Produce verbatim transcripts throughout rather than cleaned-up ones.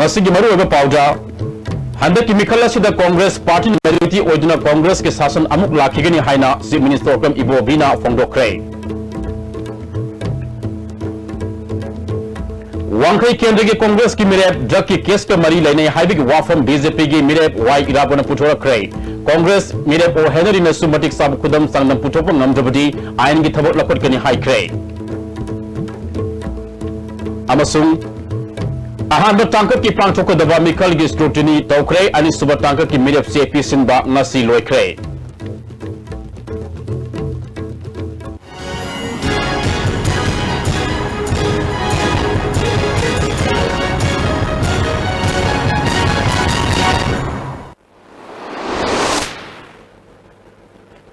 ꯉꯁꯤꯒꯤ ꯃꯔꯨꯑꯣꯏꯕ ꯄꯥꯎꯗ, ꯍꯟꯗꯛꯀꯤ ꯃꯤꯈꯜ ꯑꯁꯤꯗ ꯀꯣꯡꯒ꯭ꯔꯦꯁ ꯄꯥꯔꯇꯤꯅ ꯃꯦꯖꯣꯔꯤꯇꯤ ꯑꯣꯏꯗꯨꯅ ꯀꯣꯡꯒ꯭ꯔꯦꯁꯀꯤ ꯁꯥꯁꯟ ꯑꯃꯨꯛ ꯂꯥꯛꯈꯤꯒꯅꯤ ꯍꯥꯏꯅ ꯆꯤꯐ ꯃꯤꯅꯤꯁꯇꯔ ꯑꯣꯀ꯭ꯔꯝ ꯏꯕꯣꯕꯤꯅ ꯐꯣꯡꯗꯣꯛꯈ꯭ꯔꯦ꯫ ꯋꯥꯡꯈꯩ ꯀꯦꯟꯗ꯭ꯔꯒꯤ ꯀꯣꯡꯒ꯭ꯔꯦꯁꯀꯤ ꯃꯤꯔꯦꯞ ꯗ꯭ꯔꯒꯀꯤ ꯀꯦꯁꯀ ꯃꯔꯤ ꯂꯩꯅꯩ ꯍꯥꯏꯕꯒꯤ ꯋꯥꯐꯝ ꯕꯤ ꯖꯦ ꯄꯤꯒꯤ ꯃꯤꯔꯦꯞ ꯋꯥꯏ ꯏꯔꯥꯕꯣꯠꯅ ꯄꯨꯊꯣꯔꯛꯈ꯭ꯔꯦ꯫ ꯀꯣꯡꯒ꯭ꯔꯦꯁ ꯃꯤꯔꯦꯞ ꯑꯣ ꯍꯦꯅꯔꯤꯅꯁꯨ ꯃꯇꯤꯛ ꯆꯥꯕ ꯈꯨꯗꯝ ꯆꯥꯡꯗꯝ ꯄꯨꯊꯣꯛꯄ ꯉꯝꯗ꯭ꯔꯕꯗꯤ ꯑꯥꯏꯟꯒꯤ ꯊꯕꯛ ꯂꯧꯈꯠꯀꯅꯤ ꯍꯥꯏꯈ꯭ꯔꯦ꯫ ꯑꯃꯁꯨꯡ ꯑꯍꯥꯟꯕ ꯇꯥꯡꯀꯛꯀꯤ ꯄꯥꯡꯊꯣꯛꯀꯗꯕ ꯃꯤꯈꯜꯒꯤ ꯁ꯭ꯀ꯭ꯔꯨꯇꯤꯅꯤ ꯇꯧꯈ꯭ꯔꯦ꯫ ꯑꯅꯤꯁꯨꯕ ꯇꯥꯡꯀꯛꯀꯤ ꯃꯤꯔꯦꯞ ꯆꯦ ꯄꯤꯁꯤꯟꯕ ꯉꯁꯤ ꯂꯣꯏꯈ꯭ꯔꯦ꯫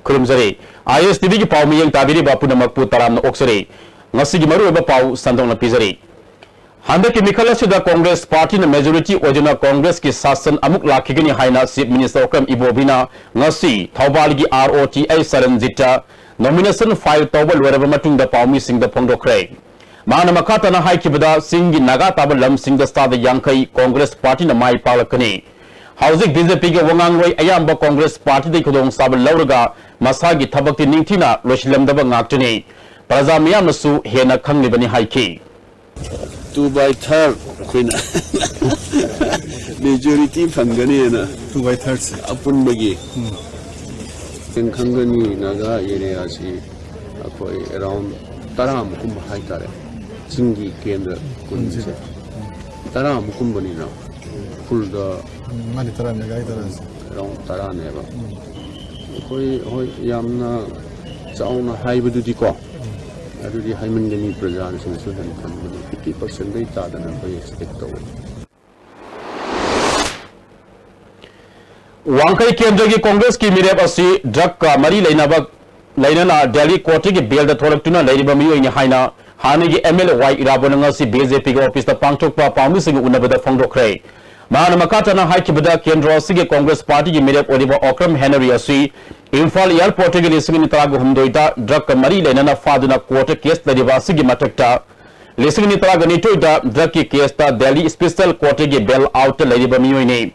ꯈꯨꯔꯨꯝꯖꯔꯤ꯫ ꯑꯥꯏ ꯑꯦꯁ ꯇꯤ ꯚꯤꯒꯤ ꯄꯥꯎ ꯃꯤꯠꯌꯦꯡ ꯇꯥꯕꯤꯔꯤꯕ ꯄꯨꯝꯅꯃꯛꯄꯨ ꯇꯔꯥꯝꯅ ꯑꯣꯛꯆꯔꯤ꯫ ꯉꯁꯤꯒꯤ ꯃꯔꯨꯑꯣꯏꯕ ꯄꯥꯎ ꯁꯟꯗꯣꯛꯅ ꯄꯤꯖꯔꯤ꯫ ꯍꯟꯗꯛꯀꯤ ꯃꯤꯈꯜ ꯑꯁꯤꯗ ꯀꯣꯡꯒ꯭ꯔꯦꯁ ꯄꯥꯔꯇꯤꯅ ꯃꯦꯖꯣꯔꯤꯇꯤ ꯑꯣꯏꯗꯨꯅ ꯀꯣꯡꯒ꯭ꯔꯦꯁꯀꯤ ꯁꯥꯁꯟ ꯑꯃꯨꯛ ꯂꯥꯛꯈꯤꯒꯅꯤ ꯍꯥꯏꯅ ꯆꯤꯐ ꯃꯤꯅꯤꯁꯇꯔ ꯑꯣꯀ꯭ꯔꯝ ꯏꯕꯣꯕꯤꯅ ꯉꯁꯤ ꯊꯧꯕꯥꯜꯒꯤ ꯑꯥꯔ ꯑꯣ ꯇꯤ ꯑꯩꯆ ꯁꯔꯟꯖꯤꯠꯇ ꯅꯣꯃꯤꯅꯦꯁꯟ ꯐꯥꯏꯜ ꯇꯧꯕ ꯂꯣꯏꯔꯕ ꯃꯇꯨꯡꯗ ꯄꯥꯎꯃꯤꯁꯤꯡꯗ ꯐꯣꯡꯗꯣꯛꯈ꯭ꯔꯦ꯫ ꯃꯍꯥꯛꯅ ꯃꯈꯥ ꯇꯥꯅ ꯍꯥꯏꯈꯤꯕꯗ, ꯆꯤꯡꯒꯤ ꯅꯥꯒꯥ ꯇꯥꯕ ꯂꯝꯁꯤꯡꯗ ꯆꯥꯗ ꯌꯥꯡꯈꯩ ꯀꯣꯡꯒ꯭ꯔꯦꯁ ꯄꯥꯔꯇꯤꯅ ꯃꯥꯏ ꯄꯥꯛꯂꯛꯀꯅꯤ꯫ ꯍꯧꯖꯤꯛ ꯕꯤ ꯖꯦ ꯄꯤꯒꯤ ꯋꯥꯉꯥꯡꯂꯣꯏ ꯑꯌꯥꯝꯕ ꯀꯣꯡꯒ꯭ꯔꯦꯁ ꯄꯥꯔꯇꯤꯗꯒꯤ ꯈꯨꯗꯣꯡꯆꯥꯕ ꯂꯧꯔꯒ ꯃꯁꯥꯒꯤ ꯊꯕꯛꯇꯤ ꯅꯤꯡꯊꯤꯅ ꯂꯣꯏꯁꯤꯜꯂꯝꯗꯕ ꯉꯥꯛꯇꯅꯤ꯫ ꯄ꯭ꯔꯖꯥ ꯃꯤꯌꯥꯝꯅꯁꯨ ꯍꯦꯟꯅ ꯈꯪꯂꯤꯕꯅꯤ ꯍꯥꯏꯈꯤ꯫ Two by third ꯑꯩꯈꯣꯏꯅ majority ꯐꯪꯒꯅꯤꯅ Two by third ꯁꯦ꯫ ꯑꯄꯨꯟꯕꯒꯤ ꯎꯝ꯫ ꯈꯪꯒꯅꯤ, ꯅꯥꯒꯥ ꯑꯦꯔꯤꯌꯥꯁꯤ ꯑꯩꯈꯣꯏ ꯑꯦꯔꯥꯎꯟ ꯇꯔꯥꯃꯨꯛ ꯀꯨꯝꯕ ꯍꯥꯏꯇꯥꯔꯦ꯫ ꯆꯤꯡꯒꯤ ꯀꯦꯟꯗ꯭ꯔ ꯀꯨꯟꯁꯦ ꯇꯔꯥꯃꯨꯛ ꯀꯨꯝꯕꯅꯤꯅ ꯐꯨꯜꯗ ꯎꯝ, ꯃꯥꯅꯤ, ꯇꯔꯥꯅꯦ, ꯒꯥꯔꯤ ꯇꯔꯥꯁꯦ꯫ ꯑꯦꯔꯥꯎꯟ ꯇꯔꯥꯅꯦꯕ꯫ ꯎꯝ꯫ ꯑꯩꯈꯣꯏ ꯍꯣꯏ ꯌꯥꯝꯅ ꯆꯥꯎꯅ ꯍꯥꯏꯕꯗꯨꯗꯤꯀꯣ, ꯎꯝ꯫ ꯑꯗꯨꯗꯤ ꯍꯥꯏꯃꯟꯒꯅꯤ, ꯄ꯭ꯔꯖꯥꯁꯤꯡꯁꯨ ꯍꯦꯟꯅ ꯈꯟꯕꯅꯤ꯫ ꯐꯤꯐꯇꯤ ꯄꯥꯔꯁꯦꯟꯗꯩ ꯇꯥꯗꯅ ꯑꯩꯈꯣꯏ ꯑꯦꯛꯁꯄꯦꯛ ꯇꯧꯋꯦ꯫ ꯋꯥꯡꯈꯩ ꯀꯦꯟꯗ꯭ꯔꯒꯤ ꯀꯣꯡꯒ꯭ꯔꯦꯁꯀꯤ ꯃꯤꯔꯦꯞ ꯑꯁꯤ ꯗ꯭ꯔꯒꯀ ꯃꯔꯤ ꯂꯩꯅꯕ, ꯂꯩꯅꯅ ꯗꯦꯜꯂꯤ ꯀꯣꯔꯠꯇꯒꯤ ꯕꯦꯜꯗ ꯊꯣꯛꯂꯛꯇꯨꯅ ꯂꯩꯔꯤꯕ ꯃꯤꯑꯣꯏꯅꯤ ꯍꯥꯏꯅ ꯍꯥꯟꯅꯒꯤ ꯑꯦꯝ ꯑꯦꯜ ꯑꯦ ꯋꯥꯏ ꯏꯔꯥꯕꯣꯠꯅ ꯉꯁꯤ ꯕꯤ ꯖꯦ ꯄꯤꯒꯤ ꯑꯣꯐꯤꯁꯇ ꯄꯥꯡꯊꯣꯛꯄ ꯄꯥꯎꯃꯤꯁꯤꯡꯒ ꯎꯅꯕꯗ ꯐꯣꯡꯗꯣꯛꯈ꯭ꯔꯦ꯫ ꯃꯍꯥꯛꯅ ꯃꯈꯥ ꯇꯥꯅ ꯍꯥꯏꯈꯤꯕꯗ, ꯀꯦꯟꯗ꯭ꯔ ꯑꯁꯤꯒꯤ ꯀꯣꯡꯒ꯭ꯔꯦꯁ ꯄꯥꯔꯇꯤꯒꯤ ꯃꯤꯔꯦꯞ ꯑꯣꯏꯔꯤꯕ ꯑꯣꯀ꯭ꯔꯝ ꯍꯦꯅꯔꯤ ꯑꯁꯤ ꯏꯝꯐꯥꯜ ꯑꯦꯌꯔꯄꯣꯔꯠꯇꯒꯤ ꯂꯤꯁꯤꯡ ꯑꯅꯤ ꯇꯔꯥꯒ ꯍꯨꯝꯗꯣꯏꯗ ꯗ꯭ꯔꯒꯀ ꯃꯔꯤ ꯂꯩꯅꯅ ꯐꯥꯗꯨꯅ ꯀꯣꯔꯠꯇ ꯀꯦꯁ ꯂꯩꯔꯤꯕ ꯑꯁꯤꯒꯤ ꯃꯊꯛꯇ ꯂꯤꯁꯤꯡ ꯑꯅꯤ ꯇꯔꯥꯒ ꯅꯤꯊꯣꯏꯗ drug ꯀꯤ case ꯇ Delhi Special Court ꯇꯒꯤ bail out ꯇ ꯂꯩꯔꯤꯕ ꯃꯤꯑꯣꯏꯅꯤ꯫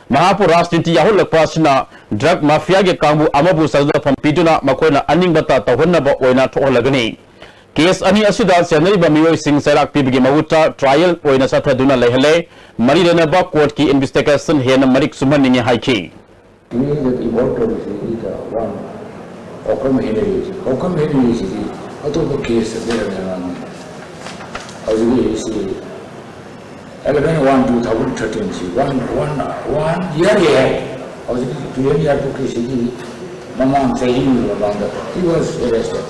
ꯃꯍꯥꯛꯄꯨ ꯔꯥꯖꯅꯤꯇꯤ ꯌꯥꯎꯍꯜꯂꯛꯄ ꯑꯁꯤꯅ drug mafia ꯒꯤ ꯀꯥꯡꯕꯨ ꯑꯃꯕꯨ ꯆꯥꯖꯐꯝ ꯄꯤꯗꯨꯅ ꯃꯈꯣꯏꯅ ꯑꯅꯤꯡꯕꯇ ꯇꯧꯍꯟꯅꯕ ꯑꯣꯏꯅ ꯊꯣꯛꯍꯜꯂꯒꯅꯤ꯫ Case ꯑꯅꯤ ꯑꯁꯤꯗ ꯆꯦꯟꯅꯔꯤꯕ ꯃꯤꯑꯣꯏꯁꯤꯡ ꯆꯩꯔꯥꯛ ꯄꯤꯕꯒꯤ ꯃꯍꯨꯠꯇ trial ꯑꯣꯏꯅ ꯆꯠꯊꯗꯨꯅ ꯂꯩꯍꯜꯂꯦ꯫ ꯃꯔꯤ ꯂꯩꯅꯕ court ꯀꯤ investigation ꯍꯦꯟꯅ ꯃꯔꯤꯛ ꯆꯨꯝꯍꯟꯅꯤꯡꯉꯤ ꯍꯥꯏꯈꯤ꯫ ꯃꯤꯑꯣꯏꯗ involve ꯇꯧꯔꯤꯁꯤ ꯏꯗ ꯋꯥꯟ ꯀꯧꯀꯝ ꯍꯦꯅꯔꯤꯁꯤ, ꯀꯧꯀꯝ ꯍꯦꯅꯔꯤꯁꯤꯗꯤ ꯑꯇꯣꯞꯄ case ꯇ ꯂꯩꯔꯝꯃꯦ ꯃꯥꯅꯤ꯫ ꯍꯧꯖꯤꯛꯀꯤ ꯁꯤ eleven one two thousand thirteen ꯁꯤ one, one, one year ꯍꯦ꯫ ꯍꯧꯖꯤꯛꯀꯤ ꯇꯨꯔꯦꯟ ꯌꯥꯏꯐꯧꯀꯤꯁꯤꯗꯤ ꯃꯃꯥꯡ ꯆꯍꯤ ꯃꯃꯥꯡꯗ he was arrested꯫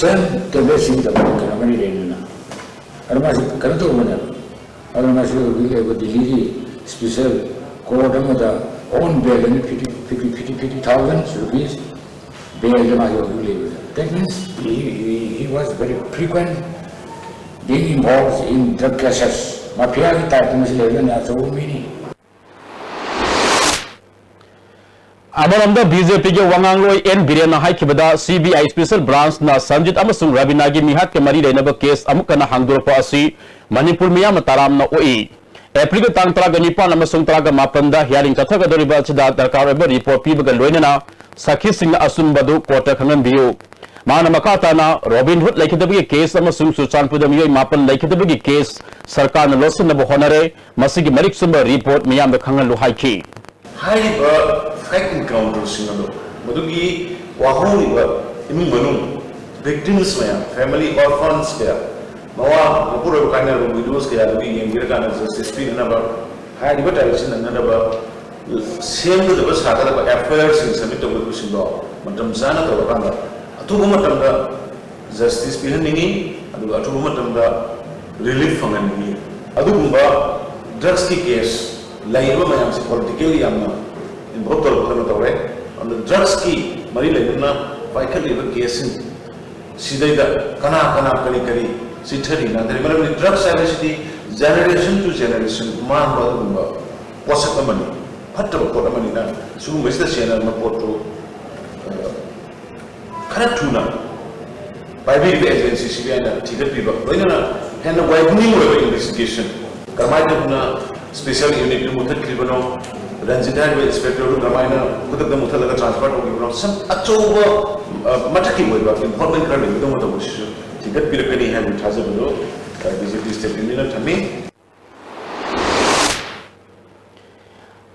Same ꯇꯦꯕ꯭ꯂꯦꯠꯁꯤꯡꯗ ꯀꯩꯅꯣ ꯃꯔꯤ ꯂꯩꯅꯅ꯫ ꯑꯗꯨ ꯃꯥꯁꯤ ꯀꯩꯅꯣ ꯇꯧꯕꯅꯦꯕ꯫ ꯑꯗꯨꯅ ꯃꯁꯤ ꯍꯧꯖꯤꯛ ꯂꯩꯕ ꯗꯤꯜꯂꯤꯒꯤ special court ꯑꯃꯗ on bail ꯑꯅꯤ fifty, fifty, fifty, fifty thousand rupees bail ꯗ ꯃꯥꯒꯤ ꯍꯧꯖꯤꯛ ꯂꯩꯕꯁꯦ꯫ That means he, he, he was very frequent being involved in drug cases꯫ Mafia ꯒꯤ type ꯇ ꯃꯁꯤ ꯂꯩꯕꯅ ꯑꯆꯧꯕ ꯃꯤꯅꯤ꯫ ꯑꯃꯔꯣꯝꯗ, BJP ꯒꯤ ꯋꯥꯉꯥꯡꯂꯣꯏ ꯑꯦꯟ ꯕꯤꯔꯦꯟꯅ ꯍꯥꯏꯈꯤꯕꯗ, CBI Special Branch ꯅ ꯁꯟꯖꯤꯠ ꯑꯃꯁꯨꯡ ꯔꯕꯤꯅꯥꯒꯤ ꯃꯤꯍꯥꯠꯀ ꯃꯔꯤ ꯂꯩꯅꯕ case ꯑꯃꯨꯛ ꯍꯟꯅ ꯍꯥꯡꯗꯣꯔꯛꯄ ꯑꯁꯤ ꯃꯅꯤꯄꯨꯔ ꯃꯤꯌꯥꯝꯅ ꯇꯔꯥꯝꯅ ꯑꯣꯛꯏ꯫ ꯑꯦꯄ꯭ꯔꯤꯜꯒꯤ ꯇꯥꯡ ꯇꯔꯥꯒ ꯅꯤꯄꯥꯟ ꯑꯃꯁꯨꯡ ꯇꯔꯥꯒ ꯃꯥꯄꯟꯗ hearing ꯆꯠꯊꯒꯗꯧꯔꯤꯕ ꯑꯁꯤꯗ ꯗꯔꯀꯥꯔ ꯑꯣꯏꯕ report ꯄꯤꯕꯒ ꯂꯣꯏꯅꯅ ꯁꯥꯈꯤꯁꯤꯡꯅ ꯑꯆꯨꯝꯕꯗꯨ court ꯇ ꯈꯪꯍꯟꯕꯤꯌꯨ꯫ ꯃꯍꯥꯛꯅ ꯃꯈꯥ ꯇꯥꯅ, ꯔꯣꯕꯤꯟ ꯍꯨꯗ ꯂꯩꯈꯤꯗꯕꯒꯤ case ꯑꯃꯁꯨꯡ ꯆꯨꯔꯆꯥꯟꯄꯨꯔꯗ ꯃꯤꯑꯣꯏ ꯃꯥꯄꯟ ꯂꯩꯈꯤꯗꯕꯒꯤ case ꯁꯔꯀꯥꯔꯅ ꯂꯣꯠꯁꯤꯟꯅꯕ ꯍꯣꯠꯅꯔꯦ꯫ ꯃꯁꯤꯒꯤ ꯃꯔꯤꯛ ꯆꯨꯝꯕ report ꯃꯤꯌꯥꯝꯗ ꯈꯪꯍꯜꯂꯨ ꯍꯥꯏꯈꯤ꯫ ꯍꯥꯏꯔꯤꯕ fact encounter ꯁꯤꯡ ꯑꯗꯣ, ꯃꯗꯨꯒꯤ ꯋꯥꯍꯧꯔꯤꯕ ꯏꯃꯨꯡ ꯃꯅꯨꯡ, victims ꯃꯌꯥꯝ, family orphans ꯀꯌꯥ, ꯃꯋꯥ ꯃꯄꯨꯔꯣꯏꯕ ꯀꯥꯏꯅꯔꯕ widows ꯀꯌꯥꯗꯨꯒꯤ ꯌꯦꯡꯕꯤꯔꯀꯥꯟꯗ justice ꯄꯤꯅꯅꯕ, ꯍꯥꯏꯔꯤꯕ ꯇꯥꯔꯤꯛꯁꯤ ꯅꯪꯅꯅꯕ ꯁꯦꯝꯒꯗꯕ ꯁꯥꯒꯗꯕ FIR ꯁꯤꯡ submit ꯇꯧꯒꯗꯕꯁꯤꯡꯗꯣ ꯃꯇꯝ ꯆꯥꯅ ꯇꯧꯔꯀꯥꯟꯗ ꯑꯊꯨꯕ ꯃꯇꯝꯗ justice ꯄꯤꯍꯟꯅꯤꯡꯉꯤ, ꯑꯗꯨꯒ ꯑꯊꯨꯕ ꯃꯇꯝꯗ relief ꯐꯪꯍꯟꯅꯤꯡꯉꯤ꯫ ꯑꯗꯨꯒꯨꯝꯕ drugs ꯀꯤ case ꯂꯩꯔꯤꯕ ꯃꯌꯥꯝꯁꯤ political ꯌꯥꯝꯅ involve ꯇꯧꯔꯛꯄꯗꯧꯅ ꯇꯧꯔꯦ꯫ ꯑꯗꯨꯅ drugs ꯀꯤ ꯃꯔꯤ ꯂꯩꯅꯅ ꯄꯥꯏꯈꯠꯂꯤꯕ case ꯁꯤꯡ ꯁꯤꯗꯩꯗ ꯀꯅꯥ ꯀꯅꯥ ꯀꯔꯤ ꯀꯔꯤ ꯆꯤꯠꯊꯔꯤ ꯅꯥꯟꯊꯔꯤ, ꯃꯔꯝꯗꯤ drugs ꯍꯥꯏꯕꯁꯤꯗꯤ generation to generation ꯃꯥꯡꯕ ꯑꯗꯨꯒꯨꯝꯕ ꯄꯣꯠꯁꯛ ꯑꯃꯅꯤ, ꯐꯠꯇꯕ ꯄꯣꯠ ꯑꯃꯅꯤꯅ ꯁꯤꯒꯨꯝꯕꯁꯤꯗ ꯆꯦꯟꯅꯔꯝꯕ ꯄꯣꯠꯇꯨ, ꯑ, ꯈꯔ ꯊꯨꯅ ꯄꯥꯏꯕꯤꯔꯤꯕ ꯑꯦꯖꯦꯟꯁꯤ ꯁꯤꯕꯤꯑꯥꯏꯅ ꯊꯤꯒꯠꯄꯤꯕ, ꯂꯣꯏꯅꯅ ꯍꯦꯟꯅ ꯋꯥꯏꯗꯅꯤꯡ ꯑꯣꯏꯕ ꯏꯟꯚꯦꯁꯇꯤꯒꯦꯁꯟ, ꯀꯃꯥꯏꯅ ꯇꯧꯗꯅ ꯁ꯭ꯄꯦꯁꯦꯜ ꯌꯨꯅꯤꯠꯇꯨ ꯃꯨꯊꯠꯈ꯭ꯔꯤꯕꯅꯣ, ꯔꯟꯖꯤꯠ ꯍꯥꯏꯔꯤꯕ ꯏꯟꯁꯄꯦꯛꯇꯔꯗꯨ ꯀꯃꯥꯏꯅ ꯈꯨꯗꯛꯇ ꯃꯨꯊꯠꯂꯒ ꯇ꯭ꯔꯥꯟꯁꯐꯔ ꯇꯧꯈꯤꯕꯅꯣ, ꯁꯝ ꯑꯆꯧꯕ, ꯑ, ꯃꯊꯛꯀꯤ ꯑꯣꯏꯕ ꯏꯝꯄꯣꯔꯇꯦꯟ ꯈꯔ ꯂꯩꯕꯗꯧꯅ ꯇꯧꯕꯁꯤꯁꯨ ꯊꯤꯒꯠꯄꯤꯔꯛꯀꯅꯤ ꯍꯥꯏꯕꯒꯤ ꯊꯥꯖꯕꯗꯨ, ꯑ, ꯕꯤ ꯖꯦ ꯄꯤ ꯁ꯭ꯇꯦꯠ ꯌꯨꯅꯤꯌꯟꯅ ꯊꯝꯃꯤ꯫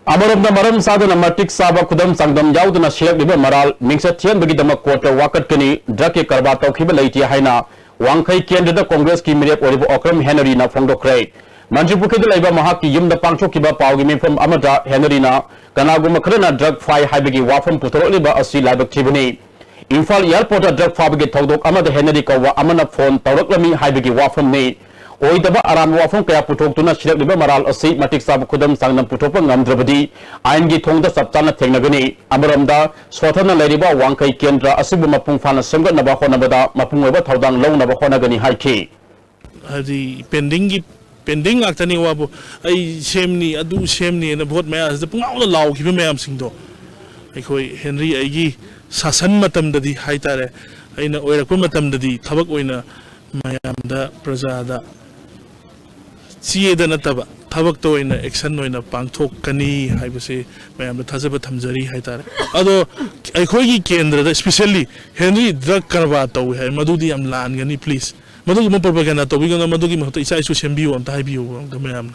ꯑꯃꯔꯣꯝꯗ, ꯃꯔꯝ ꯆꯥꯗꯅ ꯃꯇꯤꯛ ꯆꯥꯕ ꯈꯨꯗꯝ ꯆꯥꯡꯗꯝ ꯌꯥꯎꯗꯅ ꯁꯤꯔꯛꯂꯤꯕ ꯃꯔꯥꯜ ꯃꯤꯡꯆꯠ ꯊꯤꯍꯟꯕꯒꯤꯗꯃꯛ ꯀꯣꯔꯠꯇ ꯋꯥꯀꯠꯀꯅꯤ꯫ ꯗ꯭ꯔꯒꯀꯤ ꯀꯔꯕꯥꯔ ꯇꯧꯈꯤꯕ ꯂꯩꯇꯦ ꯍꯥꯏꯅ ꯋꯥꯡꯈꯩ ꯀꯦꯟꯗ꯭ꯔꯗ ꯀꯣꯡꯒ꯭ꯔꯦꯁꯀꯤ ꯃꯤꯔꯦꯞ ꯑꯣꯏꯔꯤꯕ ꯑꯣꯀ꯭ꯔꯝ ꯍꯦꯅꯔꯤꯅ ꯐꯣꯡꯗꯣꯛꯈ꯭ꯔꯦ꯫ ꯃꯟꯇ꯭ꯔꯤ ꯄꯨꯈ꯭ꯔꯤꯗ ꯂꯩꯕ ꯃꯍꯥꯛꯀꯤ ꯌꯨꯝꯗ ꯄꯥꯡꯊꯣꯛꯈꯤꯕ ꯄꯥꯎꯒꯤ ꯃꯤꯐꯝ ꯑꯃꯗ ꯍꯦꯅꯔꯤꯅ ꯀꯅꯥꯒꯨꯝꯕ ꯈꯔꯅ ꯗ꯭ꯔꯒ ꯐꯥꯏ ꯍꯥꯏꯕꯒꯤ ꯋꯥꯐꯝ ꯄꯨꯊꯣꯔꯛꯂꯤꯕ ꯑꯁꯤ ꯂꯥꯏꯕꯛ ꯊꯤꯕꯅꯤ꯫ ꯏꯝꯐꯥꯜ ꯑꯦꯌꯔꯄꯣꯔꯠꯇ ꯗ꯭ꯔꯒ ꯐꯥꯕꯒꯤ ꯊꯧꯗꯣꯛ ꯑꯃꯗ ꯍꯦꯅꯔꯤ ꯀꯧꯕ ꯑꯃꯅ ꯐꯣꯟ ꯇꯧꯔꯛꯂꯝꯃꯤ ꯍꯥꯏꯕꯒꯤ ꯋꯥꯐꯝꯅꯤ꯫ ꯑꯣꯏꯗꯕ ꯑꯔꯥꯟꯕ ꯋꯥꯐꯝ ꯀꯌꯥ ꯄꯨꯊꯣꯛꯇꯨꯅ ꯁꯤꯔꯛꯂꯤꯕ ꯃꯔꯥꯜ ꯑꯁꯤ ꯃꯇꯤꯛ ꯆꯥꯕ ꯈꯨꯗꯝ ꯆꯥꯡꯗꯝ ꯄꯨꯊꯣꯛꯄ ꯉꯝꯗ꯭ꯔꯕꯗꯤ ꯑꯥꯏꯟꯒꯤ ꯊꯣꯡꯗ ꯆꯞ ꯆꯥꯅ ꯊꯦꯡꯅꯒꯅꯤ꯫ ꯑꯃꯔꯣꯝꯗ, ꯁꯣꯊꯅ ꯂꯩꯔꯤꯕ ꯋꯥꯡꯈꯩ ꯀꯦꯟꯗ꯭ꯔ ꯑꯁꯤꯕꯨ ꯃꯄꯨꯡ ꯐꯥꯅ ꯁꯦꯝꯒꯠꯅꯕ ꯍꯣꯠꯅꯕꯗ ꯃꯄꯨꯡ ꯑꯣꯏꯕ ꯊꯧꯗꯥꯡ ꯂꯧꯅꯕ ꯍꯣꯠꯅꯒꯅꯤ ꯍꯥꯏꯈꯤ꯫ ꯍꯥꯏꯗꯤ ꯄꯦꯟꯗꯤꯡꯒꯤ, ꯄꯦꯟꯗꯤꯡ ꯉꯥꯛꯇꯅꯤ ꯋꯥꯕꯨ꯫ ꯑꯩ ꯁꯦꯝꯅꯤ, ꯑꯗꯨ ꯁꯦꯝꯅꯤꯅ ꯚꯣꯠ ꯃꯌꯥꯁꯤꯗ ꯄꯨꯡꯂꯥꯎꯗ ꯂꯥꯎꯈꯤꯕ ꯃꯌꯥꯝꯁꯤꯡꯗꯣ ꯑꯩꯈꯣꯏ ꯍꯦꯅꯔꯤ ꯑꯩꯒꯤ ꯁꯥꯁꯟ ꯃꯇꯝꯗꯗꯤ ꯍꯥꯏꯇꯥꯔꯦ, ꯑꯩꯅ ꯑꯣꯏꯔꯛꯄ ꯃꯇꯝꯗꯗꯤ ꯊꯕꯛ ꯑꯣꯏꯅ ꯃꯌꯥꯝꯗ, ꯄ꯭ꯔꯖꯥꯗ ꯆꯦꯗ ꯅꯠꯇꯕ ꯊꯕꯛꯇ ꯑꯣꯏꯅ, ꯑꯦꯛꯁꯟ ꯑꯣꯏꯅ ꯄꯥꯡꯊꯣꯛꯀꯅꯤ ꯍꯥꯏꯕꯁꯤ ꯃꯌꯥꯝꯗ ꯊꯥꯖꯕ ꯊꯝꯖꯔꯤ ꯍꯥꯏꯇꯥꯔꯦ꯫ ꯑꯗꯣ ꯑꯩꯈꯣꯏꯒꯤ ꯀꯦꯟꯗ꯭ꯔꯗ ꯏꯁꯄꯤꯁꯦꯜꯂꯤ ꯍꯦꯅꯔꯤ ꯗ꯭ꯔꯒ ꯀꯔꯕꯥꯔ ꯇꯧꯏ ꯍꯥꯏ, ꯃꯗꯨꯗꯤ ꯌꯥꯝ ꯂꯥꯟꯒꯅꯤ꯫ ꯄ꯭ꯂꯤꯖ, ꯃꯗꯨꯒꯨꯝꯕ ꯄ꯭ꯔꯣꯄꯥꯒꯦꯟꯗꯥ ꯇꯧꯕꯤꯒꯅꯨ, ꯃꯗꯨꯒꯤ ꯃꯍꯨꯠꯇ ꯏꯆꯥ ꯏꯁꯨ ꯁꯦꯝꯕꯤꯌꯨ ꯑꯝꯇ ꯍꯥꯏꯕꯤꯌꯨ ꯑꯝꯇ ꯃꯌꯥꯝꯅ꯫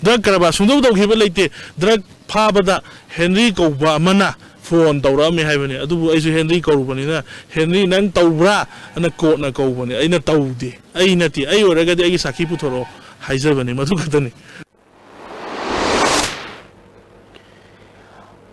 ꯗ꯭ꯔꯒ ꯀꯔꯕꯥꯔ ꯁꯨꯡꯇꯧ ꯇꯧꯈꯤꯕ ꯂꯩꯇꯦ꯫ ꯗ꯭ꯔꯒ ꯐꯥꯕꯗ ꯍꯦꯅꯔꯤ ꯀꯧꯕ ꯑꯃꯅ ꯐꯣꯟ ꯇꯧꯔꯛꯑꯝꯃꯦ ꯍꯥꯏꯕꯅꯤ꯫ ꯑꯗꯨꯕꯨ ꯑꯩꯁꯨ ꯍꯦꯅꯔꯤ ꯀꯧꯔꯨꯕꯅꯤꯅ, "ꯍꯦꯅꯔꯤ, ꯅꯪ ꯇꯧꯕ꯭ꯔꯥ?" ꯑꯅ ꯀꯣꯔꯠꯅ ꯀꯧꯕꯅꯤ꯫ ꯑꯩꯅ ꯇꯧꯗꯦ, ꯑꯩ ꯅꯠꯇꯦ, ꯑꯩ ꯑꯣꯏꯔꯒꯗꯤ ꯑꯩꯒꯤ ꯁꯥꯈꯤ ꯄꯨꯊꯣꯔꯛꯑꯣ ꯍꯥꯏꯖꯕꯅꯤ, ꯃꯗꯨ ꯈꯛꯇꯅꯤ꯫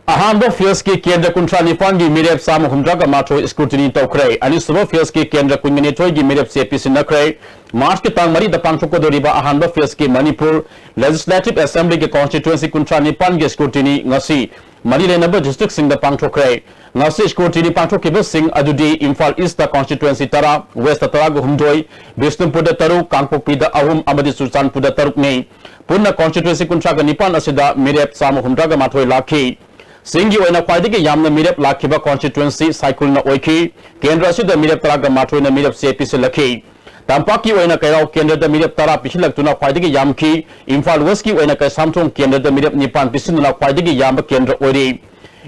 ꯑꯍꯥꯟꯕ ꯐꯦꯖꯀꯤ ꯀꯦꯟꯗ꯭ꯔ ꯀꯨꯟꯊ꯭ꯔꯥ ꯅꯤꯄꯥꯟꯒꯤ ꯃꯤꯔꯦꯞ ꯆꯥꯝꯃ ꯍꯨꯝꯗ꯭ꯔꯥꯒ ꯃꯥꯊꯣꯏ ꯁ꯭ꯀ꯭ꯔꯨꯇꯤꯅꯤ ꯇꯧꯈ꯭ꯔꯦ꯫ ꯑꯅꯤꯁꯨꯕ ꯐꯦꯖꯀꯤ ꯀꯦꯟꯗ꯭ꯔ ꯀꯨꯟꯒ ꯅꯤꯊꯣꯏꯒꯤ ꯃꯤꯔꯦꯞ ꯆꯦ ꯄꯤꯁꯤꯟꯅꯈ꯭ꯔꯦ꯫ ꯃꯥꯔꯆꯀꯤ ꯇꯥꯡ ꯃꯔꯤꯗ ꯄꯥꯡꯊꯣꯛꯀꯗꯧꯔꯤꯕ ꯑꯍꯥꯟꯕ ꯐꯦꯖꯀꯤ ꯃꯅꯤꯄꯨꯔ ꯂꯦꯖꯤꯁꯂꯦꯇꯤꯚ ꯑꯦꯁꯦꯝꯕ꯭ꯂꯤꯒꯤ ꯀꯣꯟꯁꯇꯤꯇ꯭ꯋꯦꯟꯁꯤ ꯀꯨꯟꯊ꯭ꯔꯥ ꯅꯤꯄꯥꯟꯒꯤ ꯁ꯭ꯀ꯭ꯔꯨꯇꯤꯅꯤ ꯉꯁꯤ ꯃꯔꯤ ꯂꯩꯅꯕ ꯗꯤꯁꯇ꯭ꯔꯤꯛꯁꯤꯡꯗ ꯄꯥꯡꯊꯣꯛꯈ꯭ꯔꯦ꯫ ꯉꯁꯤ ꯁ꯭ꯀ꯭ꯔꯨꯇꯤꯅꯤ ꯄꯥꯡꯊꯣꯛꯈꯤꯕꯁꯤꯡ ꯑꯗꯨꯗꯤ ꯏꯝꯐꯥꯜ ꯏꯁꯇ ꯀꯣꯟꯁꯇꯤꯇ꯭ꯋꯦꯟꯁꯤ ꯇꯔꯥ, ꯋꯦꯁꯇ ꯇꯔꯥꯒ ꯍꯨꯝꯗꯣꯏ, ꯕꯤꯁꯅꯨꯄꯨꯔꯗ ꯇꯔꯨꯛ, ꯀꯥꯡꯄꯣꯛꯄꯤꯗ ꯑꯍꯨꯝ ꯑꯃꯗꯤ ꯆꯨꯔꯆꯥꯟꯄꯨꯔꯗ ꯇꯔꯨꯛꯅꯤ꯫ ꯄꯨꯟꯅ ꯀꯣꯟꯁꯇꯤꯇ꯭ꯋꯦꯟꯁꯤ ꯀꯨꯟꯊ꯭ꯔꯥꯒ ꯅꯤꯄꯥꯟ ꯑꯁꯤꯗ ꯃꯤꯔꯦꯞ ꯆꯥꯝꯃ ꯍꯨꯝꯗ꯭ꯔꯥꯒ ꯃꯥꯊꯣꯏ ꯂꯥꯛꯈꯤ꯫ ꯆꯤꯡꯒꯤ ꯑꯣꯏꯅ ꯈ꯭ꯋꯥꯏꯗꯒꯤ ꯌꯥꯝꯅ ꯃꯤꯔꯦꯞ ꯂꯥꯛꯈꯤꯕ constituency ꯁꯥꯏꯈꯨꯜꯅ ꯑꯣꯏꯈꯤ꯫ ꯀꯦꯟꯗ꯭ꯔ ꯑꯁꯤꯗ ꯃꯤꯔꯦꯞ ꯇꯔꯥꯒ ꯃꯥꯊꯣꯏꯅ ꯃꯤꯔꯦꯞ ꯆꯦ ꯄꯤꯁꯤꯜꯂꯛꯈꯤ꯫ ꯇꯝꯄꯥꯛꯀꯤ ꯑꯣꯏꯅ ꯀꯩꯔꯥꯎ ꯀꯦꯟꯗ꯭ꯔꯗ ꯃꯤꯔꯦꯞ ꯇꯔꯥ ꯄꯤꯁꯤꯜꯂꯛꯇꯨꯅ ꯈ꯭ꯋꯥꯏꯗꯒꯤ ꯌꯥꯝꯈꯤ꯫ ꯏꯝꯐꯥꯜ ꯋꯦꯁꯀꯤ ꯑꯣꯏꯅ ꯀꯩꯁꯥꯝꯊꯣꯡ ꯀꯦꯟꯗ꯭ꯔꯗ ꯃꯤꯔꯦꯞ ꯅꯤꯄꯥꯟ ꯄꯤꯁꯤꯟꯗꯨꯅ ꯈ꯭ꯋꯥꯏꯗꯒꯤ ꯌꯥꯝꯕ ꯀꯦꯟꯗ꯭ꯔ ꯑꯣꯏꯔꯤ꯫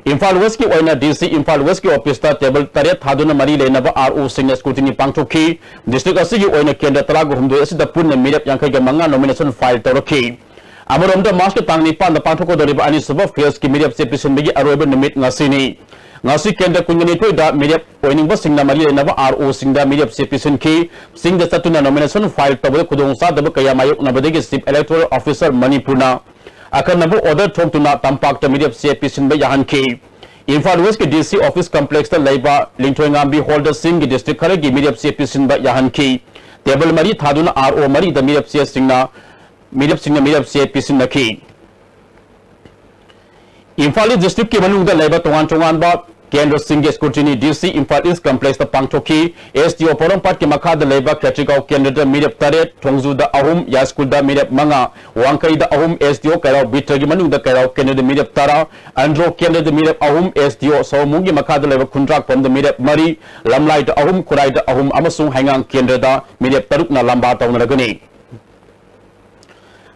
ꯏꯝꯐꯥꯜ ꯋꯦꯁꯀꯤ ꯑꯣꯏꯅ DC ꯏꯝꯐꯥꯜ ꯋꯦꯁꯀꯤ ꯑꯣꯐꯤꯁꯇ table ꯇꯔꯦꯠ ꯊꯥꯗꯨꯅ ꯃꯔꯤ ꯂꯩꯅꯕ ROꯁꯤꯡꯅ scrutiny ꯄꯥꯡꯊꯣꯛꯈꯤ꯫ District ꯑꯁꯤꯒꯤ ꯑꯣꯏꯅ ꯀꯦꯟꯗ꯭ꯔ ꯇꯔꯥꯒ ꯍꯨꯝꯗꯣꯏ ꯑꯁꯤꯗ ꯄꯨꯟꯅ ꯃꯤꯔꯦꯞ ꯌꯥꯡꯈꯩꯒ ꯃꯉꯥ nomination file ꯇꯧꯔꯛꯈꯤ꯫ ꯑꯃꯔꯣꯝꯗ, Marchꯀꯤ ꯇꯥꯡ ꯅꯤꯄꯥꯟꯗ ꯄꯥꯡꯊꯣꯛꯀꯗꯧꯔꯤꯕ ꯑꯅꯤꯁꯨꯕ phaseꯀꯤ ꯃꯤꯔꯦꯞ ꯆꯦ ꯄꯤꯁꯤꯟꯕꯒꯤ ꯑꯔꯣꯏꯕ ꯅꯨꯃꯤꯠ ꯉꯁꯤꯅꯤ꯫ ꯉꯁꯤ ꯀꯦꯟꯗ꯭ꯔ ꯀꯨꯟꯒ ꯅꯤꯊꯣꯏꯗ ꯃꯤꯔꯦꯞ ꯑꯣꯏꯅꯤꯡꯕꯁꯤꯡꯅ ꯃꯔꯤ ꯂꯩꯅꯕ ROꯁꯤꯡꯗ ꯃꯤꯔꯦꯞ ꯆꯦ ꯄꯤꯁꯤꯟꯈꯤ꯫ ꯆꯤꯡꯗ ꯆꯠꯇꯨꯅ nomination file ꯇꯧꯕꯗ ꯈꯨꯗꯣꯡꯆꯥꯗꯕ ꯀꯌꯥ ꯃꯥꯌꯣꯛꯅꯕꯗꯒꯤ Chief Electoral Officer ꯃꯅꯤꯄꯨꯔꯅ ꯑꯈꯟꯅꯕ order ꯊꯣꯛꯇꯨꯅ ꯇꯝꯄꯥꯛꯇ ꯃꯤꯔꯦꯞ ꯆꯦ ꯄꯤꯁꯤꯟꯕ ꯌꯥꯍꯟꯈꯤ꯫ ꯏꯝꯐꯥꯜ ꯋꯦꯁꯀꯤ DC office complexꯇ ꯂꯩꯕ ꯂꯤꯡꯊꯣꯏꯉꯥꯝꯕꯤ hallꯗ ꯆꯤꯡꯒꯤ district ꯈꯔꯒꯤ ꯃꯤꯔꯦꯞ ꯆꯦ ꯄꯤꯁꯤꯟꯕ ꯌꯥꯍꯟꯈꯤ꯫ Table ꯃꯔꯤ ꯊꯥꯗꯨꯅ RO ꯃꯔꯤꯗ ꯃꯤꯔꯦꯞ ꯆꯦꯁꯤꯡꯅ, ꯃꯤꯔꯦꯞꯁꯤꯡꯅ ꯃꯤꯔꯦꯞ ꯆꯦ ꯄꯤꯁꯤꯟꯅꯈꯤ꯫ ꯏꯝꯐꯥꯜ East districtꯀꯤ ꯃꯅꯨꯡꯗ ꯂꯩꯕ ꯇꯣꯉꯥꯟ ꯇꯣꯉꯥꯟꯕ ꯀꯦꯟꯗ꯭ꯔꯁꯤꯡꯒꯤ scrutiny DC ꯏꯝꯐꯥꯜ East complexꯇ ꯄꯥꯡꯊꯣꯛꯈꯤ꯫ SDO ꯄꯣꯔꯣꯝꯄꯥꯠꯀꯤ ꯃꯈꯥꯗ ꯂꯩꯕ ꯈꯦꯇ꯭ꯔꯤꯒꯥꯎ ꯀꯦꯟꯗ꯭ꯔꯗ ꯃꯤꯔꯦꯞ ꯇꯔꯦꯠ, ꯊꯣꯡꯖꯨꯗ ꯑꯍꯨꯝ, ꯌꯥꯏꯁ꯭ꯀꯨꯜꯗ ꯃꯤꯔꯦꯞ ꯃꯉꯥ, ꯋꯥꯡꯈꯩꯗ ꯑꯍꯨꯝ, SDO ꯀꯩꯔꯥꯎ ꯕꯤꯇ꯭ꯔꯒꯤ ꯃꯅꯨꯡꯗ ꯀꯩꯔꯥꯎ ꯀꯦꯟꯗ꯭ꯔꯗ ꯃꯤꯔꯦꯞ ꯇꯔꯥ, ꯑꯟꯗ꯭ꯔꯣ ꯀꯦꯟꯗ꯭ꯔꯗ ꯃꯤꯔꯦꯞ ꯑꯍꯨꯝ, SDO ꯁꯑꯣꯝꯕꯨꯡꯒꯤ ꯃꯈꯥꯗ ꯂꯩꯕ ꯈꯨꯟꯗ꯭ꯔꯥꯛꯄꯝꯗ ꯃꯤꯔꯦꯞ ꯃꯔꯤ, ꯂꯝꯂꯥꯏꯗ ꯑꯍꯨꯝ, ꯈꯨꯔꯥꯏꯗ ꯑꯍꯨꯝ ꯑꯃꯁꯨꯡ ꯍꯩꯉꯥꯡ ꯀꯦꯟꯗ꯭ꯔꯗ ꯃꯤꯔꯦꯞ ꯇꯔꯨꯛꯅ ꯂꯝꯕꯥ ꯇꯧꯅꯔꯒꯅꯤ꯫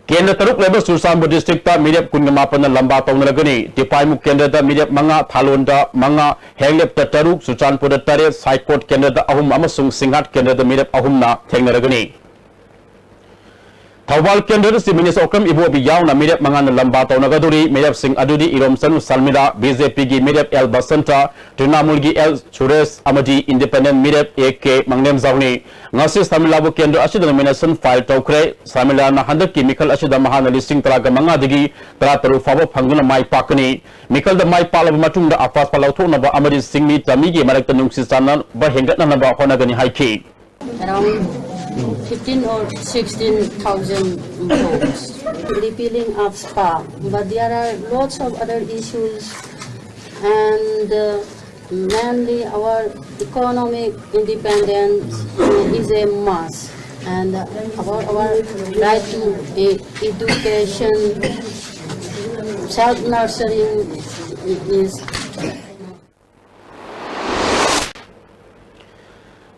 ꯀꯦꯟꯗ꯭ꯔ ꯇꯔꯨꯛ ꯂꯩꯕ ꯆꯨꯔꯆꯥꯟꯄꯨꯔ districtꯇ ꯃꯤꯔꯦꯞ ꯀꯨꯟꯒ ꯃꯥꯄꯟꯅ ꯂꯝꯕꯥ ꯇꯧꯅꯔꯒꯅꯤ꯫ ꯇꯤꯄꯥꯏꯃꯨꯛ ꯀꯦꯟꯗ꯭ꯔꯗ ꯃꯤꯔꯦꯞ ꯃꯉꯥ, ꯊꯥꯂꯣꯟꯗ ꯃꯉꯥ, ꯍꯦꯡꯂꯦꯞꯇ ꯇꯔꯨꯛ, ꯆꯨꯔꯆꯥꯟꯄꯨꯔꯗ ꯇꯔꯦꯠ, ꯁꯥꯏꯀꯣꯠ ꯀꯦꯟꯗ꯭ꯔꯗ ꯑꯍꯨꯝ ꯑꯃꯁꯨꯡ ꯁꯤꯡꯍꯥꯠ ꯀꯦꯟꯗ꯭ꯔꯗ ꯃꯤꯔꯦꯞ ꯑꯍꯨꯝꯅ ꯊꯦꯡꯅꯔꯒꯅꯤ꯫ ꯊꯧꯕꯥꯜ ꯀꯦꯟꯗ꯭ꯔꯗ Chief Minister ꯑꯣꯀ꯭ꯔꯝ ꯏꯕꯣꯕꯤ ꯌꯥꯎꯅ ꯃꯤꯔꯦꯞ ꯃꯉꯥꯅ ꯂꯝꯕꯥ ꯇꯧꯅꯒꯗꯧꯔꯤ꯫ ꯃꯤꯔꯦꯞꯁꯤꯡ ꯑꯗꯨꯗꯤ ꯏꯔꯣꯝꯆꯅꯨ ꯁꯔꯃꯤꯂꯥ, BJPꯒꯤ ꯃꯤꯔꯦꯞ ꯑꯦꯜ ꯕꯁꯟꯇ, ꯇ꯭ꯔꯤꯅꯥꯃꯨꯜꯒꯤ ꯑꯦꯜ ꯁꯨꯔꯦꯁ ꯑꯃꯗꯤ independent ꯃꯤꯔꯦꯞ A K ꯃꯪꯂꯦꯝꯖꯥꯎꯅꯤ꯫ ꯉꯁꯤ ꯁꯔꯃꯤꯂꯥꯕꯨ ꯀꯦꯟꯗ꯭ꯔ ꯑꯁꯤꯗ nomination file ꯇꯧꯈ꯭ꯔꯦ꯫ ꯁꯔꯃꯤꯂꯥꯅ ꯍꯟꯗꯛꯀꯤ ꯃꯤꯈꯜ ꯑꯁꯤꯗ ꯃꯍꯥꯛꯅ ꯂꯤꯁꯤꯡ ꯇꯔꯥꯒ ꯃꯉꯥꯗꯒꯤ ꯇꯔꯥꯇꯔꯨꯛ ꯐꯥꯎꯕ ꯐꯪꯗꯨꯅ ꯃꯥꯏ ꯄꯥꯛꯀꯅꯤ꯫ ꯃꯤꯈꯜꯗ ꯃꯥꯏ ꯄꯥꯛꯂꯕ ꯃꯇꯨꯡꯗ ꯑꯄꯥꯁꯄ ꯂꯧꯊꯣꯛꯅꯕ ꯑꯃꯗꯤ ꯆꯤꯡꯃꯤ ꯇꯝꯃꯤꯒꯤ ꯃꯔꯛꯇ ꯅꯨꯡꯁꯤ ꯆꯥꯟꯅꯕ ꯍꯦꯟꯒꯠꯅꯅꯕ ꯍꯣꯠꯅꯒꯅꯤ ꯍꯥꯏꯈꯤ꯫ Around fifteen or sixteen thousand votes, repealing AFSPA, but there are lots of other issues, and uh, mainly our economic independence is a must, and our, our right to e- education, self-nurturing, It is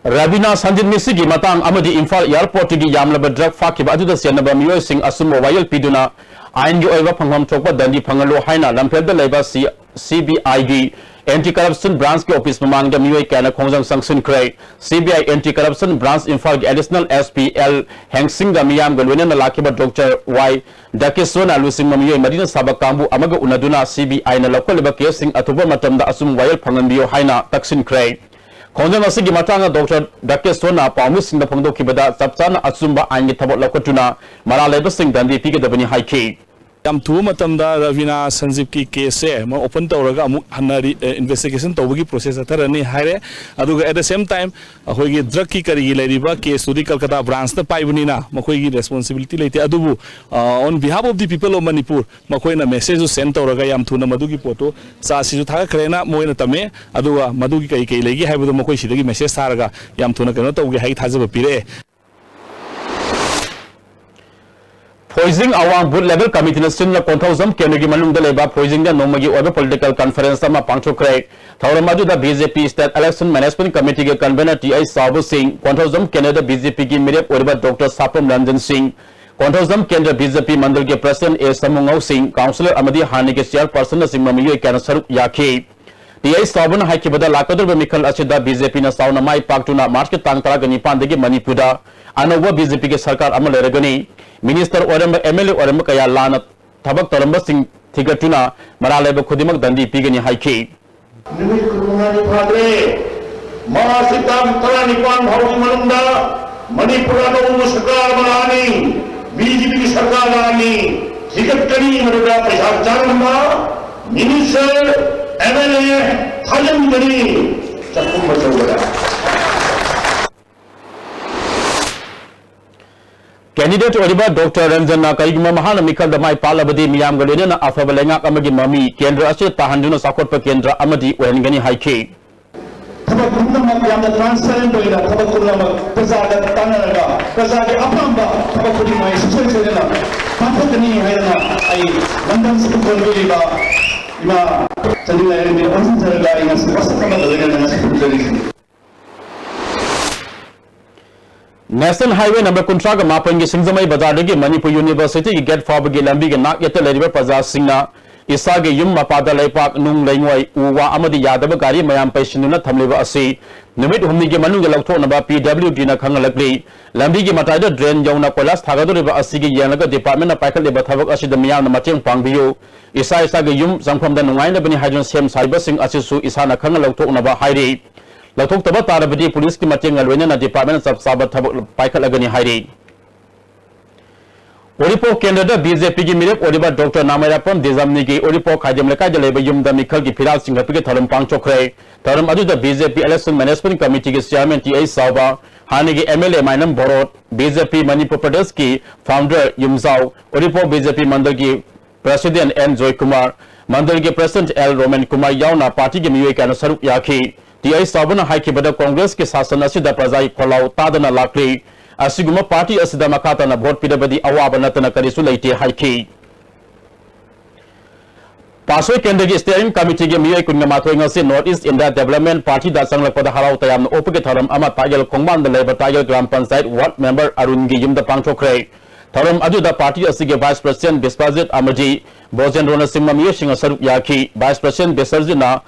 Rabina Sanjit ꯃꯤꯁꯤꯒꯤ ꯃꯇꯥꯡ ꯑꯃꯗꯤ ꯏꯝꯐꯥꯜ ꯑꯦꯌꯥꯔꯄꯣꯔꯠꯇꯒꯤ ꯌꯥꯝꯂꯕ drug ꯐꯥꯈꯤꯕ ꯑꯗꯨꯗ ꯆꯦꯟꯅꯕ ꯃꯤꯑꯣꯏꯁꯤꯡ ꯑꯆꯨꯝꯕ ꯋꯥꯌꯦꯜ ꯄꯤꯗꯨꯅ ꯑꯥꯏꯟꯒꯤ ꯑꯣꯏꯕ ꯐꯪꯐꯝ ꯊꯣꯛꯄ ꯗꯟꯗꯤ ꯐꯪꯍꯜꯂꯨ ꯍꯥꯏꯅ ꯂꯝꯐꯦꯜꯗ ꯂꯩꯕ ꯁꯤ-, CBIꯒꯤ Anti Corruption Branchꯀꯤ ꯑꯣꯐꯤꯁ ꯃꯃꯥꯡꯗ ꯃꯤꯑꯣꯏ ꯀꯌꯥꯅ ꯈꯣꯡꯖꯪ ꯆꯪꯁꯤꯟꯈ꯭ꯔꯦ꯫ CBI Anti Corruption Branch ꯏꯝꯐꯥꯜꯒꯤ Additional SP L ꯍꯦꯡꯁꯤꯡꯒ ꯃꯤꯌꯥꯝꯒ ꯂꯣꯏꯅꯅ ꯂꯥꯛꯈꯤꯕ ꯗꯣꯛꯇꯔ ꯋꯥꯏ ꯗꯀꯦꯁꯣꯔꯅ ꯂꯨꯆꯤꯡꯕ ꯃꯤꯑꯣꯏ ꯃꯔꯤꯅ ꯁꯥꯕ ꯀꯥꯡꯕꯨ ꯑꯃꯒ ꯎꯅꯗꯨꯅ CBIꯅ ꯂꯧꯈꯠꯂꯤꯕ ꯀꯦꯁꯁꯤꯡ ꯑꯊꯨꯕ ꯃꯇꯝꯗ ꯑꯆꯨꯝꯕ ꯋꯥꯌꯦꯜ ꯐꯪꯍꯟꯕꯤꯌꯨ ꯍꯥꯏꯅ ꯇꯛꯁꯤꯟꯈ꯭ꯔꯦ꯫ ꯈꯣꯡꯖꯪ ꯑꯁꯤꯒꯤ ꯃꯇꯥꯡꯗ ꯗꯣꯛꯇꯔ ꯗꯀꯦꯁꯣꯔꯅ ꯄꯥꯎꯃꯤꯁꯤꯡꯗ ꯐꯣꯡꯗꯣꯛꯈꯤꯕꯗ, ꯆꯞ ꯆꯥꯅ ꯑꯆꯨꯝꯕ ꯑꯥꯏꯟꯒꯤ ꯊꯕꯛ ꯂꯧꯈꯠꯇꯨꯅ ꯃꯔꯥꯜ ꯂꯩꯕꯁꯤꯡ ꯗꯟꯗꯤ ꯄꯤꯒꯗꯕꯅꯤ ꯍꯥꯏꯈꯤ꯫ ꯌꯥꯝ ꯊꯨꯕ ꯃꯇꯝꯗ ꯔꯕꯤꯅꯥ ꯁꯟꯖꯤꯞꯀꯤ ꯀꯦꯁꯁꯦ ꯑꯃ open ꯇꯧꯔꯒ ꯑꯃꯨꯛ ꯍꯟꯅ ꯔꯤ-, ꯑ, investigation ꯇꯧꯕꯒꯤ process ꯆꯠꯊꯔꯅꯤ ꯍꯥꯏꯔꯦ꯫ ꯑꯗꯨꯒ at the same time ꯑꯩꯈꯣꯏꯒꯤ ꯗ꯭ꯔꯒꯀꯤ ꯀꯔꯤꯒꯤ ꯂꯩꯔꯤꯕ ꯀꯦꯁꯇꯨꯗꯤ ꯀꯜꯀꯇꯥ branchꯅ ꯄꯥꯏꯕꯅꯤꯅ ꯃꯈꯣꯏꯒꯤ responsibility ꯂꯩꯇꯦ꯫ ꯑꯗꯨꯕꯨ, ꯑ, on behalf of the people of Manipur ꯃꯈꯣꯏꯅ message ꯁꯦꯟ ꯇꯧꯔꯒ ꯌꯥꯝ ꯊꯨꯅ ꯃꯗꯨꯒꯤ ꯄꯣꯠꯇꯨ ꯆꯥꯁꯤꯁꯨ ꯊꯥꯒꯠꯈ꯭ꯔꯦꯅ ꯃꯣꯏꯅ ꯇꯝꯃꯦ꯫ ꯑꯗꯨꯒ ꯃꯗꯨꯒꯤ ꯀꯩ ꯀꯩ ꯂꯩꯒꯦ ꯍꯥꯏꯕꯗꯨ ꯃꯈꯣꯏ ꯁꯤꯗꯒꯤ message ꯊꯥꯔꯒ ꯌꯥꯝ ꯊꯨꯅ ꯀꯩꯅꯣ ꯇꯧꯒꯦ ꯍꯥꯏꯒꯤ ꯊꯥꯖꯕ ꯄꯤꯔꯛꯑꯦ꯫ ꯐꯣꯏꯖꯤꯡ ꯑꯋꯥꯡ Booth Level Committeeꯅ ꯁꯤꯟꯅ ꯀꯣꯟꯊꯧꯖꯝ ꯀꯦꯟꯗ꯭ꯔꯒꯤ ꯃꯅꯨꯡꯗ ꯂꯩꯕ ꯐꯣꯏꯖꯤꯡꯗ ꯅꯣꯡꯃꯒꯤ ꯑꯣꯏꯕ political conference ꯑꯃ ꯄꯥꯡꯊꯣꯛꯈ꯭ꯔꯦ꯫ ꯊꯧꯔꯝ ꯑꯗꯨꯗ BJP State Election Management Committeeꯒꯤ convener T I ꯆꯥꯎꯕ ꯁꯤꯡ, ꯀꯣꯟꯊꯧꯖꯝ ꯀꯦꯟꯗ꯭ꯔꯗ BJPꯒꯤ ꯃꯤꯔꯦꯞ ꯑꯣꯏꯔꯤꯕ ꯗꯣꯛꯇꯔ ꯁꯥꯄꯝ ꯔꯟꯖꯟ ꯁꯤꯡ, ꯀꯣꯟꯊꯧꯖꯝ ꯀꯦꯟꯗ꯭ꯔ BJP ꯃꯟꯗꯜꯒꯤ president A ꯁꯃꯨꯉꯧ ꯁꯤꯡ, councillor ꯑꯃꯗꯤ ꯍꯥꯟꯅꯒꯤ chairpersonꯅꯆꯤꯡꯕ ꯃꯤꯑꯣꯏ ꯀꯌꯥꯅ ꯁꯔꯨꯛ ꯌꯥꯈꯤ꯫ T I ꯆꯥꯎꯕꯅ ꯍꯥꯏꯈꯤꯕꯗ, ꯂꯥꯛꯀꯗꯧꯔꯤꯕ ꯃꯤꯈꯜ ꯑꯁꯤꯗ BJPꯅ ꯆꯥꯎꯅ ꯃꯥꯏ ꯄꯥꯛꯇꯨꯅ Marchꯀꯤ ꯇꯥꯡ ꯇꯔꯥꯒ ꯅꯤꯄꯥꯟꯗꯒꯤ ꯃꯅꯤꯄꯨꯔꯗ ꯑꯅꯧꯕ BJPꯒꯤ ꯁꯔꯀꯥꯔ ꯑꯃ ꯂꯩꯔꯒꯅꯤ꯫ Minister ꯑꯣꯏꯔꯝꯕ, MLA ꯑꯣꯏꯔꯝꯕ ꯀꯌꯥ ꯂꯥꯟꯅ ꯊꯕꯛ ꯇꯧꯔꯝꯕꯁꯤꯡ ꯊꯤꯒꯠꯇꯨꯅ ꯃꯔꯥꯜ ꯂꯩꯕ ꯈꯨꯗꯤꯡꯃꯛ ꯗꯟꯗꯤ ꯄꯤꯒꯅꯤ ꯍꯥꯏꯈꯤ꯫ ꯅꯨꯃꯤꯠ ꯀꯨꯟꯃꯉꯥꯅꯤ ꯐꯥꯗ꯭ꯔꯦ꯫ Marchꯀꯤ ꯇꯥꯡ ꯇꯔꯥꯅꯤꯄꯥꯟ ꯐꯥꯎꯒꯤ ꯃꯅꯨꯡꯗ ꯃꯅꯤꯄꯨꯔ ꯑꯅꯧꯕ ꯁꯔꯀꯥꯔ ꯑꯃ ꯂꯥꯛꯑꯅꯤ, BJPꯒꯤ ꯁꯔꯀꯥꯔ ꯂꯥꯛꯑꯅꯤ꯫ ꯊꯤꯒꯠꯀꯅꯤ, ꯃꯗꯨꯗ ꯄꯩꯁꯥ ꯆꯥꯔꯝꯕ minister, MLA ꯊꯥꯖꯤꯟꯒꯅꯤ ꯆꯥꯛꯈꯨꯝ ꯑꯆꯧꯕꯗ꯫ Candidate ꯑꯣꯏꯔꯤꯕ ꯗꯣꯛꯇꯔ ꯔꯟꯖꯟꯅ ꯀꯔꯤꯒꯨꯝꯕ ꯃꯍꯥꯛꯅ ꯃꯤꯈꯜꯗ ꯃꯥꯏ ꯄꯥꯛꯂꯕꯗꯤ ꯃꯤꯌꯥꯝꯒ ꯂꯣꯏꯅꯅ ꯑꯐꯕ ꯂꯩꯉꯥꯛ ꯑꯃꯒꯤ ꯃꯃꯤ ꯀꯦꯟꯗ꯭ꯔ ꯑꯁꯤ ꯇꯥꯍꯟꯗꯨꯅ ꯆꯥꯎꯈꯠꯄ ꯀꯦꯟꯗ꯭ꯔ ꯑꯃꯗꯤ ꯑꯣꯏꯍꯟꯒꯅꯤ ꯍꯥꯏꯈꯤ꯫ ꯊꯕꯛ ꯄꯨꯝꯅꯃꯛ ꯌꯥꯝꯅ transparent ꯑꯣꯏꯅ ꯊꯕꯛ ꯄꯨꯝꯅꯃꯛ ꯄ꯭ꯔꯖꯥꯗ ꯇꯥꯟꯅꯔꯒ ꯄ꯭ꯔꯖꯥꯒꯤ ꯑꯄꯥꯝꯕ ꯊꯕꯛ ꯈꯨꯗꯤꯡꯃꯛ ꯑꯩ ꯁꯨꯡꯁꯣꯏ ꯁꯣꯏꯗꯅ ꯄꯥꯡꯊꯣꯛꯀꯅꯤ ꯍꯥꯏꯗꯅ ꯑꯩ ꯂꯝꯗꯝꯁꯤꯗ ꯀꯣꯟꯕꯤꯔꯤꯕ ꯏꯃꯥ ꯆꯅꯤꯡꯉꯥꯏꯔꯦꯝꯕꯤ ꯑꯣꯟꯁꯤꯟꯖꯔꯒ ꯑꯩ ꯉꯁꯤ ꯋꯥꯁꯛ ꯑꯃꯒ ꯂꯣꯏꯅꯅ ꯉꯁꯤ ꯈꯨꯔꯨꯝꯖꯔꯤꯁꯤꯅꯤ꯫ National Highway number ꯀꯨꯟꯊ꯭ꯔꯥꯒ ꯃꯥꯄꯟꯒꯤ ꯁꯤꯡꯖꯃꯩ ꯕꯖꯥꯔꯗꯒꯤ ꯃꯅꯤꯄꯨꯔ Universityꯒꯤ gate ꯐꯥꯎꯕꯒꯤ ꯂꯝꯕꯤꯒꯤ ꯅꯥꯛ ꯌꯦꯠꯇ ꯂꯩꯔꯤꯕ ꯄ꯭ꯔꯖꯥꯁꯤꯡꯅ ꯏꯁꯥꯒꯤ ꯌꯨꯝ ꯃꯄꯥꯗ ꯂꯩꯄꯥꯛ, ꯅꯨꯡ, ꯂꯩꯉꯣꯏ, ꯎ ꯋꯥ ꯑꯃꯗꯤ ꯌꯥꯗꯕ ꯒꯥꯔꯤ ꯃꯌꯥꯝ ꯄꯩꯁꯤꯟꯗꯨꯅ ꯊꯝꯂꯤꯕ ꯑꯁꯤ ꯅꯨꯃꯤꯠ ꯍꯨꯝꯅꯤꯒꯤ ꯃꯅꯨꯡꯗ ꯂꯧꯊꯣꯛꯅꯕ PWDꯅ ꯈꯪꯍꯜꯂꯛꯂꯤ꯫ ꯂꯝꯕꯤꯒꯤ ꯃꯇꯥꯏꯗ drain ꯌꯧꯅ ꯀꯣꯏꯂꯥꯁ ꯊꯥꯒꯗꯧꯔꯤꯕ ꯑꯁꯤꯒꯤ ꯌꯦꯡꯂꯒ departmentꯅ ꯄꯥꯏꯈꯠꯂꯤꯕ ꯊꯕꯛ ꯑꯁꯤꯗ ꯃꯤꯌꯥꯝꯅ ꯃꯇꯦꯡ ꯄꯥꯡꯕꯤꯌꯨ꯫ ꯏꯁꯥ ꯏꯁꯥꯒꯤ ꯌꯨꯝ ꯆꯪꯐꯝꯗ ꯅꯨꯡꯉꯥꯏꯅꯕꯅꯤ ꯍꯥꯏꯗꯨꯅ ꯁꯦꯝ ꯁꯥꯔꯤꯕꯁꯤꯡ ꯑꯁꯤꯁꯨ ꯏꯁꯥꯅ ꯈꯪꯅ ꯂꯧꯊꯣꯛꯅꯕ ꯍꯥꯏꯔꯤ꯫ ꯂꯧꯊꯣꯛꯇꯕ ꯇꯥꯔꯕꯗꯤ ꯄꯨꯂꯤꯁꯀꯤ ꯃꯇꯦꯡꯒ ꯂꯣꯏꯅꯅ departmentꯅ ꯆꯞ ꯆꯥꯕ ꯊꯕꯛ ꯄꯥꯏꯈꯠꯂꯒꯅꯤ ꯍꯥꯏꯔꯤ꯫ ꯎꯔꯤꯄꯣꯛ ꯀꯦꯟꯗ꯭ꯔꯗ BJPꯒꯤ ꯃꯤꯔꯦꯞ ꯑꯣꯏꯔꯤꯕ Doctor ꯅꯥꯃꯩꯔꯥꯛꯄꯝ ꯗꯤꯖꯥꯝꯅꯤꯒꯤ ꯎꯔꯤꯄꯣꯛ ꯈꯥꯏꯗꯦꯝ ꯂꯩꯀꯥꯏꯗ ꯂꯩꯕ ꯌꯨꯝꯗ ꯃꯤꯈꯜꯒꯤ ꯐꯤꯔꯥꯜ ꯆꯤꯡꯈꯠꯄꯒꯤ ꯊꯧꯔꯝ ꯄꯥꯡꯊꯣꯛꯈ꯭ꯔꯦ꯫ ꯊꯧꯔꯝ ꯑꯗꯨꯗ BJP Election Management Committeeꯒꯤ Chairman T.I. ꯆꯥꯎꯕ, ꯍꯥꯟꯅꯒꯤ MLA ꯃꯥꯏꯅꯝ ꯕꯣꯔꯣꯠ, BJP ꯃꯅꯤꯄꯨꯔ ꯄ꯭ꯔꯗꯦꯁꯀꯤ founder ꯌꯨꯝꯖꯥꯎ, ꯎꯔꯤꯄꯣꯛ BJP ꯃꯟꯗꯜꯒꯤ President ꯑꯦꯟ ꯖꯣꯏꯀꯨꯃꯥꯔ, ꯃꯟꯗꯜꯒꯤ President ꯑꯦꯜ ꯔꯣꯃꯦꯟ ꯀꯨꯃꯥꯔ ꯌꯥꯎꯅ partyꯒꯤ ꯃꯤꯑꯣꯏ ꯀꯌꯥꯅ ꯁꯔꯨꯛ ꯌꯥꯈꯤ꯫ T.I. ꯆꯥꯎꯕꯅ ꯍꯥꯏꯈꯤꯕꯗ Congressꯀꯤ ꯁꯥꯁꯟ ꯑꯁꯤꯗ ꯄ꯭ꯔꯖꯥꯒꯤ ꯈꯣꯜꯂꯥꯎ ꯇꯥꯗꯅ ꯂꯥꯛꯂꯤ꯫ ꯑꯁꯤꯒꯨꯝꯕ party ꯑꯁꯤꯗ ꯃꯈꯥ ꯇꯥꯅ vote ꯄꯤꯔꯕꯗꯤ ꯑꯋꯥꯕ ꯅꯠꯇꯅ ꯀꯔꯤꯁꯨ ꯂꯩꯇꯦ ꯍꯥꯏꯈꯤ꯫ ꯄꯥꯁꯣꯏ ꯀꯦꯟꯗ꯭ꯔꯒꯤ Steering Committeeꯒꯤ ꯃꯤꯑꯣꯏ ꯀꯨꯟꯒ ꯃꯥꯊꯣꯏ ꯉꯁꯤ North East India Development Partyꯗ ꯆꯪꯂꯛꯄꯗ ꯍꯔꯥꯎ ꯇꯌꯥꯝꯅ ꯑꯣꯛꯄꯒꯤ ꯊꯧꯔꯝ ꯑꯃ ꯇꯥꯏꯒꯦꯜ ꯈꯣꯡꯕꯥꯟꯗ ꯂꯩꯕ ꯇꯥꯏꯒꯦꯜ ꯒ꯭ꯔꯥꯝ ꯄꯟꯆꯥꯌꯠ ward member ꯑꯔꯨꯟꯒꯤ ꯌꯨꯝꯗ ꯄꯥꯡꯊꯣꯛꯈ꯭ꯔꯦ꯫ ꯊꯧꯔꯝ ꯑꯗꯨꯗ party ꯑꯁꯤꯒꯤ Vice President ꯕꯤꯁ꯭ꯋꯖꯤꯠ ꯑꯃꯗꯤ ꯕꯣꯖꯦꯟꯗ꯭ꯔꯣꯅꯆꯤꯡꯕ ꯃꯤꯑꯣꯏꯁꯤꯡꯅ ꯁꯔꯨꯛ ꯌꯥꯈꯤ꯫ Vice President ꯕꯤꯁ꯭ꯋꯖꯤꯠꯅ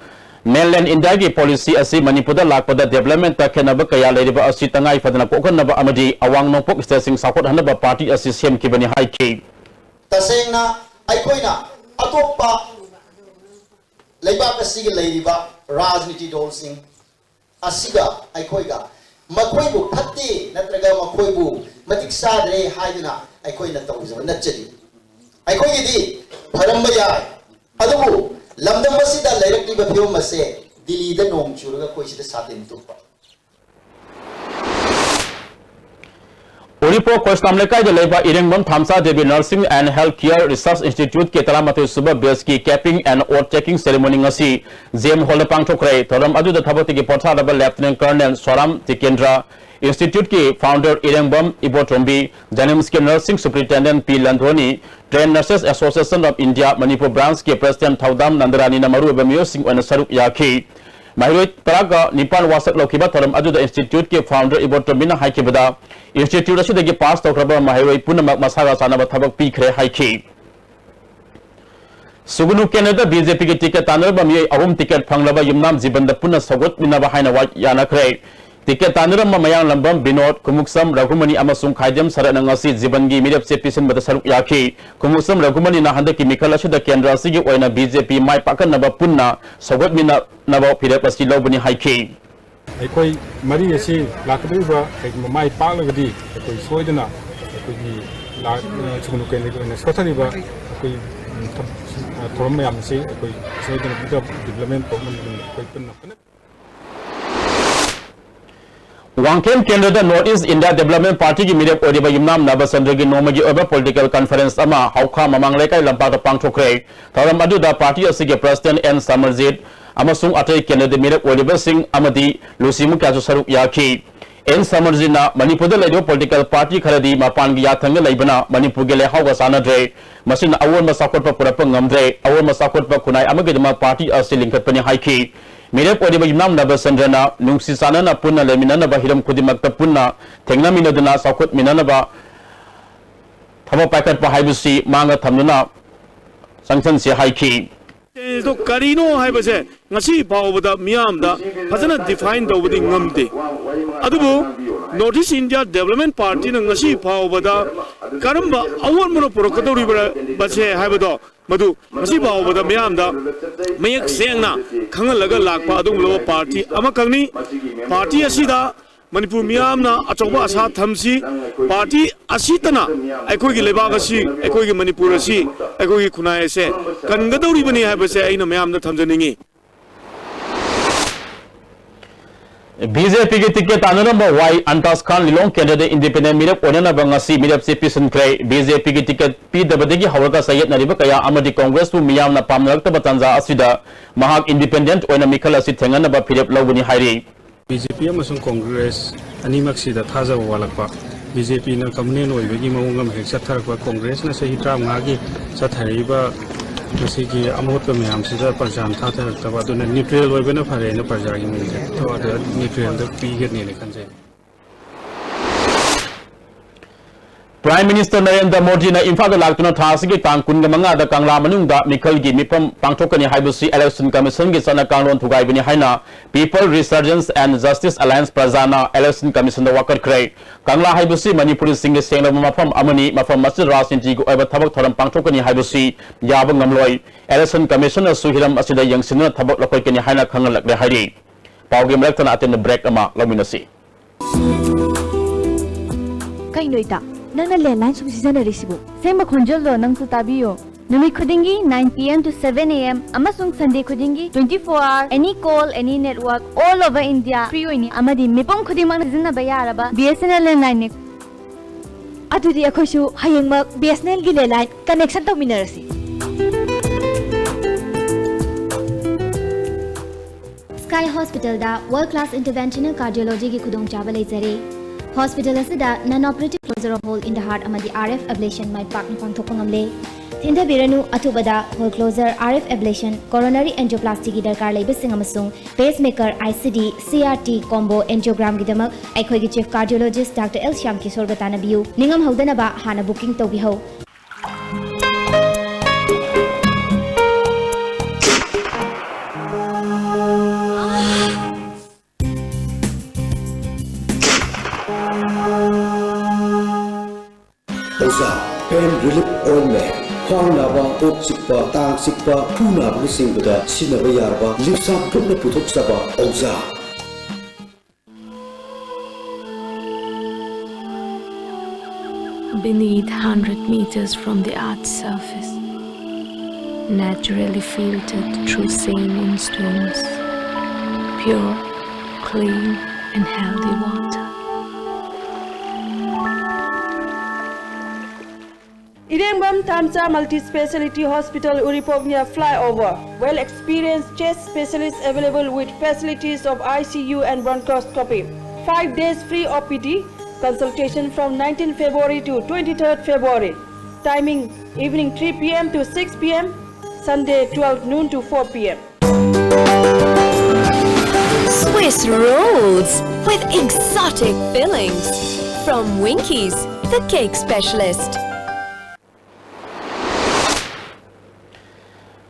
Mainland Indiaꯒꯤ policy ꯑꯁꯤ ꯃꯅꯤꯄꯨꯔꯗ ꯂꯥꯛꯄꯗ developmentꯇ ꯈꯦꯠꯅꯕ ꯀꯌꯥ ꯂꯩꯔꯤꯕ ꯑꯁꯤ ꯇꯉꯥꯏ ꯐꯗꯅ ꯀꯣꯛꯍꯟꯅꯕ ꯑꯃꯗꯤ ꯑꯋꯥꯡ ꯅꯣꯡꯄꯣꯛ stateꯁꯤꯡ ꯆꯥꯎꯈꯠꯍꯟꯅꯕ party ꯑꯁꯤ ꯁꯦꯝꯈꯤꯕꯅꯤ ꯍꯥꯏꯈꯤ꯫ ꯇꯁꯦꯡꯅ ꯑꯩꯈꯣꯏꯅ ꯑꯇꯣꯞꯄ ꯂꯩꯕꯥꯛ ꯑꯁꯤꯒꯤ ꯂꯩꯔꯤꯕ ꯔꯥꯖꯅꯤꯇꯤ ꯗꯜꯁꯤꯡ ꯑꯁꯤꯒ ꯑꯩꯈꯣꯏꯒ ꯃꯈꯣꯏꯕꯨ ꯐꯠꯇꯦ ꯅꯠꯇ꯭ꯔꯒ ꯃꯈꯣꯏꯕꯨ ꯃꯇꯤꯛ ꯆꯥꯗ꯭ꯔꯦ ꯍꯥꯏꯗꯨꯅ ꯑꯩꯈꯣꯏꯅ ꯇꯧꯖꯕ ꯅꯠꯆꯗꯦ꯫ ꯑꯩꯈꯣꯏꯒꯤꯗꯤ ꯐꯔꯝꯕ ꯌꯥꯏ, ꯑꯗꯨꯕꯨ ꯂꯝꯗꯝ ꯑꯁꯤꯗ ꯂꯩꯔꯛꯂꯤꯕ ꯐꯤꯕꯝ ꯑꯁꯦ ꯗꯤꯜꯂꯤꯗ ꯅꯣꯡ ꯆꯨꯔꯒ ꯑꯩꯈꯣꯏ ꯁꯤꯗ ꯁꯥꯇꯤꯟ ꯇꯨꯞꯄ꯫ ꯃꯅꯤꯄꯨꯔ ꯈꯣꯏꯁꯂꯥꯝ ꯂꯩꯀꯥꯏꯗ ꯂꯩꯕ ꯏꯔꯦꯡꯕꯝ ꯊꯥꯝꯆꯥ Devi Nursing and Health Care Research Institute ꯀꯤ ꯇꯔꯥꯃꯥꯊꯣꯏ ꯁꯨꯕ batch ꯀꯤ capping and oath taking ceremony ꯉꯁꯤ J M Hall ꯗ ꯄꯥꯡꯊꯣꯛꯈ꯭ꯔꯦ꯫ ꯊꯧꯔꯝ ꯑꯗꯨꯗ ꯊꯕꯛꯇꯒꯤ ꯄꯣꯊꯥꯔꯕ Lieutenant Colonel ꯁꯣꯔꯥꯝ ꯇꯤꯀꯦꯟꯗ꯭ꯔ, Institute ꯀꯤ founder ꯏꯔꯦꯡꯕꯝ ꯏꯕꯣꯇꯣꯝꯕꯤ, JNIMS ꯀꯤ Nursing Superintendent P ꯂꯟꯗꯣꯅꯤ, Trained Nurses Association of India Manipur Branch ꯀꯤ President ꯊꯧꯗꯥꯝ ꯅꯟꯗꯔꯥꯅꯤꯅ ꯃꯔꯨꯑꯣꯏꯕ ꯃꯤꯑꯣꯏꯁꯤꯡ ꯑꯣꯏꯅ ꯁꯔꯨꯛ ꯌꯥꯈꯤ꯫ ꯃꯍꯩꯔꯣꯏ ꯇꯔꯥꯒ ꯅꯤꯄꯥꯟ ꯋꯥꯁꯛ ꯂꯧꯈꯤꯕ ꯊꯧꯔꯝ ꯑꯗꯨꯗ Institute ꯀꯤ founder ꯏꯕꯣꯇꯣꯝꯕꯤꯅ ꯍꯥꯏꯈꯤꯕꯗ, Institute ꯑꯁꯤꯗꯒꯤ pass ꯇꯧꯈ꯭ꯔꯕ ꯃꯍꯩꯔꯣꯏ ꯄꯨꯝꯅꯃꯛ ꯃꯁꯥꯒ ꯆꯥꯟꯅꯕ ꯊꯕꯛ ꯄꯤꯈ꯭ꯔꯦ ꯍꯥꯏꯈꯤ꯫ ꯁꯨꯒꯨꯅꯨ ꯀꯦꯟꯗ꯭ꯔꯗ BJP ꯒꯤ ticket ꯇꯥꯟꯅꯔꯝꯕ ꯃꯤꯑꯣꯏ ꯑꯍꯨꯝ ticket ꯐꯪꯂꯕ ꯌꯨꯝꯅꯥꯝ ꯖꯤꯕꯟꯗ ꯄꯨꯟꯅ ꯁꯧꯒꯠꯃꯤꯟꯅꯕ ꯍꯥꯏꯅ ꯋꯥ ꯌꯥꯅꯈ꯭ꯔꯦ꯫ Ticket ꯇꯥꯟꯅꯔꯝꯕ ꯃꯌꯥꯡꯂꯝꯕꯝ ꯕꯤꯅꯣꯗ, ꯈꯨꯃꯨꯛꯁꯝ ꯔꯘꯨꯃꯅꯤ ꯑꯃꯁꯨꯡ ꯈꯥꯏꯗꯦꯝ ꯁꯔꯠꯅ ꯉꯁꯤ ꯖꯤꯕꯟꯒꯤ ꯃꯤꯔꯦꯞ ꯆꯦ ꯄꯤꯁꯤꯟꯕꯗ ꯁꯔꯨꯛ ꯌꯥꯈꯤ꯫ ꯈꯨꯃꯨꯛꯁꯝ ꯔꯘꯨꯃꯅꯤꯅ ꯍꯟꯗꯛꯀꯤ ꯃꯤꯈꯜ ꯑꯁꯤꯗ ꯀꯦꯟꯗ꯭ꯔ ꯑꯁꯤꯒꯤ ꯑꯣꯏꯅ BJP ꯃꯥꯏ ꯄꯥꯛꯍꯟꯅꯕ ꯄꯨꯟꯅ ꯁꯧꯒꯠꯃꯤꯟꯅꯅꯕ ꯐꯤꯔꯦꯞ ꯑꯁꯤ ꯂꯧꯕꯅꯤ ꯍꯥꯏꯈꯤ꯫ ꯑꯩꯈꯣꯏ ꯃꯔꯤ ꯑꯁꯤ ꯂꯥꯛꯀꯗꯧꯔꯤꯕ ꯀꯩꯒꯨꯝꯕ ꯃꯥꯏ ꯄꯥꯛꯂꯒꯗꯤ ꯑꯩꯈꯣꯏ ꯁꯣꯏꯗꯅ ꯑꯩꯈꯣꯏꯒꯤ ꯂꯥꯛ-, ꯁꯨꯒꯨꯅꯨ ꯀꯦꯟꯗ꯭ꯔꯒꯤ ꯑꯣꯏꯅ ꯁꯣꯠꯊꯔꯤꯕ ꯑꯩꯈꯣꯏ, ꯎꯝ, ꯊ-, ꯑ, ꯊꯧꯔꯝ ꯃꯌꯥꯝ ꯑꯁꯤ ꯑꯩꯈꯣꯏ ꯁꯣꯏꯗꯅ development ꯄꯨꯔꯛꯅꯕꯒꯤꯗꯃꯛ ꯑꯩꯈꯣꯏ ꯄꯨꯟꯅ ꯐꯅ ꯋꯥꯡꯈꯦꯝ ꯀꯦꯟꯗ꯭ꯔꯗ North East India Development Party ꯒꯤ ꯃꯤꯔꯦꯞ ꯑꯣꯏꯔꯤꯕ ꯌꯨꯝꯅꯥꯝ ꯅꯕꯆꯟꯗ꯭ꯔꯒꯤ ꯅꯣꯡꯃꯒꯤ ꯑꯣꯏꯕ political conference ꯑꯃ ꯍꯧꯈꯥ ꯃꯃꯥꯡ ꯂꯩꯀꯥꯏ ꯂꯝꯄꯥꯛꯇ ꯄꯥꯡꯊꯣꯛꯈ꯭ꯔꯦ꯫ ꯊꯧꯔꯝ ꯑꯗꯨꯗ party ꯑꯁꯤꯒꯤ President ꯑꯦꯟ ꯁꯃꯔꯖꯤꯠ ꯑꯃꯁꯨꯡ ꯑꯇꯩ ꯀꯦꯟꯗ꯭ꯔꯗ ꯃꯤꯔꯦꯞ ꯑꯣꯏꯔꯤꯕꯁꯤꯡ ꯑꯃꯗꯤ ꯂꯨꯆꯤꯡꯕ ꯀꯌꯥꯁꯨ ꯁꯔꯨꯛ ꯌꯥꯈꯤ꯫ ꯑꯦꯟ ꯁꯃꯔꯖꯤꯠꯅ ꯃꯅꯤꯄꯨꯔꯗ ꯂꯩꯔꯤꯕ political party ꯈꯔꯗꯤ ꯃꯄꯥꯟꯒꯤ ꯌꯥꯊꯪꯗ ꯂꯩꯕꯅ ꯃꯅꯤꯄꯨꯔꯒꯤ ꯂꯩꯍꯥꯎꯒ ꯆꯥꯟꯅꯗ꯭ꯔꯦ꯫ ꯃꯁꯤꯅ ꯑꯑꯣꯟꯕ ꯆꯥꯎꯈꯠꯄ ꯄꯨꯔꯛꯄ ꯉꯝꯗ꯭ꯔꯦ꯫ ꯑꯑꯣꯟꯕ ꯆꯥꯎꯈꯠꯄ ꯈꯨꯟꯅꯥꯏ ꯑꯃꯒꯤꯗꯃꯛ party ꯑꯁꯤ ꯂꯤꯡꯈꯠꯄꯅꯤ ꯍꯥꯏꯈꯤ꯫ ꯃꯤꯔꯦꯞ ꯑꯣꯏꯔꯤꯕ ꯌꯨꯝꯅꯥꯝ ꯅꯕꯆꯟꯗ꯭ꯔꯅ ꯅꯨꯡꯁꯤ ꯆꯥꯟꯅꯅ ꯄꯨꯟꯅ ꯂꯩꯃꯤꯟꯅꯅꯕ ꯍꯤꯔꯝ ꯈꯨꯗꯤꯡꯃꯛꯇ ꯄꯨꯟꯅ ꯊꯦꯡꯅꯃꯤꯟꯅꯗꯨꯅ ꯆꯥꯎꯈꯠꯃꯤꯟꯅꯅꯕ ꯊꯕꯛ ꯄꯥꯏꯈꯠꯄ ꯍꯥꯏꯕꯁꯤ ꯃꯥꯡꯗ ꯊꯝꯗꯨꯅ ꯆꯪꯁꯤꯟꯁꯤ ꯍꯥꯏꯈꯤ꯫ Change ꯗꯣ ꯀꯔꯤꯅꯣ ꯍꯥꯏꯕꯁꯦ ꯉꯁꯤ ꯐꯥꯎꯕꯗ ꯃꯤꯌꯥꯝꯗ ꯐꯖꯅ define ꯇꯧꯕꯗꯤ ꯉꯝꯗꯦ꯫ ꯑꯗꯨꯕꯨ North East India Development Party ꯅ ꯉꯁꯤ ꯐꯥꯎꯕꯗ ꯀꯔꯝꯕ ꯑꯑꯣꯟꯕꯅ ꯄꯨꯔꯛꯀꯗꯧꯔꯤꯕꯁꯦ ꯍꯥꯏꯕꯗꯣ ꯃꯗꯨ ꯉꯁꯤ ꯐꯥꯎꯕꯗ ꯃꯤꯌꯥꯝꯗ ꯃꯌꯦꯛ ꯁꯦꯡꯅ ꯈꯪꯍꯜꯂꯒ ꯂꯥꯛꯄ ꯑꯗꯨꯒꯨꯝꯂꯕ party ꯑꯃꯈꯛꯅꯤ꯫ Party ꯑꯁꯤꯗ ꯃꯅꯤꯄꯨꯔ ꯃꯤꯌꯥꯝꯅ ꯑꯆꯧꯕ ꯑꯁꯥ ꯊꯝꯁꯤ꯫ Party ꯑꯁꯤꯇꯅ ꯑꯩꯈꯣꯏꯒꯤ ꯂꯩꯕꯥꯛ ꯑꯁꯤ, ꯑꯩꯈꯣꯏꯒꯤ ꯃꯅꯤꯄꯨꯔ ꯑꯁꯤ, ꯑꯩꯈꯣꯏꯒꯤ ꯈꯨꯟꯅꯥꯏ ꯑꯁꯦ ꯀꯟꯒꯗꯧꯔꯤꯕꯅꯤ ꯍꯥꯏꯕꯁꯦ ꯑꯩꯅ ꯃꯌꯥꯝꯗ ꯊꯝꯖꯅꯤꯡꯏ꯫ ꯕꯤ ꯖꯦ ꯄꯤꯒꯤ ꯇꯤꯀꯦꯠ ꯇꯥꯟꯅꯔꯝꯕ ꯋꯥꯏ ꯑꯟꯇꯥꯖ ꯈꯥꯟ ꯂꯤꯂꯣꯡ ꯀꯦꯟꯗ꯭ꯔꯗ ꯏꯟꯗꯤꯄꯦꯟꯗꯦꯟ ꯃꯤꯔꯦꯞ ꯑꯣꯏꯅꯅꯕ ꯉꯁꯤ ꯃꯤꯔꯦꯞ ꯆꯦ ꯄꯤꯁꯤꯟꯈ꯭ꯔꯦ꯫ ꯕꯤ ꯖꯦ ꯄꯤꯒꯤ ꯇꯤꯀꯦꯠ ꯄꯤꯗꯕꯗꯒꯤ ꯍꯧꯔꯒ ꯆꯌꯦꯠꯅꯔꯤꯕ ꯀꯌꯥ ꯑꯃꯗꯤ ꯀꯣꯡꯒ꯭ꯔꯦꯁꯄꯨ ꯃꯤꯌꯥꯝꯅ ꯄꯥꯝꯅꯔꯛꯇꯕ ꯇꯥꯟꯖꯥ ꯑꯁꯤꯗ ꯃꯍꯥꯛ ꯏꯟꯗꯤꯄꯦꯟꯗꯦꯟ ꯑꯣꯏꯅ ꯃꯤꯈꯜ ꯑꯁꯤ ꯊꯦꯡꯅꯅꯕ ꯐꯤꯔꯦꯞ ꯂꯧꯒꯅꯤ ꯍꯥꯏꯔꯤ꯫ ꯕꯤ ꯖꯦ ꯄꯤ ꯑꯃꯁꯨꯡ ꯀꯣꯡꯒ꯭ꯔꯦꯁ ꯑꯅꯤꯃꯛꯁꯤꯗ ꯊꯥꯖꯕ ꯋꯥꯠꯂꯛꯄ, ꯕꯤ ꯖꯦ ꯄꯤꯅ ꯀꯃꯨꯅꯦꯜ ꯑꯣꯏꯕꯒꯤ ꯃꯑꯣꯡ ꯑꯃ ꯍꯦꯛ ꯆꯠꯊꯔꯛꯄ, ꯀꯣꯡꯒ꯭ꯔꯦꯁꯅ ꯆꯍꯤ ꯇꯔꯥꯃꯉꯥꯒꯤ ꯆꯠꯊꯔꯛꯏꯕ ꯃꯁꯤꯒꯤ ꯑꯃꯣꯠꯄ ꯃꯌꯥꯝꯁꯤꯗ ꯄ꯭ꯔꯖꯥꯅ ꯊꯥꯊꯔꯛꯇꯕ, ꯑꯗꯨꯅ ꯅ꯭ꯌꯨꯇ꯭ꯔꯦꯜ ꯑꯣꯏꯕꯅ ꯐꯔꯦꯅ ꯄ꯭ꯔꯖꯥꯒꯤ ꯃꯤꯡꯁꯦ ꯑꯗꯨ ꯅ꯭ꯌꯨꯇ꯭ꯔꯦꯜꯗ ꯄꯤꯒꯅꯦꯅ ꯈꯟꯖꯩ꯫ Prime Minister ꯅꯔꯦꯟꯗ꯭ꯔ ꯃꯣꯗꯤꯅ ꯏꯝꯐꯥꯜꯗ ꯂꯥꯛꯇꯨꯅ ꯊꯥ ꯑꯁꯤꯒꯤ ꯇꯥꯡ ꯀꯨꯟꯒ ꯃꯉꯥꯗ ꯀꯪꯂꯥ ꯃꯅꯨꯡꯗ ꯃꯤꯈꯜꯒꯤ ꯃꯤꯐꯝ ꯄꯥꯡꯊꯣꯛꯀꯅꯤ ꯍꯥꯏꯕꯁꯤ Election Commissionꯒꯤ ꯆꯠꯅ ꯀꯥꯡꯂꯣꯟ ꯊꯨꯒꯥꯏꯕꯅꯤ ꯍꯥꯏꯅ People Resurgence and Justice Alliance ꯄ꯭ꯔꯖꯥꯅ Election Commissionꯗ ꯋꯥꯀꯠꯈ꯭ꯔꯦ꯫ ꯀꯪꯂꯥ ꯍꯥꯏꯕꯁꯤ ꯃꯅꯤꯄꯨꯔꯤꯁꯤꯡꯒꯤ ꯁꯦꯡꯂꯕ ꯃꯐꯝ ꯑꯃꯅꯤ꯫ ꯃꯐꯝ ꯑꯁꯤꯗ ꯔꯥꯖꯅꯤꯇꯤꯒꯤ ꯑꯣꯏꯕ ꯊꯕꯛ ꯊꯧꯔꯝ ꯄꯥꯡꯊꯣꯛꯀꯅꯤ ꯍꯥꯏꯕꯁꯤ ꯌꯥꯕ ꯉꯝꯂꯣꯏ꯫ Election Commissionꯅꯁꯨ ꯍꯤꯔꯝ ꯑꯁꯤꯗ ꯌꯦꯡꯁꯤꯟꯗꯨꯅ ꯊꯕꯛ ꯂꯧꯈꯠꯀꯅꯤ ꯍꯥꯏꯅ ꯈꯪꯍꯜꯂꯛꯂꯦ ꯍꯥꯏꯔꯤ꯫ ꯄꯥꯎꯒꯤ ꯃꯔꯛꯇꯅ ꯑꯇꯦꯟꯕ break ꯑꯃ ꯂꯧꯃꯤꯟꯅꯁꯤ꯫ ꯀꯩꯅꯣ ꯏꯇꯥ, ꯅꯪꯅ landline ꯁꯨꯝ ꯁꯤꯖꯤꯟꯅꯔꯤꯁꯤꯕꯨ? ꯑꯁꯦꯡꯕ ꯈꯣꯟꯖꯦꯜꯗꯣ ꯅꯪꯁꯨ ꯇꯥꯕꯤꯌꯣ꯫ ꯅꯨꯃꯤꯠ ꯈꯨꯗꯤꯡꯒꯤ nine p.m. to seven a.m. ꯑꯃꯁꯨꯡ Sunday ꯈꯨꯗꯤꯡꯒꯤ twenty-four hour, any call, any network, all over India free ꯑꯣꯏꯅꯤ꯫ ꯑꯃꯗꯤ ꯃꯤꯄꯨꯝ ꯈꯨꯗꯤꯡꯃꯛꯅ ꯁꯤꯖꯤꯟꯅꯕ ꯌꯥꯔꯕ B S N L landlineꯅꯤ꯫ ꯑꯗꯨꯗꯤ ꯑꯩꯈꯣꯏꯁꯨ ꯍꯌꯦꯡꯃꯛ B S N Lꯒꯤ landline connection ꯇꯧꯃꯤꯟꯅꯔꯁꯤ꯫ Sky Hospitalꯗ world class interventional cardiologyꯒꯤ ꯈꯨꯗꯣꯡꯆꯥꯕ ꯂꯩꯖꯔꯦ꯫ Hospital ꯑꯁꯤꯗ non-operative closure of hole in the heart ꯑꯃꯗꯤ R F ablation ꯃꯥꯏ ꯄꯥꯛꯅ ꯄꯥꯡꯊꯣꯛꯄ ꯉꯝꯂꯦ꯫ ꯊꯤꯟꯊꯕꯤꯔꯅꯨ, ꯑꯊꯨꯕꯗ hole closure, R F ablation, coronary angioplastyꯒꯤ ꯗꯔꯀꯥꯔ ꯂꯩꯕꯁꯤꯡ ꯑꯃꯁꯨꯡ pacemaker, I C D, C R T combo angiogramꯒꯤꯗꯃꯛ ꯑꯩꯈꯣꯏꯒꯤ Chief Cardiologist Doctor L Shyam ꯀꯤꯁꯣꯔꯒ ꯇꯥꯟꯅꯕꯤꯌꯨ꯫ ꯅꯤꯡꯉꯝꯍꯧꯗꯅꯕ ꯍꯥꯟꯅ booking ꯇꯧꯕꯤꯍꯧ꯫ ꯑꯣꯖꯥ, pain relief ointment, ꯈ꯭ꯋꯥꯡ ꯅꯥꯕ, ꯀꯣꯛ ꯆꯤꯛꯄ, ꯇꯥꯡ ꯆꯤꯛꯄ, ꯈꯨ ꯅꯥꯕꯅꯆꯤꯡꯕꯗ ꯁꯤꯖꯤꯟꯅꯕ ꯌꯥꯔꯕ ꯂꯤꯞꯁꯥꯞ ꯒ꯭ꯔꯨꯞꯅ ꯄꯨꯊꯣꯛꯆꯕ ꯑꯣꯖꯥ꯫ Beneath, hundred meters from the earth's surface, naturally filtered through saline stones, pure, Clean and healthy water. Irengbam Tamcha Multi-Speciality Hospital, Uripok near flyover. Well experienced chest specialists available with facilities of I C U and bronchoscopy. Five days free O P D consultation from nineteenth February to twenty-third February. Timing evening three p m to six p m, Sunday twelve noon to four p m. Swiss rolls with exotic fillings from Winkies, the cake specialist.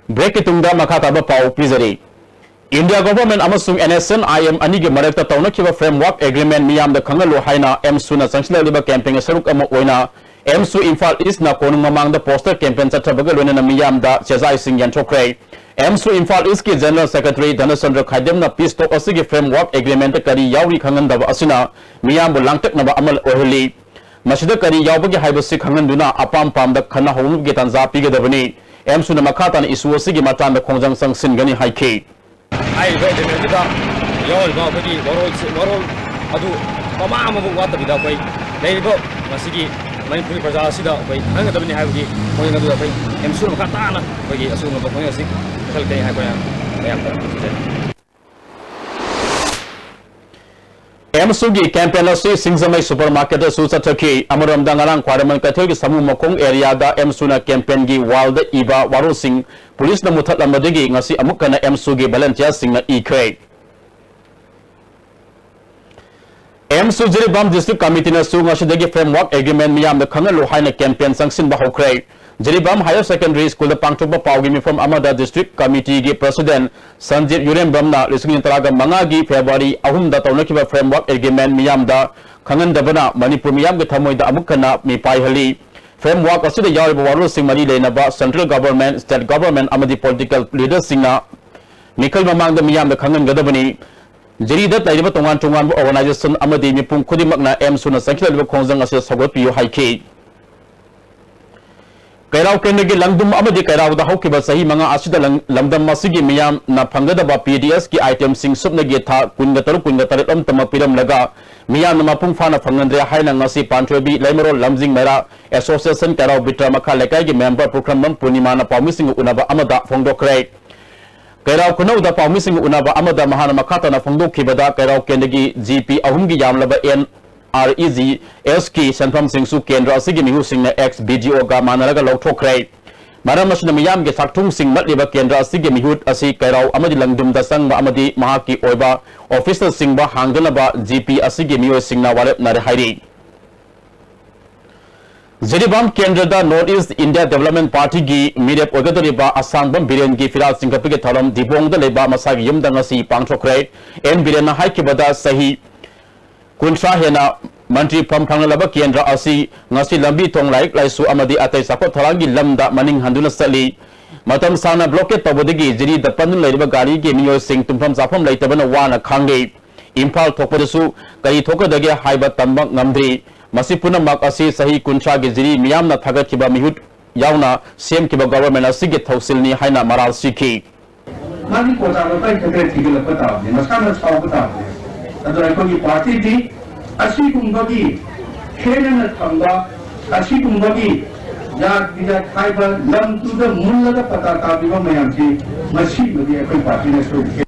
Break ꯀꯤ ꯇꯨꯡꯗ ꯃꯈꯥ ꯇꯥꯕ ꯄꯥꯎ ꯄꯤꯖꯔꯤ꯫ India Government ꯑꯃꯁꯨꯡ N S N I M ꯑꯅꯤꯒꯤ ꯃꯔꯛꯇ ꯇꯧꯅꯈꯤꯕ Framework Agreement ꯃꯤꯌꯥꯝꯗ ꯈꯪꯍꯜꯂꯨ ꯍꯥꯏꯅ ꯑꯦꯝꯁꯨꯅ ꯆꯪꯁꯤꯜꯂꯛꯂꯤꯕ campaign ꯒꯤ ꯁꯔꯨꯛ ꯑꯃ ꯑꯣꯏꯅ ꯑꯦꯝꯁꯨ ꯏꯝꯐꯥꯜ ꯏꯁꯅ ꯀꯣꯅꯨꯡ ꯃꯃꯥꯡꯗ poster campaign ꯆꯠꯊꯕꯒ ꯂꯣꯏꯅꯅ ꯃꯤꯌꯥꯝꯗ ꯆꯦꯖꯥꯏꯁꯤꯡ ꯌꯦꯟꯊꯣꯛꯈ꯭ꯔꯦ꯫ ꯑꯦꯝꯁꯨ ꯏꯝꯐꯥꯜ ꯏꯁꯀꯤ General Secretary ꯙꯅꯆꯟꯗ꯭ꯔ ꯈꯥꯏꯗꯦꯝꯅ peace talk ꯑꯁꯤꯒꯤ Framework Agreement ꯀꯔꯤ ꯌꯥꯎꯔꯤ ꯈꯪꯍꯟꯗꯕ ꯑꯁꯤꯅ ꯃꯤꯌꯥꯝꯕꯨ ꯂꯥꯡꯇꯛꯅꯕ ꯑꯃ ꯑꯣꯏꯍꯜꯂꯤ꯫ ꯃꯁꯤꯗ ꯀꯔꯤ ꯌꯥꯎꯕꯒꯦ ꯍꯥꯏꯕꯁꯤ ꯈꯪꯍꯟꯗꯨꯅ ꯑꯄꯥꯝ ꯄꯥꯝꯗ ꯈꯟꯅꯍꯧꯅꯕꯒꯤ ꯇꯥꯟꯖꯥ ꯄꯤꯒꯗꯕꯅꯤ꯫ ꯑꯦꯝꯁꯨꯅ ꯃꯈꯥ ꯇꯥꯅ issue ꯑꯁꯤꯒꯤ ꯃꯇꯥꯡꯗ ꯈꯣꯡꯖꯪ ꯆꯪꯁꯤꯟꯒꯅꯤ ꯍꯥꯏꯈꯤ꯫ ꯍꯥꯏꯔꯤꯕ agreement ꯗꯨꯗ ꯌꯥꯎꯔꯤꯕ ꯑꯩꯈꯣꯏꯒꯤ ꯋꯥꯔꯣꯜꯁꯦ, ꯋꯥꯔꯣꯜ ꯑꯗꯨ ꯃꯃꯥ ꯑꯃꯕꯨ ꯋꯥꯠꯇꯕꯤꯗ ꯑꯩꯈꯣꯏ ꯂꯩꯔꯤꯕ ꯉꯁꯤꯒꯤ ꯃꯅꯤꯄꯨꯔꯒꯤ ꯄ꯭ꯔꯖꯥ ꯑꯁꯤꯗ ꯑꯩꯈꯣꯏ ꯈꯪꯍꯟꯒꯗꯕꯅꯤ ꯍꯥꯏꯕꯒꯤ ꯈꯣꯡꯖꯪ ꯑꯗꯨꯗ ꯑꯩꯈꯣꯏ ꯑꯦꯝꯁꯨꯅ ꯃꯈꯥ ꯇꯥꯅ ꯑꯩꯈꯣꯏꯒꯤ ꯑꯁꯤꯒꯨꯝꯂꯕ ꯈꯣꯡꯖꯪ ꯑꯁꯤ ꯆꯠꯊꯔꯛꯀꯅꯤ ꯍꯥꯏꯕ ꯑꯩꯈꯣꯏꯅ ꯃꯌꯥꯝꯗ ꯊꯝꯖꯔꯤ꯫ ꯑꯦꯝꯁꯨꯒꯤ campaign ꯑꯁꯤ ꯁꯤꯡꯖꯃꯩ supermarket ꯇꯁꯨ ꯆꯠꯊꯈꯤ꯫ ꯑꯃꯔꯣꯝꯗ ꯉꯔꯥꯡ ꯈ꯭ꯋꯥꯏꯔꯝꯕꯟ ꯀꯩꯊꯦꯜꯒꯤ ꯁꯥꯃꯨ ꯃꯈꯣꯡ area ꯗ ꯑꯦꯝꯁꯨꯅ campaign ꯒꯤ wall ꯗ ꯏꯕ ꯋꯥꯔꯣꯜꯁꯤꯡ police ꯅ ꯃꯨꯊꯠꯂꯝꯕꯗꯒꯤ ꯉꯁꯤ ꯑꯃꯨꯛ ꯍꯟꯅ ꯑꯦꯝꯁꯨꯒꯤ volunteer ꯁꯤꯡꯅ ꯏꯈ꯭ꯔꯦ꯫ ꯑꯦꯝꯁꯨ ꯖꯤꯔꯤꯕꯥꯝ District Committee ꯅꯁꯨ ꯉꯁꯤꯗꯒꯤ Framework Agreement ꯃꯤꯌꯥꯝꯗ ꯈꯪꯍꯜꯂꯨ ꯍꯥꯏꯅ campaign ꯆꯪꯁꯤꯟꯕ ꯍꯧꯈ꯭ꯔꯦ꯫ ꯖꯤꯔꯤꯕꯥꯝ Higher Secondary School ꯗ ꯄꯥꯡꯊꯣꯛꯄ ꯄꯥꯎꯒꯤ ꯃꯤꯐꯝ ꯑꯃꯗ District Committee ꯒꯤ President ꯁꯟꯖꯤꯠ ꯌꯨꯔꯦꯝꯕꯝꯅ ꯂꯤꯁꯤꯡ ꯑꯅꯤ ꯇꯔꯥꯒ ꯃꯉꯥꯒꯤ February ꯑꯍꯨꯝꯗ ꯇꯧꯅꯈꯤꯕ Framework Agreement ꯃꯤꯌꯥꯝꯗ ꯈꯪꯍꯟꯗꯕꯅ ꯃꯅꯤꯄꯨꯔ ꯃꯤꯌꯥꯝꯒꯤ ꯊꯃꯣꯏꯗ ꯑꯃꯨꯛ ꯍꯟꯅ ꯃꯤꯄꯥꯏꯍꯜꯂꯤ꯫ Framework ꯑꯁꯤꯗ ꯌꯥꯎꯔꯤꯕ ꯋꯥꯔꯣꯜꯁꯤꯡ ꯃꯔꯤ ꯂꯩꯅꯕ Central Government, State Government ꯑꯃꯗꯤ political leader ꯁꯤꯡꯅ ꯃꯤꯈꯜ ꯃꯃꯥꯡꯗ ꯃꯤꯌꯥꯝꯗ ꯈꯪꯍꯟꯒꯗꯕꯅꯤ꯫ ꯖꯤꯔꯤꯗ ꯂꯩꯔꯤꯕ ꯇꯣꯉꯥꯟ ꯇꯣꯉꯥꯟꯕ organization ꯑꯃꯗꯤ ꯃꯤꯄꯨꯝ ꯈꯨꯗꯤꯡꯃꯛꯅ ꯑꯦꯝꯁꯨꯅ ꯆꯪꯁꯤꯜꯂꯛꯂꯤꯕ ꯈꯣꯡꯖꯪ ꯑꯁꯤ ꯁꯧꯒꯠꯄꯤꯌꯨ ꯍꯥꯏꯈꯤ꯫ ꯀꯩꯔꯥꯎ ꯀꯦꯟꯗ꯭ꯔꯒꯤ ꯂꯪꯗꯨꯝ ꯑꯃꯗꯤ ꯀꯩꯔꯥꯎꯗ ꯍꯧꯈꯤꯕ ꯆꯍꯤ ꯃꯉꯥ ꯑꯁꯤꯗ ꯂꯝꯗꯝ ꯑꯁꯤꯒꯤ ꯃꯤꯌꯥꯝꯅ ꯐꯪꯒꯗꯕ ꯄꯤ ꯗꯤ ꯑꯦꯁꯀꯤ ꯑꯥꯏꯇꯦꯝꯁꯤꯡ ꯁꯨꯞꯅꯒꯤ ꯊꯥ ꯀꯨꯟꯒ ꯇꯔꯨꯛ, ꯀꯨꯟꯒ ꯇꯔꯦꯠ ꯑꯃꯇꯃꯛ ꯄꯤꯔꯝꯂꯒ, ꯃꯤꯌꯥꯝꯅ ꯃꯄꯨꯡ ꯐꯥꯅ ꯐꯪꯍꯟꯗ꯭ꯔꯦ ꯍꯥꯏꯅ ꯉꯁꯤ ꯄꯥꯟꯊꯣꯏꯕꯤ ꯂꯩꯃꯔꯣꯜ ꯂꯝꯖꯤꯡ ꯃꯩꯔꯥ ꯑꯦꯁꯣꯁꯤꯌꯦꯁꯟ ꯀꯩꯔꯥꯎ ꯕꯤꯇ꯭ꯔ ꯃꯈꯥ ꯂꯩꯀꯥꯏꯒꯤ ꯃꯦꯝꯕꯔ ꯄꯨꯈ꯭ꯔꯝꯕꯝ ꯄꯨꯔꯅꯤꯃꯥꯅ ꯄꯥꯎꯃꯤꯁꯤꯡꯒ ꯎꯅꯕ ꯑꯃꯗ ꯐꯣꯡꯗꯣꯛꯈ꯭ꯔꯦ꯫ ꯀꯩꯔꯥꯎ ꯈꯨꯅꯧꯗ ꯄꯥꯎꯃꯤꯁꯤꯡꯒ ꯎꯅꯕ ꯑꯃꯗ ꯃꯍꯥꯛꯅ ꯃꯈꯥ ꯇꯥꯅ ꯐꯣꯡꯗꯣꯛꯈꯤꯕꯗ, ꯀꯩꯔꯥꯎ ꯀꯦꯟꯗ꯭ꯔꯒꯤ ꯖꯤ ꯄꯤ ꯑꯍꯨꯝꯒꯤ ꯌꯥꯝꯂꯕ ꯑꯦꯟ ꯑꯥꯔ ꯏ ꯖꯤ ꯑꯦꯁꯀꯤ ꯁꯦꯟꯐꯝꯁꯤꯡꯁꯨ ꯀꯦꯟꯗ꯭ꯔ ꯑꯁꯤꯒꯤ ꯃꯤꯍꯨꯠꯁꯤꯡꯅ ꯑꯦꯛꯁ ꯕꯤ ꯗꯤ ꯑꯣꯒ ꯃꯥꯟꯅꯔꯒ ꯂꯧꯊꯣꯛꯈ꯭ꯔꯦ꯫ ꯃꯔꯝ ꯑꯁꯤꯅ ꯃꯤꯌꯥꯝꯒꯤ ꯁꯥꯛꯊꯨꯡꯁꯤꯡ ꯃꯠꯂꯤꯕ ꯀꯦꯟꯗ꯭ꯔ ꯑꯁꯤꯒꯤ ꯃꯤꯍꯨꯠ ꯑꯁꯤ ꯀꯩꯔꯥꯎ ꯑꯃꯗꯤ ꯂꯪꯗꯨꯝꯗ ꯆꯪꯕ ꯑꯃꯗꯤ ꯃꯍꯥꯛꯀꯤ ꯑꯣꯏꯕ ꯑꯣꯐꯤꯁꯅꯆꯤꯡꯕ ꯍꯥꯡꯗꯅꯕ ꯖꯤ ꯄꯤ ꯑꯁꯤꯒꯤ ꯃꯤꯑꯣꯏꯁꯤꯡꯅ ꯋꯥꯔꯦꯞꯅꯔꯦ ꯍꯥꯏꯔꯤ꯫ ꯖꯤꯔꯤꯕꯥꯝ ꯀꯦꯟꯗ꯭ꯔꯗ North East India Development Partyꯒꯤ ꯃꯤꯔꯦꯞ ꯑꯣꯏꯒꯗꯧꯔꯤꯕ ꯑꯁꯥꯡꯕꯝ ꯕꯤꯔꯦꯟꯒꯤ ꯐꯤꯔꯥꯜ ꯆꯤꯡꯈꯠꯄꯒꯤ ꯊꯧꯔꯝ ꯗꯤꯕꯣꯡꯗ ꯂꯩꯕ ꯃꯁꯥꯒꯤ ꯌꯨꯝꯗ ꯉꯁꯤ ꯄꯥꯡꯊꯣꯛꯈ꯭ꯔꯦ꯫ ꯑꯦꯟ ꯕꯤꯔꯦꯟꯅ ꯍꯥꯏꯈꯤꯕꯗ, ꯆꯍꯤ ꯀꯨꯟꯊ꯭ꯔꯥ ꯍꯦꯟꯅ ꯃꯟꯇ꯭ꯔꯤ ꯐꯝ ꯐꯪꯂꯕ ꯀꯦꯟꯗ꯭ꯔ ꯑꯁꯤ ꯉꯁꯤ ꯂꯝꯕꯤ ꯊꯣꯡ, ꯂꯥꯏꯔꯤꯛ ꯂꯥꯏꯁꯨ ꯑꯃꯗꯤ ꯑꯇꯩ ꯆꯥꯎꯈꯠ ꯊꯧꯔꯥꯡꯒꯤ ꯂꯝꯗ ꯃꯅꯤꯡ ꯍꯟꯗꯨꯅ ꯆꯠꯂꯤ꯫ ꯃꯇꯝ ꯁꯥꯡꯅ ꯕ꯭ꯂꯣꯀꯦꯠ ꯇꯧꯕꯗꯒꯤ ꯖꯤꯔꯤꯗ ꯄꯟꯗꯨꯅ ꯂꯩꯔꯤꯕ ꯒꯥꯔꯤꯒꯤ ꯃꯤꯑꯣꯏꯁꯤꯡ ꯇꯨꯝꯐꯝ ꯆꯥꯐꯝ ꯂꯩꯇꯕꯅ ꯋꯥꯅ ꯈꯥꯡꯂꯤ꯫ ꯏꯝꯐꯥꯜ ꯊꯣꯛꯄꯗꯁꯨ ꯀꯔꯤ ꯊꯣꯛꯀꯗꯒꯦ ꯍꯥꯏꯕ ꯇꯝꯕ ꯉꯝꯗ꯭ꯔꯤ꯫ ꯃꯁꯤ ꯄꯨꯝꯅꯃꯛ ꯑꯁꯤ ꯆꯍꯤ ꯀꯨꯟꯊ꯭ꯔꯥꯒꯤ ꯖꯤꯔꯤ ꯃꯤꯌꯥꯝꯅ ꯊꯥꯒꯠꯈꯤꯕ ꯃꯤꯍꯨꯠ ꯌꯥꯎꯅ ꯁꯦꯝꯈꯤꯕ ꯒꯣꯚꯔꯟꯃꯦꯟꯠ ꯑꯁꯤꯒꯤ ꯊꯧꯁꯤꯜꯅꯤ ꯍꯥꯏꯅ ꯃꯔꯥꯜ ꯁꯤꯈꯤ꯫ ꯃꯥꯒꯤ ꯀꯣꯇꯥꯗꯣ ꯀꯔꯤ ꯈꯛꯇ ꯊꯤꯒꯠꯂꯛꯄ ꯇꯥꯕꯅꯤ, ꯃꯁꯥꯅ ꯁꯥꯎꯕ ꯇꯥꯕꯅꯤ꯫ ꯑꯗꯣ ꯑꯩꯈꯣꯏꯒꯤ ꯄꯥꯔꯇꯤꯗꯤ ꯑꯁꯤꯒꯨꯝꯕꯒꯤ ꯈꯦꯠꯅꯅ ꯊꯝꯕ, ꯑꯁꯤꯒꯨꯝꯕꯒꯤ ꯖꯥꯠ ꯕꯤꯖꯥꯠ ꯈꯥꯏꯕ, ꯂꯝꯗꯨꯗ ꯃꯨꯜꯂꯒ ꯄꯇꯥ ꯇꯥꯕꯤꯕ ꯃꯌꯥꯝꯁꯤ, ꯃꯁꯤꯃꯗꯤ ꯑꯩꯈꯣꯏ ꯄꯥꯔꯇꯤꯅ ꯁꯣꯏꯗꯦ꯫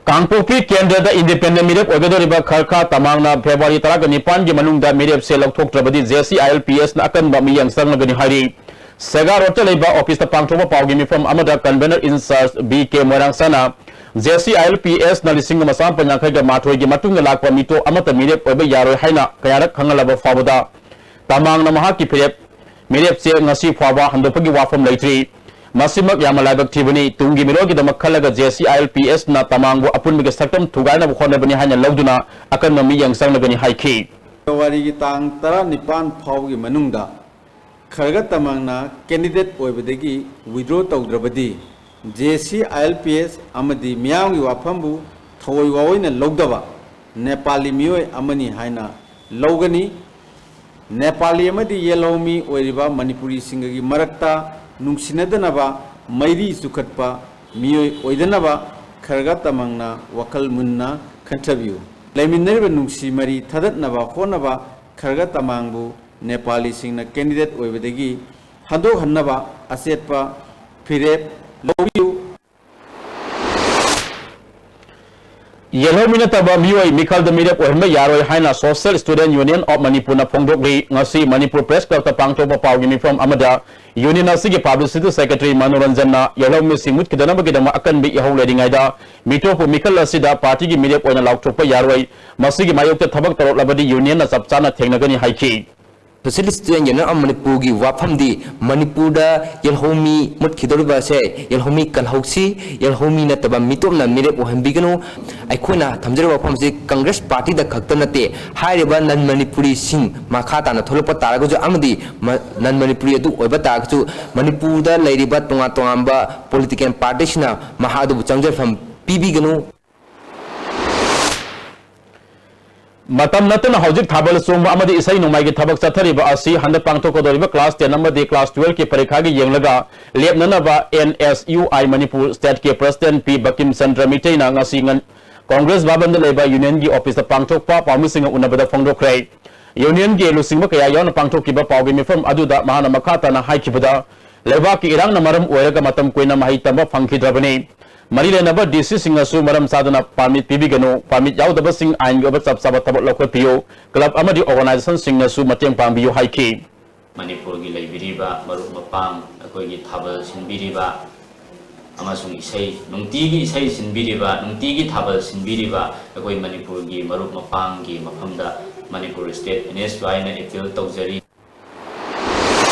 ꯀꯥꯡꯄꯣꯛꯄꯤ ꯀꯦꯟꯗ꯭ꯔꯗ ꯏꯟꯗꯤꯄꯦꯟꯗꯦꯟꯠ ꯃꯤꯔꯦꯞ ꯑꯣꯏꯒꯗꯧꯔꯤꯕ ꯈꯔꯈꯥ ꯇꯃꯥꯡꯅ ꯐꯦꯕ꯭ꯔꯨꯋꯥꯔꯤ ꯇꯔꯥꯒ ꯅꯤꯄꯥꯟꯒꯤ ꯃꯅꯨꯡꯗ ꯃꯤꯔꯦꯞꯁꯦ ꯂꯧꯊꯣꯛꯇ꯭ꯔꯕꯗꯤ J C I L P ꯑꯦꯁꯅ ꯑꯀꯟꯕ ꯃꯤꯠꯌꯦꯡ ꯆꯪꯂꯒꯅꯤ ꯍꯥꯏꯔꯤ꯫ ꯁꯦꯒꯥ ꯔꯣꯗꯇ ꯂꯩꯕ ꯑꯣꯐꯤꯁꯇ ꯄꯥꯡꯊꯣꯛꯄ ꯄꯥꯎꯒꯤ ꯃꯤꯐꯝ ꯑꯃꯗ convener in charge B K ꯃꯣꯏꯔꯥꯡꯁꯥꯅ J C I L P ꯑꯦꯁꯅ ꯂꯤꯁꯤꯡ ꯑꯃ ꯆꯥꯃꯥꯄꯟ ꯌꯥꯡꯈꯩꯒ ꯃꯥꯊꯣꯏꯒꯤ ꯃꯇꯨꯡꯗ ꯂꯥꯛꯄ ꯃꯤꯇꯣꯞ ꯑꯃꯠꯇ ꯃꯤꯔꯦꯞ ꯑꯣꯏꯕ ꯌꯥꯔꯣꯏ ꯍꯥꯏꯅ ꯀꯌꯥꯔꯛ ꯈꯪꯍꯜꯂꯕ ꯐꯥꯎꯕꯗ ꯇꯃꯥꯡꯅ ꯃꯍꯥꯛꯀꯤ ꯐꯤꯔꯦꯞ ꯃꯤꯔꯦꯞꯁꯦ ꯉꯁꯤ ꯐꯥꯎꯕ ꯍꯟꯗꯣꯛꯄꯒꯤ ꯋꯥꯐꯝ ꯂꯩꯇ꯭ꯔꯤ꯫ ꯃꯁꯤꯃꯛ ꯌꯥꯝꯅ ꯂꯥꯏꯕꯛ ꯊꯤꯕꯅꯤ꯫ ꯇꯨꯡꯒꯤ ꯃꯤꯔꯣꯜꯒꯤꯗꯃꯛ ꯈꯜꯂꯒ J C I L P ꯑꯦꯁꯅ ꯇꯃꯥꯡꯕꯨ ꯑꯄꯨꯟꯕꯒꯤ ꯁꯛꯇꯝ ꯊꯨꯒꯥꯏꯅꯕ ꯍꯣꯠꯅꯕꯅꯤ ꯍꯥꯏꯅ ꯂꯧꯗꯨꯅ ꯑꯀꯟꯕ ꯃꯤꯠꯌꯦꯡ ꯆꯪꯂꯒꯅꯤ ꯍꯥꯏꯈꯤ꯫ ꯐꯦꯕ꯭ꯔꯨꯋꯥꯔꯤꯒꯤ ꯇꯥꯡ ꯇꯔꯥꯅꯤꯄꯥꯟ ꯐꯥꯎꯕꯒꯤ ꯃꯅꯨꯡꯗ ꯈꯔꯒ ꯇꯃꯥꯡꯅ ꯀꯦꯟꯗꯤꯗꯦꯠ ꯑꯣꯏꯕꯗꯒꯤ ꯋꯤꯗ꯭ꯔꯣ ꯇꯧꯗ꯭ꯔꯕꯗꯤ J C I L P S ꯑꯃꯗꯤ ꯃꯤꯌꯥꯝꯒꯤ ꯋꯥꯐꯝꯕꯨ ꯊꯑꯣꯏ ꯋꯥꯑꯣꯏꯅ ꯂꯧꯗꯕ ꯅꯦꯄꯥꯂꯤ ꯃꯤꯑꯣꯏ ꯑꯃꯅꯤ ꯍꯥꯏꯅ ꯂꯧꯒꯅꯤ꯫ ꯅꯦꯄꯥꯂꯤ ꯑꯃꯗꯤ ꯌꯦꯜꯍꯧꯃꯤ ꯑꯣꯏꯔꯤꯕ ꯃꯅꯤꯄꯨꯔꯤꯁꯤꯡꯒꯒꯤ ꯃꯔꯛꯇ ꯅꯨꯡꯁꯤꯅꯗꯅꯕ, ꯃꯩꯔꯤ ꯆꯨꯈꯠꯄ ꯃꯤꯑꯣꯏ ꯑꯣꯏꯗꯅꯕ ꯈꯔꯒ ꯇꯃꯥꯡꯅ ꯋꯥꯈꯜ ꯃꯨꯟꯅ ꯈꯟꯊꯕꯤꯌꯨ꯫ ꯂꯩꯃꯤꯟꯅꯔꯤꯕ ꯅꯨꯡꯁꯤ ꯃꯔꯤ ꯊꯗꯠꯅꯕ ꯍꯣꯠꯅꯕ ꯈꯔꯒ ꯇꯃꯥꯡꯕꯨ ꯅꯦꯄꯥꯂꯤꯁꯤꯡꯅ candidate ꯑꯣꯏꯕꯗꯒꯤ ꯍꯟꯗꯣꯛꯍꯟꯅꯕ ꯑꯆꯦꯠꯄ ꯐꯤꯔꯦꯞ ꯂꯧꯕꯤꯌꯨ꯫ ꯌꯦꯜꯍꯧꯃꯤ ꯅꯠꯇꯕ ꯃꯤꯑꯣꯏ ꯃꯤꯈꯜꯗ ꯃꯤꯔꯦꯞ ꯑꯣꯏꯍꯟꯕ ꯌꯥꯔꯣꯏ ꯍꯥꯏꯅ Social Student Union of ꯃꯅꯤꯄꯨꯔꯅ ꯐꯣꯡꯗꯣꯛꯂꯤ꯫ ꯉꯁꯤ ꯃꯅꯤꯄꯨꯔ Press Clubꯇ ꯄꯥꯡꯊꯣꯛꯄ ꯄꯥꯎꯒꯤ ꯃꯤꯐꯝ ꯑꯃꯗ Union ꯑꯁꯤꯒꯤ Publicity Secretary ꯃꯅꯣꯔꯟꯖꯟꯅ ꯌꯦꯜꯍꯧꯃꯤꯁꯤꯡ ꯃꯨꯠꯈꯤꯗꯅꯕꯒꯤꯗꯃꯛ ꯑꯀꯟꯕ ꯏꯍꯧ ꯂꯩꯔꯤꯉꯩꯗ ꯃꯤꯇꯣꯞꯄꯨ ꯃꯤꯈꯜ ꯑꯁꯤꯗ partyꯒꯤ ꯃꯤꯔꯦꯞ ꯑꯣꯏꯅ ꯂꯥꯎꯊꯣꯛꯄ ꯌꯥꯔꯣꯏ꯫ ꯃꯁꯤꯒꯤ ꯃꯥꯌꯣꯛꯇ ꯊꯕꯛ ꯇꯧꯔꯛꯂꯕꯗꯤ Unionꯅ ꯆꯞ ꯆꯥꯅ ꯊꯦꯡꯅꯒꯅꯤ ꯍꯥꯏꯈꯤ꯫ Social Student Union of ꯃꯅꯤꯄꯨꯔꯒꯤ ꯋꯥꯐꯝꯗꯤ ꯃꯅꯤꯄꯨꯔꯗ ꯌꯦꯜꯍꯧꯃꯤ ꯃꯨꯠꯈꯤꯗꯧꯔꯤꯕ ꯑꯁꯦ ꯌꯦꯜꯍꯧꯃꯤ ꯀꯜꯍꯧꯁꯤ, ꯌꯦꯜꯍꯧꯃꯤ ꯅꯠꯇꯕ ꯃꯤꯇꯣꯞꯅ ꯃꯤꯔꯦꯞ ꯑꯣꯏꯍꯟꯕꯤꯒꯅꯨ꯫ ꯑꯩꯈꯣꯏꯅ ꯊꯝꯖꯔꯤꯕ ꯋꯥꯐꯝꯁꯤ Congress partyꯗ ꯈꯛꯇ ꯅꯠꯇꯦ, ꯍꯥꯏꯔꯤꯕ non ꯃꯅꯤꯄꯨꯔꯤꯁꯤꯡ ꯃꯈꯥ ꯇꯥꯅ ꯊꯣꯛꯂꯛꯄ ꯇꯥꯔꯒꯁꯨ ꯑꯃꯗꯤ ꯃ-, non ꯃꯅꯤꯄꯨꯔꯤ ꯑꯗꯨ ꯑꯣꯏꯕ ꯇꯥꯔꯒꯁꯨ ꯃꯅꯤꯄꯨꯔꯗ ꯂꯩꯔꯤꯕ ꯇꯣꯉꯥꯟ ꯇꯣꯉꯥꯟꯕ political partyꯁꯤꯡꯅ ꯃꯍꯥꯛ ꯑꯗꯨꯕꯨ ꯆꯪꯖꯐꯝ ꯄꯤꯕꯤꯒꯅꯨ꯫ ꯃꯇꯝ ꯅꯠꯇꯅ ꯍꯧꯖꯤꯛ ꯊꯥꯕꯜ ꯆꯣꯡꯕ ꯑꯃꯗꯤ ꯏꯁꯩ ꯅꯣꯡꯃꯥꯏꯒꯤ ꯊꯕꯛ ꯆꯠꯊꯔꯤꯕ ꯑꯁꯤ ꯍꯟꯗꯛ ꯄꯥꯡꯊꯣꯛꯀꯗꯧꯔꯤꯕ class ten ꯑꯃꯗꯤ class twelveꯀꯤ ꯄꯔꯤꯈꯥꯒꯤ ꯌꯦꯡꯂꯒ ꯂꯦꯞꯅꯅꯕ N S U I Manipur stateꯀꯤ president P ꯕꯀꯤꯝ Chandra ꯃꯤꯇꯩꯅ ꯉꯁꯤ ꯉꯟ-, Congress ꯚꯕꯟꯗ ꯂꯩꯕ Unionꯒꯤ officeꯇ ꯄꯥꯡꯊꯣꯛꯄ ꯄꯥꯎꯃꯤꯁꯤꯡꯒ ꯎꯅꯕꯗ ꯐꯣꯡꯗꯣꯛꯈ꯭ꯔꯦ꯫ Unionꯒꯤ ꯂꯨꯆꯤꯡꯕ ꯀꯌꯥ ꯌꯥꯎꯅ ꯄꯥꯡꯊꯣꯛꯈꯤꯕ ꯄꯥꯎꯒꯤ ꯃꯤꯐꯝ ꯑꯗꯨꯗ ꯃꯍꯥꯛꯅ ꯃꯈꯥ ꯇꯥꯅ ꯍꯥꯏꯈꯤꯕꯗ, ꯂꯩꯕꯥꯛꯀꯤ ꯏꯔꯥꯡꯅ ꯃꯔꯝ ꯑꯣꯏꯔꯒ ꯃꯇꯝ ꯀꯨꯏꯅ ꯃꯍꯩ ꯇꯝꯕ ꯐꯪꯈꯤꯗ꯭ꯔꯕꯅꯤ꯫ ꯃꯔꯤ ꯂꯩꯅꯕ D Cꯁꯤꯡꯅꯁꯨ ꯃꯔꯝ ꯆꯥꯗꯅ permit ꯄꯤꯕꯤꯒꯅꯨ, permit ꯌꯥꯎꯗꯕꯁꯤꯡ ꯑꯥꯏꯟꯒꯤ ꯑꯣꯏꯕ ꯆꯞ ꯆꯥꯕ ꯊꯕꯛ ꯂꯧꯈꯠꯄꯤꯌꯨ, club ꯑꯃꯗꯤ organizationꯁꯤꯡꯅꯁꯨ ꯃꯇꯦꯡ ꯄꯥꯡꯕꯤꯌꯨ ꯍꯥꯏꯈꯤ꯫ ꯃꯅꯤꯄꯨꯔꯒꯤ ꯂꯩꯕꯤꯔꯤꯕ ꯃꯔꯨꯞ ꯃꯄꯥꯡ, ꯑꯩꯈꯣꯏꯒꯤ ꯊꯥꯕꯜ ꯁꯤꯟꯕꯤꯔꯤꯕ ꯑꯃꯁꯨꯡ ꯏꯁꯩ, ꯅꯨꯡꯇꯤꯒꯤ ꯏꯁꯩ ꯁꯤꯟꯕꯤꯔꯤꯕ, ꯅꯨꯡꯇꯤꯒꯤ ꯊꯥꯕꯜ ꯁꯤꯟꯕꯤꯔꯤꯕ ꯑꯩꯈꯣꯏ ꯃꯅꯤꯄꯨꯔꯒꯤ ꯃꯔꯨꯞ ꯃꯄꯥꯡꯒꯤ ꯃꯐꯝꯗ Manipur State N S U Iꯅ appeal ꯇꯧꯖꯔꯤ꯫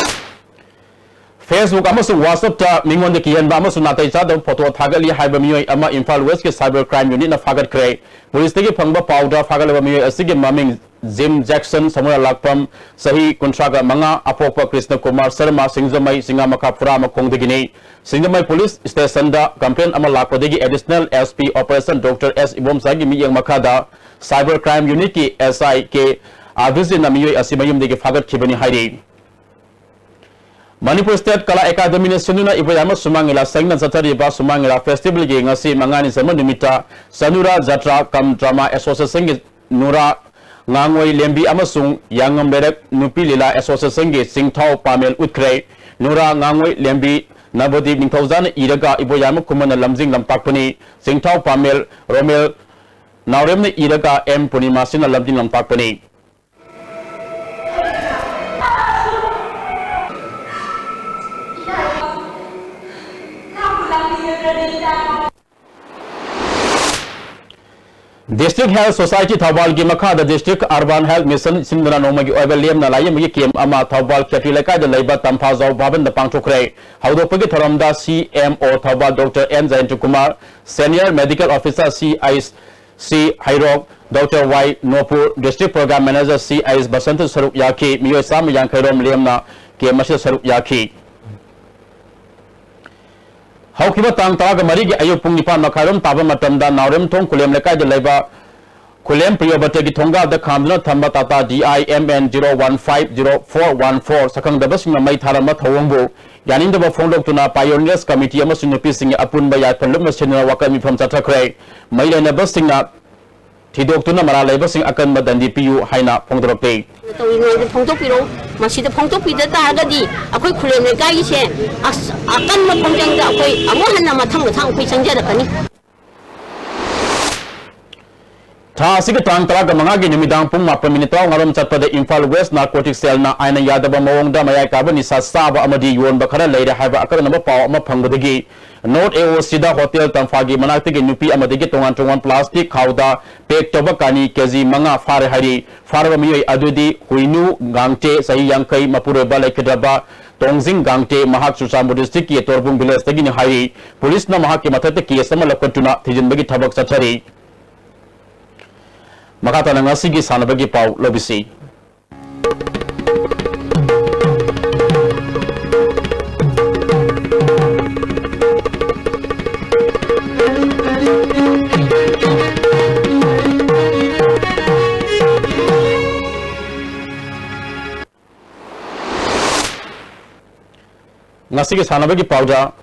Facebook ꯑꯃꯁꯨꯡ WhatsAppꯇ ꯃꯤꯉꯣꯟꯗ ꯀꯤꯍꯟꯕ ꯑꯃꯁꯨꯡ ꯅꯥꯇꯩ ꯆꯥꯗꯕ photo ꯊꯥꯒꯠꯂꯤ ꯍꯥꯏꯕ ꯃꯤꯑꯣꯏ ꯑꯃ ꯏꯝꯐꯥꯜ Westꯀꯤ Cyber Crime Unitꯅ ꯐꯥꯒꯠꯈ꯭ꯔꯦ꯫ ꯄꯨꯂꯤꯁꯇꯒꯤ ꯐꯪꯕ ꯄꯥꯎꯗ ꯐꯥꯒꯠꯂꯕ ꯃꯤꯑꯣꯏ ꯑꯁꯤꯒꯤ ꯃꯃꯤꯡ ꯖꯤꯝ ꯖꯦꯛꯁꯟ, ꯁꯃꯨꯔꯥ ꯂꯥꯛꯄꯝ, ꯆꯍꯤ ꯀꯨꯟꯊ꯭ꯔꯥꯒ ꯃꯉꯥ, ꯑꯄꯣꯛꯄ ꯀ꯭ꯔꯤꯁꯅ ꯀꯨꯃꯥꯔ ꯁꯔꯃ, ꯁꯤꯡꯖꯃꯩ ꯆꯤꯡꯉꯥ ꯃꯈꯥ ꯐꯨꯔꯥ ꯃꯈꯣꯡꯗꯒꯤꯅꯤ꯫ ꯁꯤꯡꯖꯃꯩ ꯄꯨꯂꯤꯁ ꯁ꯭ꯇꯦꯁꯟꯗ complaint ꯑꯃ ꯂꯥꯛꯄꯗꯒꯤ Additional S P Operation Doctor S ꯏꯕꯣꯝꯆꯥꯒꯤ ꯃꯤꯠꯌꯦꯡ ꯃꯈꯥꯗ Cyber Crime Unitꯀꯤ S I K R V ꯁꯤꯅ ꯃꯤꯑꯣꯏ ꯑꯁꯤ ꯃꯌꯨꯝꯗꯒꯤ ꯐꯥꯒꯠꯈꯤꯕꯅꯤ ꯍꯥꯏꯔꯤ꯫ ꯃꯅꯤꯄꯨꯔ ꯁ꯭ꯇꯦꯠ ꯀꯂꯥ ꯑꯦꯀꯥꯗꯃꯤꯅ ꯁꯤꯟꯗꯨꯅ ꯏꯕꯣꯌꯥꯏꯃ ꯁꯨꯃꯥꯡ ꯂꯤꯂꯥ ꯁꯪꯅ ꯆꯠꯊꯔꯤꯕ ꯁꯨꯃꯥꯡ ꯂꯤꯂꯥ ꯐꯦꯁꯇꯤꯚꯦꯜꯒꯤ ꯉꯁꯤ ꯃꯉꯥꯅꯤ ꯆꯟꯕ ꯅꯨꯃꯤꯠꯇ ꯆꯅꯨꯔꯥ ꯖꯇ꯭ꯔꯥ ꯀꯝ ꯗ꯭ꯔꯃꯥ ꯑꯦꯁꯣꯁꯤꯌꯦꯁꯟꯒꯤ ꯅꯨꯔꯥ ꯉꯥꯡꯉꯣꯏ ꯂꯦꯝꯕꯤ ꯑꯃꯁꯨꯡ ꯌꯥꯉꯝ ꯂꯩꯔꯛ ꯅꯨꯄꯤ ꯂꯤꯂꯥ ꯑꯦꯁꯣꯁꯤꯌꯦꯁꯟꯒꯤ ꯆꯤꯡꯊꯥꯎ ꯄꯥꯃꯦꯜ ꯎꯠꯈ꯭ꯔꯦ꯫ ꯅꯨꯔꯥ ꯉꯥꯡꯉꯣꯏ ꯂꯦꯝꯕꯤ ꯅꯕꯗꯤꯞ ꯅꯤꯡꯊꯧꯖꯥꯅ ꯏꯔꯒ ꯏꯕꯣꯌꯥꯏꯃ ꯈꯨꯃꯟꯅ ꯂꯝꯖꯤꯡ ꯂꯝꯇꯥꯛꯄꯅꯤ꯫ ꯆꯤꯡꯊꯥꯎ ꯄꯥꯃꯦꯜ ꯔꯣꯃꯦꯜ ꯅꯥꯎꯔꯦꯝꯅ ꯏꯔꯒ ꯑꯦꯝ ꯄꯨꯔꯅꯤꯃꯥꯁꯤꯅ ꯂꯝꯖꯤꯡ ꯂꯝꯇꯥꯛꯄꯅꯤ꯫ District Health Society ꯊꯧꯕꯥꯜꯒꯤ ꯃꯈꯥꯗ District Urban Health Mission ꯁꯤꯟꯗꯨꯅ ꯅꯣꯡꯃꯒꯤ ꯑꯣꯏꯕ ꯂꯦꯝꯅ ꯂꯥꯌꯦꯡꯕꯒꯤ ꯀꯦꯝ ꯑꯃ ꯊꯧꯕꯥꯜ ꯈꯦꯇ꯭ꯔꯤ ꯂꯩꯀꯥꯏꯗ ꯂꯩꯕ ꯇꯝꯐꯥꯖꯥꯎ ꯚꯕꯟꯗ ꯄꯥꯡꯊꯣꯛꯈ꯭ꯔꯦ꯫ ꯍꯧꯗꯣꯛꯄꯒꯤ ꯊꯧꯔꯝꯗ C M O Thoubal doctor N Jayanta Kumar, Senior Medical Officer C H C Heirok, doctor Y Nopur, District Program Manager C H Basanta ꯁꯔꯨꯛ ꯌꯥꯈꯤ꯫ ꯃꯤꯑꯣꯏ ꯆꯥꯝꯃ ꯌꯥꯡꯈꯩ ꯔꯣꯝ ꯂꯦꯝꯅ ꯀꯦꯝ ꯑꯁꯤꯗ ꯁꯔꯨꯛ ꯌꯥꯈꯤ꯫ ꯍꯧꯈꯤꯕ ꯇꯥꯡ ꯇꯔꯥꯒ ꯃꯔꯤꯒꯤ ꯑꯌꯨꯛ ꯄꯨꯡ ꯅꯤꯄꯥꯟ ꯃꯈꯥꯏꯔꯣꯝ ꯇꯥꯕ ꯃꯇꯝꯗ ꯅꯥꯎꯔꯦꯝꯊꯣꯡ ꯈꯨꯂꯦꯝ ꯂꯩꯀꯥꯏꯗ ꯂꯩꯕ ꯈꯨꯂꯦꯝ ꯄ꯭ꯔꯤꯌꯣꯕꯇꯒꯤ ꯊꯣꯡꯒꯥꯜꯗ ꯈꯥꯝꯗꯨꯅ ꯊꯝꯕ ꯇꯥꯇꯥ D I M N zero one five zero four one four ꯁꯛꯈꯪꯗꯕꯁꯤꯡꯅ ꯃꯩ ꯊꯥꯔꯝꯕ ꯊꯧꯑꯣꯡꯕꯨ ꯌꯥꯅꯤꯡꯗꯕ ꯐꯣꯡꯗꯣꯛꯇꯨꯅ Pioneers Committee ꯑꯃꯁꯨꯡ ꯅꯨꯄꯤꯁꯤꯡꯒꯤ ꯑꯄꯨꯟꯕ ꯌꯥꯏꯐ ꯂꯨꯞꯅ ꯁꯤꯟꯗꯨꯅ ꯋꯥꯀꯠ ꯃꯤꯐꯝ ꯆꯠꯊꯈ꯭ꯔꯦ꯫ ꯃꯩ ꯂꯩꯅꯕꯁꯤꯡꯅ ꯊꯤꯗꯣꯛꯇꯨꯅ ꯃꯔꯥꯜ ꯂꯩꯕꯁꯤꯡ ꯑꯀꯟꯕ ꯗꯟꯗꯤ ꯄꯤꯌꯨ ꯍꯥꯏꯅ ꯐꯣꯡꯗꯣꯔꯛꯂꯤ꯫ ꯇꯧꯔꯤꯉꯩꯗ ꯐꯣꯡꯗꯣꯛꯄꯤꯔꯛꯎ꯫ ꯃꯁꯤꯗ ꯐꯣꯡꯗꯣꯛꯄꯤꯗ ꯇꯥꯔꯒꯗꯤ ꯑꯩꯈꯣꯏ ꯈꯨꯂꯦꯝ ꯂꯩꯀꯥꯏꯒꯤꯁꯦ ꯑꯁ, ꯑꯀꯟꯕ ꯈꯣꯡꯖꯪꯗ ꯑꯩꯈꯣꯏ ꯑꯃꯨꯛ ꯍꯟꯅ ꯃꯊꯪ ꯃꯊꯪ ꯑꯩꯈꯣꯏ ꯆꯪꯖꯔꯛꯀꯅꯤ꯫ ꯊꯥ ꯑꯁꯤꯒꯤ ꯇꯥꯡ ꯇꯔꯥꯒ ꯃꯉꯥꯒꯤ ꯅꯨꯃꯤꯗꯥꯡ ꯄꯨꯡ ꯃꯥꯄꯟ ꯃꯤꯅꯤꯠ ꯇꯔꯥꯃꯉꯥꯔꯣꯝ ꯆꯠꯄꯗ ꯏꯝꯐꯥꯜ West Narcotic Cell ꯅ ꯑꯥꯏꯟꯅ ꯌꯥꯗꯕ ꯃꯑꯣꯡꯗ ꯃꯌꯥꯏ ꯀꯥꯕ ꯅꯤꯁꯥ ꯆꯥꯕ ꯑꯃꯗꯤ ꯌꯣꯟꯕ ꯈꯔ ꯂꯩꯔꯦ ꯍꯥꯏꯕ ꯑꯀꯛꯅꯕ ꯄꯥꯎ ꯑꯃ ꯐꯪꯕꯗꯒꯤ North A O C the hotel ꯇꯝꯐꯥꯒꯤ ꯃꯅꯥꯛꯇꯒꯤ ꯅꯨꯄꯤ ꯑꯃꯗꯒꯤ ꯇꯣꯉꯥꯟ ꯇꯣꯉꯥꯟ plastic ꯈꯥꯎꯗ pack ꯇꯧꯕ ꯀꯥꯅꯤ ꯀꯦꯖꯤ ꯃꯉꯥ ꯐꯥꯔꯦ ꯍꯥꯏꯔꯤ꯫ ꯐꯥꯔꯕ ꯃꯤꯑꯣꯏ ꯑꯗꯨꯗꯤ ꯍꯨꯏꯅꯨ ꯒꯥꯡꯇꯦ, ꯆꯍꯤ ꯌꯥꯡꯈꯩ, ꯃꯄꯨꯔꯣꯏꯕ ꯂꯩꯈꯤꯗ꯭ꯔꯕ ꯇꯣꯡꯖꯤꯡ ꯒꯥꯡꯇꯦ, ꯃꯍꯥꯛ ꯆꯨꯔꯆꯥꯟꯄꯨꯔ district ꯀꯤ ꯇꯣꯔꯕꯨꯡ village ꯗꯒꯤꯅꯤ ꯍꯥꯏꯔꯤ꯫ ꯄꯨꯂꯤꯁꯅ ꯃꯍꯥꯛꯀꯤ ꯃꯊꯛꯇ case ꯑꯃ ꯂꯧꯈꯠꯇꯨꯅ ꯊꯤꯖꯤꯟꯕꯒꯤ ꯊꯕꯛ ꯆꯠꯊꯔꯤ꯫ ꯃꯈꯥ ꯇꯥꯅ ꯉꯁꯤꯒꯤ ꯁꯥꯟꯅꯕꯒꯤ ꯄꯥꯎ ꯂꯧꯕꯤꯁꯤ꯫ ꯑꯁꯤꯒꯤ ꯁꯥꯟꯅꯕꯒꯤ ꯄꯥꯎꯗ,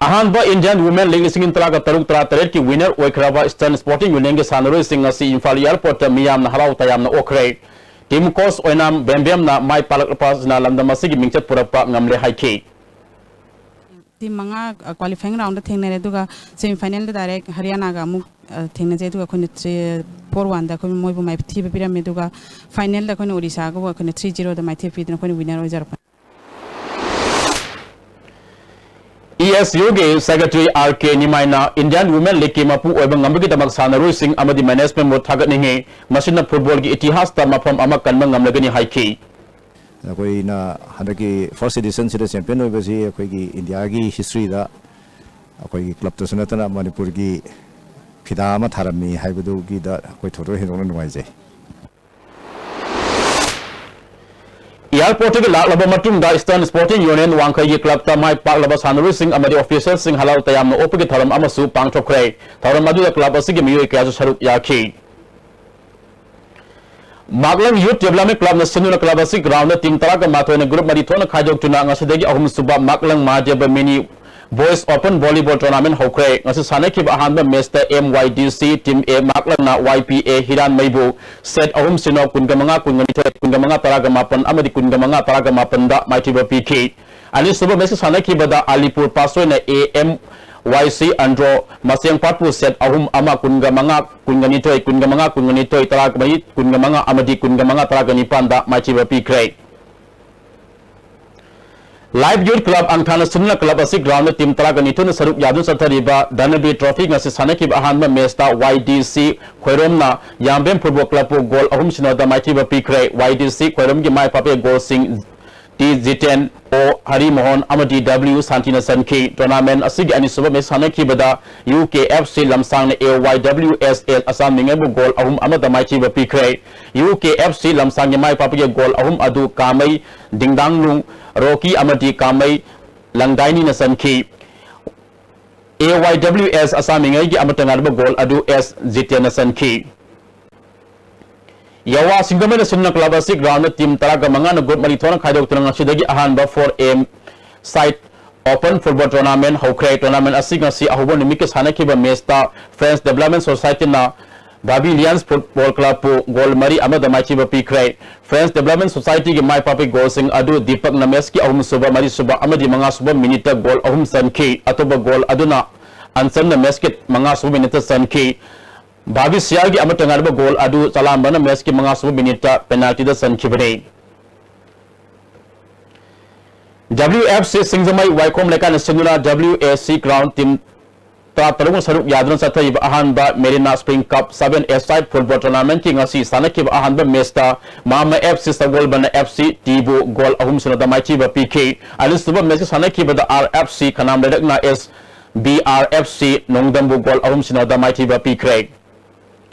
ꯑꯍꯥꯟꯕ Indian Women League ꯂꯤꯁꯤꯡ ꯑꯅꯤ ꯇꯔꯥꯒ ꯇꯔꯨꯛ ꯇꯔꯥꯇꯔꯦꯠꯀꯤ winner ꯑꯣꯏꯈ꯭ꯔꯕ Eastern Sporting Unionꯒꯤ ꯁꯥꯟꯅꯔꯣꯏꯁꯤꯡ ꯉꯁꯤ ꯏꯝꯐꯥꯜ airportꯇ ꯃꯤꯌꯥꯝꯅ ꯍꯔꯥꯎ ꯇꯌꯥꯝꯅ ꯑꯣꯛꯈ꯭ꯔꯦ꯫ Team coach ꯑꯣꯏꯅ ꯕꯦꯝꯕꯦꯝꯅ ꯃꯥꯏ ꯄꯥꯛꯂꯛꯄ ꯑꯁꯤꯅ ꯂꯝꯗꯝ ꯑꯁꯤꯒꯤ ꯃꯤꯡꯆꯠ ꯄꯨꯔꯛꯄ ꯉꯝꯂꯦ ꯍꯥꯏꯈꯤ꯫ Team ꯃꯉꯥ, ꯑ, qualifying roundꯗ ꯊꯦꯡꯅꯔꯦ, ꯑꯗꯨꯒ semifinalꯗ direct ꯍꯔꯤꯌꯥꯅꯥꯒ ꯑꯃꯨꯛ, ꯑ, ꯊꯦꯡꯅꯖꯩ, ꯑꯗꯨꯒ ꯑꯩꯈꯣꯏꯅ three, four oneꯗ ꯑꯩꯈꯣꯏ ꯃꯣꯏꯕꯨ ꯃꯥꯏꯊꯤꯕ ꯄꯤꯔꯝꯃꯦ, ꯑꯗꯨꯒ finalꯗ ꯑꯩꯈꯣꯏꯅ ꯑꯣꯔꯤꯁꯥꯒꯕꯨ ꯑꯩꯈꯣꯏꯅ three zeroꯗ ꯃꯥꯏꯊꯤꯕ ꯄꯤꯗꯨꯅ ꯑꯩꯈꯣꯏꯅ winner ꯑꯣꯏꯖꯔꯛꯄꯅꯤ꯫ ESUꯒꯤ secretary R K ꯅꯤꯃꯥꯏꯅ Indian Women Leagueꯀꯤ ꯃꯄꯨ ꯑꯣꯏꯕ ꯉꯝꯕꯒꯤꯗꯃꯛ ꯁꯥꯟꯅꯔꯣꯏꯁꯤꯡ ꯑꯃꯗꯤ managementꯕꯨ ꯊꯥꯒꯠꯅꯤꯡꯏ꯫ ꯃꯁꯤꯅ footballꯒꯤ ꯏꯇꯤꯍꯥꯁꯇ ꯃꯐꯝ ꯑꯃ ꯀꯟꯕ ꯉꯝꯂꯒꯅꯤ ꯍꯥꯏꯈꯤ꯫ ꯑꯩꯈꯣꯏꯅ ꯍꯟꯗꯛꯀꯤ first editionꯁꯤꯗ champion ꯑꯣꯏꯕꯁꯤ ꯑꯩꯈꯣꯏꯒꯤ ꯏꯟꯗꯤꯌꯥꯒꯤ historyꯗ ꯑꯩꯈꯣꯏꯒꯤ clubꯇꯁꯨ ꯅꯠꯇꯅ ꯃꯅꯤꯄꯨꯔꯒꯤ ꯐꯤꯗꯥ ꯑꯃ ꯊꯥꯔꯝꯃꯤ ꯍꯥꯏꯕꯗꯨꯒꯤꯗ ꯑꯩꯈꯣꯏ ꯊꯣꯏꯗꯣꯛ ꯍꯦꯟꯗꯣꯛꯅ ꯅꯨꯡꯉꯥꯏꯖꯩ꯫ Airportꯇꯒꯤ ꯂꯥꯛꯂꯕ ꯃꯇꯨꯡꯗ Eastern Sporting Union ꯋꯥꯡꯈꯩꯒꯤ clubꯇ ꯃꯥꯏ ꯄꯥꯛꯂꯕ ꯁꯥꯟꯅꯔꯣꯏꯁꯤꯡ ꯑꯃꯗꯤ officialꯁꯤꯡ ꯍꯔꯥꯎ ꯇꯌꯥꯝꯅ ꯑꯣꯛꯄꯒꯤ ꯊꯧꯔꯝ ꯑꯃꯁꯨ ꯄꯥꯡꯊꯣꯛꯈ꯭ꯔꯦ꯫ ꯊꯧꯔꯝ ꯑꯗꯨꯗ club ꯑꯁꯤꯒꯤ ꯃꯤꯑꯣꯏ ꯀꯌꯥꯁꯨ ꯁꯔꯨꯛ ꯌꯥꯈꯤ꯫ ꯃꯥꯛꯂꯪ Youth Development Clubꯅ ꯁꯤꯟꯗꯨꯅ club ꯑꯁꯤ groundꯗ team ꯇꯔꯥꯒ ꯃꯥꯊꯣꯏꯅ group ꯃꯔꯤ ꯊꯣꯛꯅ ꯈꯥꯏꯗꯣꯛꯇꯨꯅ ꯉꯁꯤꯗꯒꯤ ꯑꯍꯨꯝꯁꯨꯕ ꯃꯥꯛꯂꯪ ꯃꯍꯥꯗꯦꯕ mini boys open volleyball tournament ꯍꯧꯈ꯭ꯔꯦ꯫ ꯉꯁꯤ ꯁꯥꯟꯅꯈꯤꯕ ꯑꯍꯥꯟꯕ matchꯇ MYDC team A ꯃꯥꯛꯂꯪꯅ YPA ꯍꯤꯔꯥꯟꯃꯩꯕꯨ set ꯑꯍꯨꯝ ꯁꯤꯅꯣ, ꯀꯨꯟꯒ ꯃꯉꯥ, ꯀꯨꯟꯒ ꯅꯤꯊꯣꯏ, ꯀꯨꯟꯒ ꯃꯉꯥ, ꯇꯔꯥꯒ ꯃꯥꯄꯟ ꯑꯃꯗꯤ ꯀꯨꯟꯒ ꯃꯉꯥ, ꯇꯔꯥꯒ ꯃꯥꯄꯟꯗ ꯃꯥꯏꯊꯤꯕ ꯄꯤꯈꯤ꯫ ꯑꯅꯤꯁꯨꯕ matchꯀꯤ ꯁꯥꯟꯅꯈꯤꯕꯗ ꯑꯂꯤꯄꯨꯔ ꯄꯥꯁꯣꯏꯅ AMYC Andro ꯃꯁꯦꯡꯄꯥꯠꯄꯨ set ꯑꯍꯨꯝ ꯑꯃ, ꯀꯨꯟꯒ ꯃꯉꯥ, ꯀꯨꯟꯒ ꯅꯤꯊꯣꯏ, ꯀꯨꯟꯒ ꯃꯉꯥ, ꯀꯨꯟꯒ ꯅꯤꯊꯣꯏ, ꯇꯔꯥꯒ ꯃꯔꯤ, ꯀꯨꯟꯒ ꯃꯉꯥ ꯑꯃꯗꯤ ꯀꯨꯟꯒ ꯃꯉꯥ, ꯇꯔꯥꯒ ꯅꯤꯄꯥꯟꯗ ꯃꯥꯏꯊꯤꯕ ꯄꯤꯈ꯭ꯔꯦ꯫ Live Youth Club ꯑꯪꯊꯥꯅ ꯁꯤꯟꯗꯨꯅ club ꯑꯁꯤ groundꯗ team ꯇꯔꯥꯒ ꯅꯤꯊꯣꯏꯅ ꯁꯔꯨꯛ ꯌꯥꯗꯨꯅ ꯆꯠꯊꯔꯤꯕ ꯙꯅꯕꯤꯔ trophy ꯉꯁꯤ ꯁꯥꯟꯅꯈꯤꯕ ꯑꯍꯥꯟꯕ matchꯇ YDC ꯈꯣꯏꯔꯣꯝꯅ ꯌꯥꯝꯕꯦꯝ Football Clubꯄꯨ goal ꯑꯍꯨꯝ ꯁꯤꯅꯣꯗ ꯃꯥꯏꯊꯤꯕ ꯄꯤꯈ꯭ꯔꯦ꯫ YDC ꯈꯣꯏꯔꯣꯝꯒꯤ ꯃꯥꯏ ꯄꯥꯛꯄ goalꯁꯤꯡ T ꯖꯤꯇꯦꯟ, O ꯍꯔꯤꯃꯣꯍꯟ ꯑꯃꯗꯤ W ꯁꯥꯟꯇꯤꯅ ꯆꯟꯈꯤ꯫ Tournament ꯑꯁꯤꯒꯤ ꯑꯅꯤꯁꯨꯕ match ꯁꯥꯟꯅꯈꯤꯕꯗ UKFC ꯂꯝꯁꯥꯡꯅ AYWSS Assam ꯃꯤꯡꯉꯩꯕꯨ goal ꯑꯍꯨꯝ ꯑꯃꯗ ꯃꯥꯏꯊꯤꯕ ꯄꯤꯈ꯭ꯔꯦ꯫ UKFC ꯂꯝꯁꯥꯡꯒꯤ ꯃꯥꯏ ꯄꯥꯛꯄꯒꯤ goal ꯑꯍꯨꯝ ꯑꯗꯨ ꯀꯥꯃꯩ ꯗꯤꯡꯗꯥꯡꯂꯨꯡ ꯔꯣꯀꯤ ꯑꯃꯗꯤ ꯀꯥꯃꯩ ꯂꯪꯗꯥꯏꯅꯤꯅ ꯆꯟꯈꯤ꯫ AYWS ꯑꯁꯥꯝ ꯃꯤꯡꯉꯩꯒꯤ ꯑꯃꯠꯇ ꯉꯥꯏꯔꯕ goal ꯑꯗꯨ S ꯖꯤꯇꯦꯟꯅ ꯆꯟꯈꯤ꯫ ꯌꯥꯋꯥ ꯁꯤꯡꯖꯃꯩꯅ ꯁꯤꯟꯗꯨꯅ club ꯑꯁꯤ groundꯗ team ꯇꯔꯥꯒ ꯃꯉꯥꯅ group ꯃꯔꯤ ꯊꯣꯛꯅ ꯈꯥꯏꯗꯣꯛꯇꯨꯅ ꯉꯁꯤꯗꯒꯤ ꯑꯍꯥꯟꯕ four A Side Open Football Tournament ꯍꯧꯈ꯭ꯔꯦ꯫ Tournament ꯑꯁꯤ ꯉꯁꯤ ꯑꯍꯧꯕ ꯅꯨꯃꯤꯠꯀꯤ ꯁꯥꯟꯅꯈꯤꯕ matchꯇ Friends Development Societyꯅ Bavilians Football Clubꯄꯨ goal ꯃꯔꯤ ꯑꯃꯗ ꯃꯥꯏꯊꯤꯕ ꯄꯤꯈ꯭ꯔꯦ꯫ Friends Development Societyꯒꯤ ꯃꯥꯏ ꯄꯥꯛꯄꯒꯤ goalꯁꯤꯡ ꯑꯗꯨ ꯗꯤꯄꯛꯅ matchꯀꯤ ꯑꯍꯨꯝꯁꯨꯕ, ꯃꯔꯤꯁꯨꯕ ꯑꯃꯗꯤ ꯃꯉꯥꯁꯨꯕ minuteꯇ goal ꯑꯍꯨꯝ ꯆꯟꯈꯤ꯫ ꯑꯇꯣꯞꯄ goal ꯑꯗꯨꯅ ꯑꯟꯆꯟꯅ matchꯀꯤ ꯃꯉꯥꯁꯨꯕ minuteꯇ ꯆꯟꯈꯤ꯫ ꯚꯥꯕꯤꯁꯤꯌꯥꯒꯤ ꯑꯃꯠꯇ ꯉꯥꯏꯔꯕ goal ꯑꯗꯨ ꯆꯂꯥꯝꯕꯅ matchꯀꯤ ꯃꯉꯥꯁꯨꯕ minuteꯇ penaltyꯗ ꯆꯟꯈꯤꯕꯅꯤ꯫ WFC ꯁꯤꯡꯖꯃꯩ ꯋꯥꯏꯈꯣꯝ ꯂꯩꯀꯥꯏꯅ ꯁꯤꯟꯗꯨꯅ WAC ground team ꯇꯔꯥꯇꯔꯨꯛꯅ ꯁꯔꯨꯛ ꯌꯥꯗꯨꯅ ꯆꯠꯊꯔꯤꯕ ꯑꯍꯥꯟꯕ Marina Spring Cup seven A-side football tournamentꯀꯤ ꯉꯁꯤ ꯁꯥꯟꯅꯈꯤꯕ ꯑꯍꯥꯟꯕ matchꯇ ꯃꯥꯃ FC ꯁꯒꯣꯜꯕꯟꯅ FCTꯕꯨ goal ꯑꯍꯨꯝ ꯁꯤꯅꯣꯗ ꯃꯥꯏꯊꯤꯕ ꯄꯤꯈꯤ꯫ ꯑꯅꯤꯁꯨꯕ matchꯀꯤ ꯁꯥꯟꯅꯈꯤꯕꯗ RFC ꯈꯅꯥꯝ ꯂꯩꯔꯛꯅ SBRFC ꯅꯣꯡꯗꯝꯕꯨ goal ꯑꯍꯨꯝ ꯁꯤꯅꯣꯗ ꯃꯥꯏꯊꯤꯕ ꯄꯤꯈ꯭ꯔꯦ꯫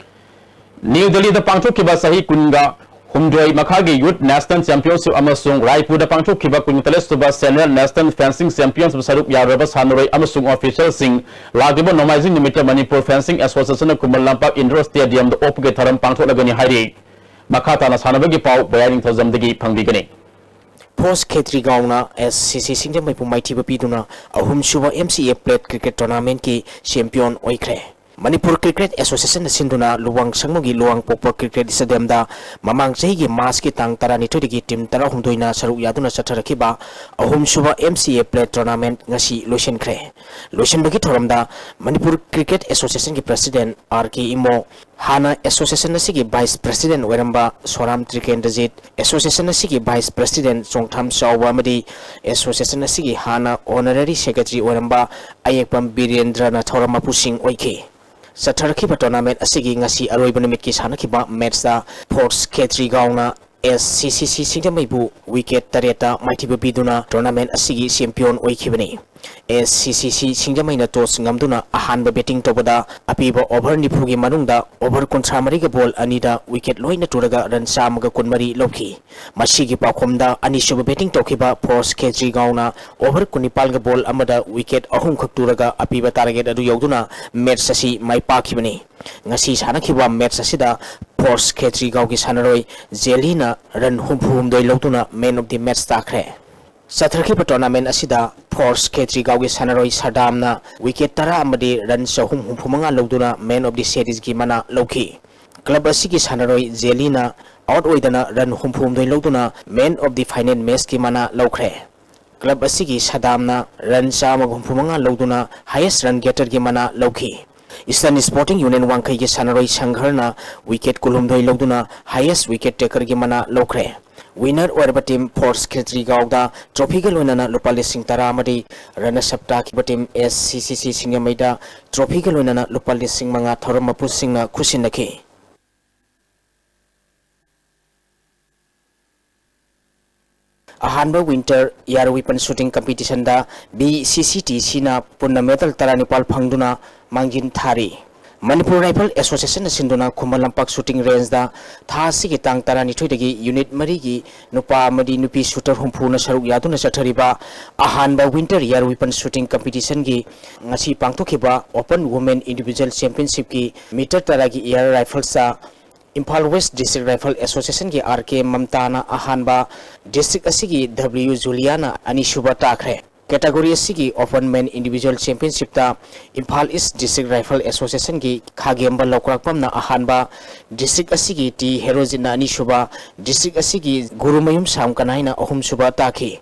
ꯅ꯭ꯌꯨ ꯗꯦꯜꯂꯤꯗ ꯄꯥꯡꯊꯣꯛꯈꯤꯕ ꯆꯍꯤ ꯀꯨꯟꯒ ꯍꯨꯝꯗꯣꯏ ꯃꯈꯥꯒꯤ Youth National Championship ꯑꯃꯁꯨꯡ ꯔꯥꯏꯄꯨꯔꯗ ꯄꯥꯡꯊꯣꯛꯈꯤꯕ ꯀꯨꯟꯇꯔꯦꯠ ꯁꯨꯕ Senior National Fencing Championship ꯁꯔꯨꯛ ꯌꯥꯔꯨꯔꯕ ꯁꯥꯟꯅꯔꯣꯏ ꯑꯃꯁꯨꯡ officialꯁꯤꯡ ꯂꯥꯛꯂꯤꯕ ꯅꯣꯡꯃꯥꯏꯖꯤꯡ ꯅꯨꯃꯤꯠꯇ ꯃꯅꯤꯄꯨꯔ Fencing Associationꯅ ꯈꯨꯃꯟ ꯂꯝꯄꯥꯛ indoor stadiumꯗ ꯑꯣꯛꯄꯒꯤ ꯊꯧꯔꯝ ꯄꯥꯡꯊꯣꯛꯂꯒꯅꯤ ꯍꯥꯏꯔꯤ꯫ ꯃꯈꯥ ꯇꯥꯅ ꯁꯥꯟꯅꯕꯒꯤ ꯄꯥꯎ ꯕꯌꯥꯏ ꯅꯤꯡꯊꯧꯖꯝꯗꯒꯤ ꯐꯪꯕꯤꯒꯅꯤ꯫ Force ꯈꯦꯇ꯭ꯔꯤꯒꯥꯎꯅ SCC ꯁꯤꯡꯖꯃꯩꯕꯨ ꯃꯥꯏꯊꯤꯕ ꯄꯤꯗꯨꯅ ꯑꯍꯨꯝꯁꯨꯕ MCA Plate Cricket Tournamentꯀꯤ champion ꯑꯣꯏꯈ꯭ꯔꯦ꯫ ꯃꯅꯤꯄꯨꯔ Cricket Associationꯅ ꯁꯤꯟꯗꯨꯅ ꯂꯨꯋꯥꯡ ꯁꯪꯉꯨꯒꯤ ꯂꯨꯋꯥꯡꯄꯣꯛꯄ Cricket Stadiumꯗ ꯃꯃꯥꯡ ꯆꯍꯤꯒꯤ Marchꯀꯤ ꯇꯥꯡ ꯇꯔꯥꯅꯤꯊꯣꯏꯗꯒꯤ team ꯇꯔꯥꯍꯨꯝꯗꯣꯏꯅ ꯁꯔꯨꯛ ꯌꯥꯗꯨꯅ ꯆꯠꯊꯔꯛꯈꯤꯕ ꯑꯍꯨꯝꯁꯨꯕ MCA Plate Tournament ꯉꯁꯤ ꯂꯣꯏꯁꯤꯟꯈ꯭ꯔꯦ꯫ ꯂꯣꯏꯁꯤꯟꯕꯒꯤ ꯊꯧꯔꯝꯗ Manipur Cricket Associationꯒꯤ President R K Imo, ꯍꯥꯟꯅ association ꯑꯁꯤꯒꯤ Vice President ꯑꯣꯏꯔꯝꯕ ꯁꯣꯔꯥꯝ ꯇ꯭ꯔꯤꯀꯦꯟꯗ꯭ꯔꯖꯤꯠ, association ꯑꯁꯤꯒꯤ Vice President ꯆꯣꯡꯊꯥꯝ ꯆꯥꯎꯕ ꯑꯃꯗꯤ association ꯑꯁꯤꯒꯤ ꯍꯥꯟꯅ Honorary Secretary ꯑꯣꯏꯔꯝꯕ ꯑꯌꯦꯛꯄꯝ ꯕꯤꯔꯦꯟꯗ꯭ꯔꯅ ꯊꯧꯔꯝ ꯃꯄꯨꯁꯤꯡ ꯑꯣꯏꯈꯤ꯫ ꯆꯠꯊꯔꯛꯈꯤꯕ tournament ꯑꯁꯤꯒꯤ ꯉꯁꯤ ꯑꯔꯣꯏꯕ ꯅꯨꯃꯤꯠꯀꯤ ꯁꯥꯟꯅꯈꯤꯕ matchꯇ Force ꯈꯦꯇ꯭ꯔꯤꯒꯥꯎꯅ SCC ꯁꯤꯡꯖꯃꯩꯕꯨ wicket ꯇꯔꯦꯠꯇ ꯃꯥꯏꯊꯤꯕ ꯄꯤꯗꯨꯅ tournament ꯑꯁꯤꯒꯤ champion ꯑꯣꯏꯈꯤꯕꯅꯤ꯫ SCC ꯁꯤꯡꯖꯃꯩꯅ toss ꯉꯝꯗꯨꯅ ꯑꯍꯥꯟꯕ batting ꯇꯧꯕꯗ ꯑꯄꯤꯕ over ꯅꯤꯐꯨꯒꯤ ꯃꯅꯨꯡꯗ over ꯀꯨꯟꯊ꯭ꯔꯥ ꯃꯔꯤꯒ ball ꯑꯅꯤꯗ wicket ꯂꯣꯏꯅ ꯇꯨꯔꯒ run ꯆꯥꯝꯃꯒ ꯀꯨꯟꯃꯔꯤ ꯂꯧꯈꯤ꯫ ꯃꯁꯤꯒꯤ ꯄꯥꯎꯈꯨꯝꯗ ꯑꯅꯤꯁꯨꯕ batting ꯇꯧꯈꯤꯕ Force ꯈꯦꯇ꯭ꯔꯤꯒꯥꯎꯅ over ꯀꯨꯟꯅꯤꯄꯥꯜꯒ ball ꯑꯃꯗ wicket ꯑꯍꯨꯝꯈꯛ ꯇꯨꯔꯒ ꯑꯄꯤꯕ target ꯑꯗꯨ ꯌꯧꯗꯨꯅ match ꯑꯁꯤ ꯃꯥꯏ ꯄꯥꯛꯈꯤꯕꯅꯤ꯫ ꯉꯁꯤ ꯁꯥꯟꯅꯈꯤꯕ match ꯑꯁꯤꯗ Force ꯈꯦꯇ꯭ꯔꯤꯒꯥꯎꯒꯤ ꯁꯥꯟꯅꯔꯣꯏ ꯖꯦꯂꯤꯅ run ꯍꯨꯝꯐꯨ ꯍꯨꯝꯗꯣꯏ ꯂꯧꯗꯨꯅ man of the match ꯇꯥꯈ꯭ꯔꯦ꯫ ꯆꯠꯊꯈꯤꯕ tournament ꯑꯁꯤꯗ Force ꯈꯦꯇ꯭ꯔꯤꯒꯥꯎꯒꯤ ꯁꯥꯟꯅꯔꯣꯏ ꯁꯗꯥꯝꯅ wicket ꯇꯔꯥ ꯑꯃꯗꯤ run ꯆꯍꯨꯝ ꯍꯨꯝꯐꯨ ꯃꯉꯥ ꯂꯧꯗꯨꯅ Man of the Seriesꯒꯤ ꯃꯅꯥ ꯂꯧꯈꯤ꯫ Club ꯑꯁꯤꯒꯤ ꯁꯥꯟꯅꯔꯣꯏ ꯖꯦꯂꯤꯅ out ꯑꯣꯏꯗꯅ run ꯍꯨꯝꯐꯨ ꯍꯨꯝꯗꯣꯏ ꯂꯧꯗꯨꯅ Man of the Final Matchꯀꯤ ꯃꯅꯥ ꯂꯧꯈ꯭ꯔꯦ꯫ Club ꯑꯁꯤꯒꯤ ꯁꯗꯥꯝꯅ run ꯆꯥꯝꯃꯒ ꯍꯨꯝꯐꯨ ꯃꯉꯥ ꯂꯧꯗꯨꯅ highest run getterꯒꯤ ꯃꯅꯥ ꯂꯧꯈꯤ꯫ Eastern Sporting Union ꯋꯥꯡꯈꯩꯒꯤ ꯁꯥꯟꯅꯔꯣꯏ ꯁꯪꯘꯔꯅ wicket ꯀꯨꯟꯍꯨꯝꯗꯣꯏ ꯂꯧꯗꯨꯅ highest wicket takerꯒꯤ ꯃꯅꯥ ꯂꯧꯈ꯭ꯔꯦ꯫ Winner ꯑꯣꯏꯔꯕ team Force ꯈꯦꯇ꯭ꯔꯤꯒꯥꯎꯗ trophyꯒ ꯂꯣꯏꯅꯅ ꯂꯨꯄꯥ ꯂꯤꯁꯤꯡ ꯇꯔꯥ ꯑꯃꯗꯤ runners up ꯇꯥꯈꯤꯕ team S C C C ꯁꯤꯡꯖꯃꯩꯗ trophyꯒ ꯂꯣꯏꯅꯅ ꯂꯨꯄꯥ ꯂꯤꯁꯤꯡ ꯃꯉꯥ ꯊꯧꯔꯝ ꯃꯄꯨꯁꯤꯡꯅ ꯈꯨꯠꯁꯤꯟꯅꯈꯤ꯫ ꯑꯍꯥꯟꯕ Winter Air Weapon Shooting Competitionꯗ B C C T Cꯅ ꯄꯨꯟꯅ medal ꯇꯔꯥꯅꯤꯄꯥꯜ ꯐꯪꯗꯨꯅ ꯃꯥꯡꯖꯤꯟ ꯊꯥꯔꯤ꯫ ꯃꯅꯤꯄꯨꯔ Rifle Associationꯅ ꯁꯤꯟꯗꯨꯅ ꯈꯨꯃꯟ ꯂꯝꯄꯥꯛ shooting rangeꯗ ꯊꯥ ꯑꯁꯤꯒꯤ ꯇꯥꯡ ꯇꯔꯥꯅꯤꯊꯣꯏꯗꯒꯤ unit ꯃꯔꯤꯒꯤ ꯅꯨꯄꯥ ꯑꯃꯗꯤ ꯅꯨꯄꯤ shooter ꯍꯨꯝꯐꯨꯅ ꯁꯔꯨꯛ ꯌꯥꯗꯨꯅ ꯆꯠꯊꯔꯤꯕ ꯑꯍꯥꯟꯕ Winter Air Weapon Shooting Competitionꯒꯤ ꯉꯁꯤ ꯄꯥꯡꯊꯣꯛꯈꯤꯕ Open Women Individual Championshipꯀꯤ meter ꯇꯔꯥꯒꯤ air riflesꯇ Imphal West District Rifle Associationꯒꯤ R K ꯃꯝꯇꯥꯅ ꯑꯍꯥꯟꯕ, district ꯑꯁꯤꯒꯤ W ꯖꯨꯂꯤꯌꯥꯅ ꯑꯅꯤꯁꯨꯕ ꯇꯥꯈ꯭ꯔꯦ꯫ Category ꯑꯁꯤꯒꯤ Open Men Individual Championshipꯇ Imphal East District Rifle Associationꯒꯤ ꯈꯥꯒꯦꯝꯕ ꯂꯧꯀ꯭ꯔꯥꯛꯄꯝꯅ ꯑꯍꯥꯟꯕ, district ꯑꯁꯤꯒꯤ ꯇꯤ ꯍꯦꯔꯣꯖꯤꯠꯅ ꯑꯅꯤꯁꯨꯕ, district ꯑꯁꯤꯒꯤ ꯒꯨꯔꯨꯃꯌꯨꯝ ꯁꯥꯝ ꯀꯅꯥꯏꯅ ꯑꯍꯨꯝꯁꯨꯕ ꯇꯥꯈꯤ꯫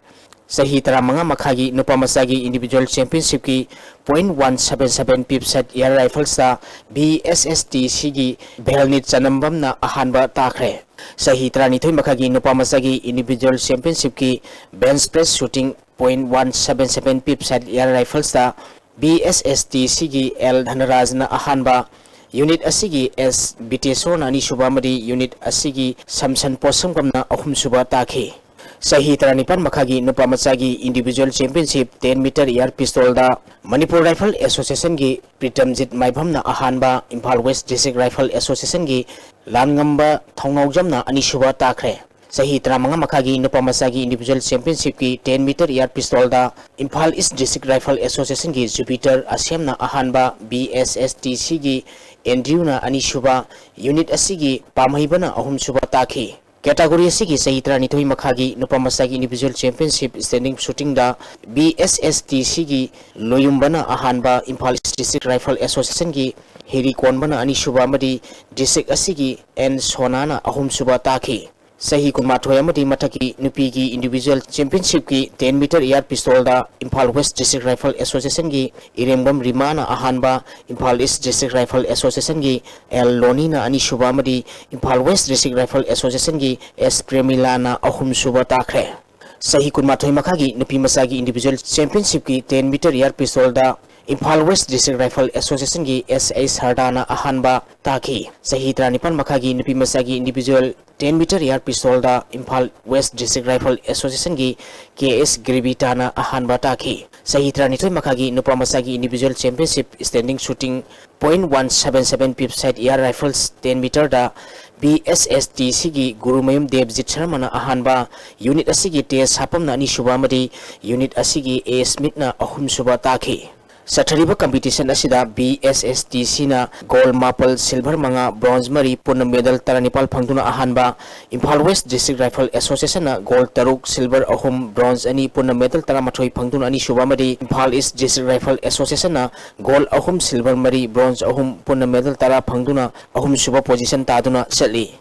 ꯆꯍꯤ ꯇꯔꯥꯃꯉꯥ ꯃꯈꯥꯒꯤ ꯅꯨꯄꯥ ꯃꯆꯥꯒꯤ Individual Championshipꯀꯤ point one seven seven pipset air riflesꯇ B S S T Cꯒꯤ ꯚꯦꯜꯅꯤꯠ ꯆꯅꯝꯕꯝꯅ ꯑꯍꯥꯟꯕ ꯇꯥꯈ꯭ꯔꯦ꯫ ꯆꯍꯤ ꯇꯔꯥꯅꯤꯊꯣꯏ ꯃꯈꯥꯒꯤ ꯅꯨꯄꯥ ꯃꯆꯥꯒꯤ Individual Championshipꯀꯤ bench press shooting point one seven seven pipset air riflesꯇ B S S T Cꯒꯤ L ꯙꯅꯔꯥꯖꯅ ꯑꯍꯥꯟꯕ, unit ꯑꯁꯤꯒꯤ S ꯕꯤꯇꯦꯁꯣꯔꯅ ꯑꯅꯤꯁꯨꯕ ꯑꯃꯗꯤ unit ꯑꯁꯤꯒꯤ ꯁꯝꯁꯟ ꯄꯣꯠꯁꯪꯕꯝꯅ ꯑꯍꯨꯝꯁꯨꯕ ꯇꯥꯈꯤ꯫ ꯆꯍꯤ ꯇꯔꯥꯅꯤꯄꯥꯟ ꯃꯈꯥꯒꯤ ꯅꯨꯄꯥ ꯃꯆꯥꯒꯤ Individual Championship ten meter air pistolꯗ Manipur Rifle Associationꯒꯤ ꯄ꯭ꯔꯤꯇꯝꯖꯤꯠ ꯃꯥꯏꯕꯝꯅ ꯑꯍꯥꯟꯕ, ꯏꯝꯐꯥꯜ West District Rifle Associationꯒꯤ ꯂꯥꯟꯉꯝꯕ ꯊꯧꯅꯥꯎꯖꯝꯅ ꯑꯅꯤꯁꯨꯕ ꯇꯥꯈ꯭ꯔꯦ꯫ ꯆꯍꯤ ꯇꯔꯥꯃꯉꯥ ꯃꯈꯥꯒꯤ ꯅꯨꯄꯥ ꯃꯆꯥꯒꯤ Individual Championshipꯀꯤ ten meter air pistolꯗ ꯏꯝꯐꯥꯜ East District Rifle Associationꯒꯤ ꯖꯨꯄꯤꯇꯔ ꯑꯁꯦꯝꯅ ꯑꯍꯥꯟꯕ, B S S T Cꯒꯤ ꯑꯦꯟꯗ꯭ꯔꯤꯌꯨꯅ ꯑꯅꯤꯁꯨꯕ, unit ꯑꯁꯤꯒꯤ ꯄꯥꯝꯍꯩꯕꯅ ꯑꯍꯨꯝꯁꯨꯕ ꯇꯥꯈꯤ꯫ Category ꯑꯁꯤꯒꯤ ꯆꯍꯤ ꯇꯔꯥꯅꯤꯊꯣꯏ ꯃꯈꯥꯒꯤ ꯅꯨꯄꯥ ꯃꯆꯥꯒꯤ individual championship standing shooting ꯗ B S S T C ꯒꯤ ꯂꯣꯌꯨꯝꯕꯅ ꯑꯍꯥꯟꯕ, Imphal East District Rifle Association ꯒꯤ ꯍꯦꯔꯤ ꯀꯣꯟꯕꯅ ꯑꯅꯤꯁꯨꯕ ꯑꯃꯗꯤ district ꯑꯁꯤꯒꯤ N ꯁꯣꯅꯥꯅ ꯑꯍꯨꯝꯁꯨꯕ ꯇꯥꯈꯤ꯫ ꯆꯍꯤ ꯀꯨꯟꯃꯥꯊꯣꯏ ꯑꯃꯗꯤ ꯃꯊꯛꯀꯤ ꯅꯨꯄꯤꯒꯤ individual championship ꯀꯤ ten meter air pistol ꯗ Imphal West District Rifle Association ꯒꯤ ꯏꯔꯦꯡꯕꯝ ꯔꯤꯃꯥꯅ ꯑꯍꯥꯟꯕ, Imphal East District Rifle Association ꯒꯤ L ꯂꯣꯅꯤꯅ ꯑꯅꯤꯁꯨꯕ ꯑꯃꯗꯤ Imphal West District Rifle Association ꯒꯤ S ꯄ꯭ꯔꯦꯃꯤꯂꯥꯅ ꯑꯍꯨꯝꯁꯨꯕ ꯇꯥꯈ꯭ꯔꯦ꯫ ꯆꯍꯤ ꯀꯨꯟꯃꯥꯊꯣꯏ ꯃꯈꯥꯒꯤ ꯅꯨꯄꯤ ꯃꯆꯥꯒꯤ individual championship ꯀꯤ ten meter air pistol ꯗ Imphal West District Rifle Association ꯒꯤ S A ꯁꯔꯗꯥꯅ ꯑꯍꯥꯟꯕ ꯇꯥꯈꯤ꯫ ꯆꯍꯤ ꯇꯔꯥꯅꯤꯄꯥꯟ ꯃꯈꯥꯒꯤ ꯅꯨꯄꯤ ꯃꯆꯥꯒꯤ individual ten meter air pistol ꯗ Imphal West District Rifle Association ꯒꯤ K S ꯒ꯭ꯔꯤꯕꯤꯇꯥꯅ ꯑꯍꯥꯟꯕ ꯇꯥꯈꯤ꯫ ꯆꯍꯤ ꯇꯔꯥꯅꯤꯊꯣꯏ ꯃꯈꯥꯒꯤ ꯅꯨꯄꯥ ꯃꯆꯥꯒꯤ individual championship standing shooting point one seven seven pip sight air rifles ten meter ꯗ B S S T C ꯒꯤ ꯒꯨꯔꯨꯃꯌꯨꯝ ꯗꯦꯕꯖꯤꯠ ꯁꯔꯃꯅ ꯑꯍꯥꯟꯕ, unit ꯑꯁꯤꯒꯤ T S ꯁꯥꯄꯝꯅ ꯑꯅꯤꯁꯨꯕ ꯑꯃꯗꯤ unit ꯑꯁꯤꯒꯤ A ꯁ꯭ꯃꯤꯠꯅ ꯑꯍꯨꯝꯁꯨꯕ ꯇꯥꯈꯤ꯫ ꯆꯠꯊꯔꯤꯕ competition ꯑꯁꯤꯗ B S S T C ꯅ gold ꯃꯥꯄꯜ, silver ꯃꯉꯥ, bronze ꯃꯔꯤ, ꯄꯨꯟꯅ medal ꯇꯔꯥꯅꯤꯄꯥꯜ ꯐꯪꯗꯨꯅ ꯑꯍꯥꯟꯕ, Imphal West District Rifle Association ꯅ gold ꯇꯔꯨꯛ, silver ꯑꯍꯨꯝ, bronze ꯑꯅꯤ, ꯄꯨꯟꯅ medal ꯇꯔꯥꯃꯥꯊꯣꯏ ꯐꯪꯗꯨꯅ ꯑꯅꯤꯁꯨꯕ ꯑꯃꯗꯤ Imphal East District Rifle Association ꯅ gold ꯑꯍꯨꯝ, silver ꯃꯔꯤ, bronze ꯑꯍꯨꯝ, ꯄꯨꯟꯅ medal ꯇꯔꯥ ꯐꯪꯗꯨꯅ ꯑꯍꯨꯝꯁꯨꯕ position ꯇꯥꯗꯨꯅ ꯆꯠꯂꯤ꯫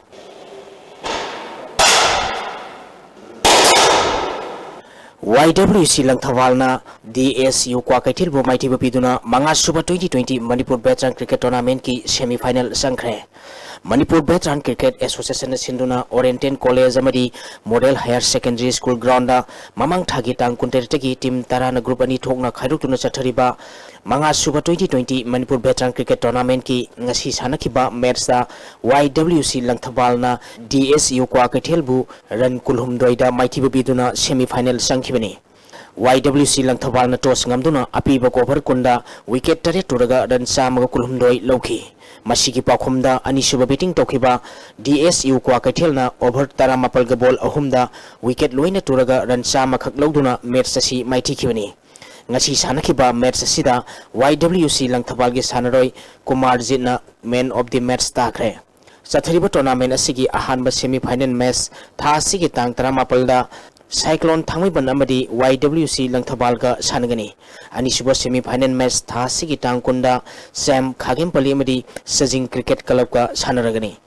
Y W C ꯂꯪꯊꯕꯥꯜꯅ D S U ꯀ꯭ꯋꯥꯀꯩꯊꯦꯜꯕꯨ ꯃꯥꯏꯊꯤꯕ ꯄꯤꯗꯨꯅ ꯃꯉꯥꯁꯨꯕ twenty twenty Manipur Veteran Cricket Tournament ꯀꯤ semi final ꯆꯪꯈ꯭ꯔꯦ꯫ Manipur Veteran Cricket Association ꯅ ꯁꯤꯟꯗꯨꯅ Oriental College ꯑꯃꯗꯤ Model Higher Secondary School ground ꯗ ꯃꯃꯥꯡ ꯊꯥꯒꯤ ꯇꯥꯡ ꯀꯨꯟꯇꯔꯦꯠꯇꯒꯤ team ꯇꯔꯥꯅ group ꯑꯅꯤ ꯊꯣꯛꯅ ꯈꯥꯏꯗꯣꯛꯇꯨꯅ ꯆꯠꯊꯔꯤꯕ ꯃꯉꯥꯁꯨꯕ twenty twenty Manipur Veteran Cricket Tournament ꯀꯤ ꯉꯁꯤ ꯁꯥꯟꯅꯈꯤꯕ match ꯇ Y W C ꯂꯪꯊꯕꯥꯜꯅ D S U ꯀ꯭ꯋꯥꯀꯩꯊꯦꯜꯕꯨ run ꯀꯨꯟꯍꯨꯝꯗꯣꯏꯗ ꯃꯥꯏꯊꯤꯕ ꯄꯤꯗꯨꯅ semi final ꯆꯪꯈꯤꯕꯅꯤ꯫ Y W C ꯂꯪꯊꯕꯥꯜꯅ toss ꯉꯝꯗꯨꯅ ꯑꯄꯤꯕ over ꯀꯨꯟꯗ wicket ꯇꯔꯦꯠ ꯇꯨꯔꯒ run ꯆꯥꯝꯃꯒ ꯀꯨꯟꯍꯨꯝꯗꯣꯏ ꯂꯧꯈꯤ꯫ ꯃꯁꯤꯒꯤ ꯄꯥꯎꯈꯨꯝꯗ ꯑꯅꯤꯁꯨꯕ batting ꯇꯧꯈꯤꯕ D S U ꯀ꯭ꯋꯥꯀꯩꯊꯦꯜꯅ over ꯇꯔꯥꯃꯥꯄꯜꯒ ball ꯑꯍꯨꯝꯗ wicket ꯂꯣꯏꯅ ꯇꯨꯔꯒ run ꯆꯥꯝꯃꯈꯛ ꯂꯧꯗꯨꯅ match ꯑꯁꯤ ꯃꯥꯏꯊꯤꯈꯤꯕꯅꯤ꯫ ꯉꯁꯤ ꯁꯥꯟꯅꯈꯤꯕ match ꯑꯁꯤꯗ Y W C ꯂꯪꯊꯕꯥꯜꯒꯤ ꯁꯥꯟꯅꯔꯣꯏ ꯀꯨꯃꯥꯔꯖꯤꯠꯅ man of the match ꯇꯥꯈ꯭ꯔꯦ꯫ ꯆꯠꯊꯔꯤꯕ tournament ꯑꯁꯤꯒꯤ ꯑꯍꯥꯟꯕ semi final match ꯊꯥ ꯑꯁꯤꯒꯤ ꯇꯥꯡ ꯇꯔꯥꯃꯥꯄꯜꯗ Cyclone ꯊꯥꯡꯃꯩꯕꯟ ꯑꯃꯗꯤ Y W C ꯂꯪꯊꯕꯥꯜꯒ ꯁꯥꯟꯅꯒꯅꯤ꯫ ꯑꯅꯤꯁꯨꯕ semi final match ꯊꯥ ꯑꯁꯤꯒꯤ ꯇꯥꯡ ꯀꯨꯟꯗ ꯁꯦꯝ ꯈꯥꯒꯦꯝꯄꯜꯂꯤ ꯑꯃꯗꯤ ꯁꯖꯤꯡ cricket clubꯀ ꯁꯥꯟꯅꯔꯒꯅꯤ꯫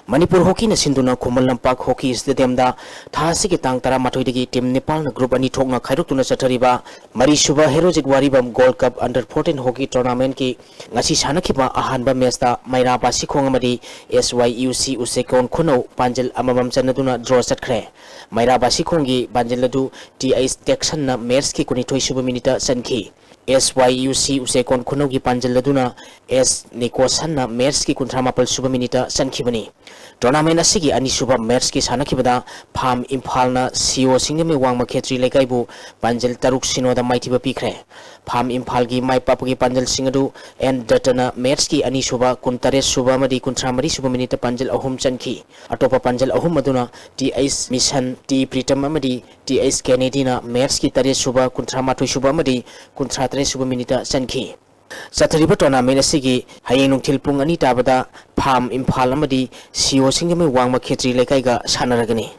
ꯃꯅꯤꯄꯨꯔ ꯍꯣꯀꯤꯅ ꯁꯤꯟꯗꯨꯅ ꯈꯨꯃꯟ ꯂꯝꯄꯥꯛ ꯍꯣꯀꯤ ꯁ꯭ꯇꯦꯗꯤꯌꯝꯗ ꯊꯥ ꯑꯁꯤꯒꯤ ꯇꯥꯡ ꯇꯔꯥꯃꯥꯊꯣꯏꯗꯒꯤ team ꯅꯤꯄꯥꯜꯅ group ꯑꯅꯤ ꯊꯣꯛꯅ ꯈꯥꯏꯗꯣꯛꯇꯨꯅ ꯆꯠꯊꯔꯤꯕ ꯃꯔꯤꯁꯨꯕ Herojit ꯋꯥꯔꯤꯕꯝ Gold Cup under fourteen hockey tournamentꯀꯤ ꯉꯁꯤ ꯁꯥꯟꯅꯈꯤꯕ ꯑꯍꯥꯟꯕ matchꯇ ꯃꯩꯔꯥ ꯕꯥꯁꯤꯈꯣꯡ ꯑꯃꯗꯤ S Y U C ꯎꯆꯦꯀꯣꯟ ꯈꯨꯅꯧ ꯄꯥꯟꯖꯜ ꯑꯃꯃꯝ ꯆꯟꯅꯗꯨꯅ draw ꯆꯠꯈ꯭ꯔꯦ꯫ ꯃꯩꯔꯥ ꯕꯥꯁꯤꯈꯣꯡꯒꯤ ꯄꯥꯟꯖꯜ ꯑꯗꯨ T H ꯇꯦꯛꯁꯟꯅ matchꯀꯤ ꯀꯨꯟꯅꯤꯊꯣꯏ ꯁꯨꯕ minuteꯇ ꯆꯟꯈꯤ꯫ S Y U C ꯎꯆꯦꯀꯣꯟ ꯈꯨꯅꯧꯒꯤ ꯄꯥꯟꯖꯜ ꯑꯗꯨꯅ S ꯅꯤꯀꯣꯁꯟꯅ matchꯀꯤ ꯀꯨꯟꯊ꯭ꯔꯥ ꯃꯥꯄꯜ ꯁꯨꯕ minuteꯇ ꯆꯟꯈꯤꯕꯅꯤ꯫ Tournament ꯑꯁꯤꯒꯤ ꯑꯅꯤꯁꯨꯕ matchꯀꯤ ꯁꯥꯟꯅꯈꯤꯕꯗ ꯐꯥꯝ ꯏꯝꯐꯥꯜꯅ ꯁꯤꯑꯣ ꯁꯤꯡꯖꯃꯩ ꯋꯥꯡꯃ ꯈꯦꯇ꯭ꯔꯤ ꯂꯩꯀꯥꯏꯕꯨ ꯄꯥꯟꯖꯜ ꯇꯔꯨꯛ ꯁꯤꯅꯣꯗ ꯃꯥꯏꯊꯤꯕ ꯄꯤꯈ꯭ꯔꯦ꯫ ꯐꯥꯝ ꯏꯝꯐꯥꯜꯒꯤ ꯃꯥꯏ ꯄꯥꯛꯄꯒꯤ ꯄꯥꯟꯖꯜꯁꯤꯡ ꯑꯗꯨ ꯑꯦꯟ ꯗꯠꯇꯅ matchꯀꯤ ꯑꯅꯤꯁꯨꯕ, ꯀꯨꯟꯇꯔꯦꯠ ꯁꯨꯕ ꯑꯃꯗꯤ ꯀꯨꯟꯊ꯭ꯔꯥ ꯃꯔꯤ ꯁꯨꯕ minuteꯇ ꯄꯥꯟꯖꯜ ꯑꯍꯨꯝ ꯆꯟꯈꯤ꯫ ꯑꯇꯣꯞꯄ ꯄꯥꯟꯖꯜ ꯑꯍꯨꯝ ꯑꯗꯨꯅ T H mission, T Pritam ꯑꯃꯗꯤ T H ꯀꯦꯅꯦꯗꯤꯅ matchꯀꯤ ꯇꯔꯦꯠ ꯁꯨꯕ, ꯀꯨꯟꯊ꯭ꯔꯥ ꯃꯥꯊꯣꯏ ꯁꯨꯕ ꯑꯃꯗꯤ ꯀꯨꯟꯊ꯭ꯔꯥ ꯇꯔꯦꯠ ꯁꯨꯕ minuteꯇ ꯆꯟꯈꯤ꯫ ꯆꯠꯊꯔꯤꯕ tournament ꯑꯁꯤꯒꯤ ꯍꯌꯦꯡ ꯅꯨꯡꯊꯤꯜ ꯄꯨꯡ ꯑꯅꯤ ꯇꯥꯕꯗ ꯐꯥꯝ ꯏꯝꯐꯥꯜ ꯑꯃꯗꯤ ꯁꯤꯑꯣ ꯁꯤꯡꯖꯃꯩ ꯋꯥꯡꯃ ꯈꯦꯇ꯭ꯔꯤ ꯂꯩꯀꯥꯏꯒ ꯁꯥꯟꯅꯔꯒꯅꯤ꯫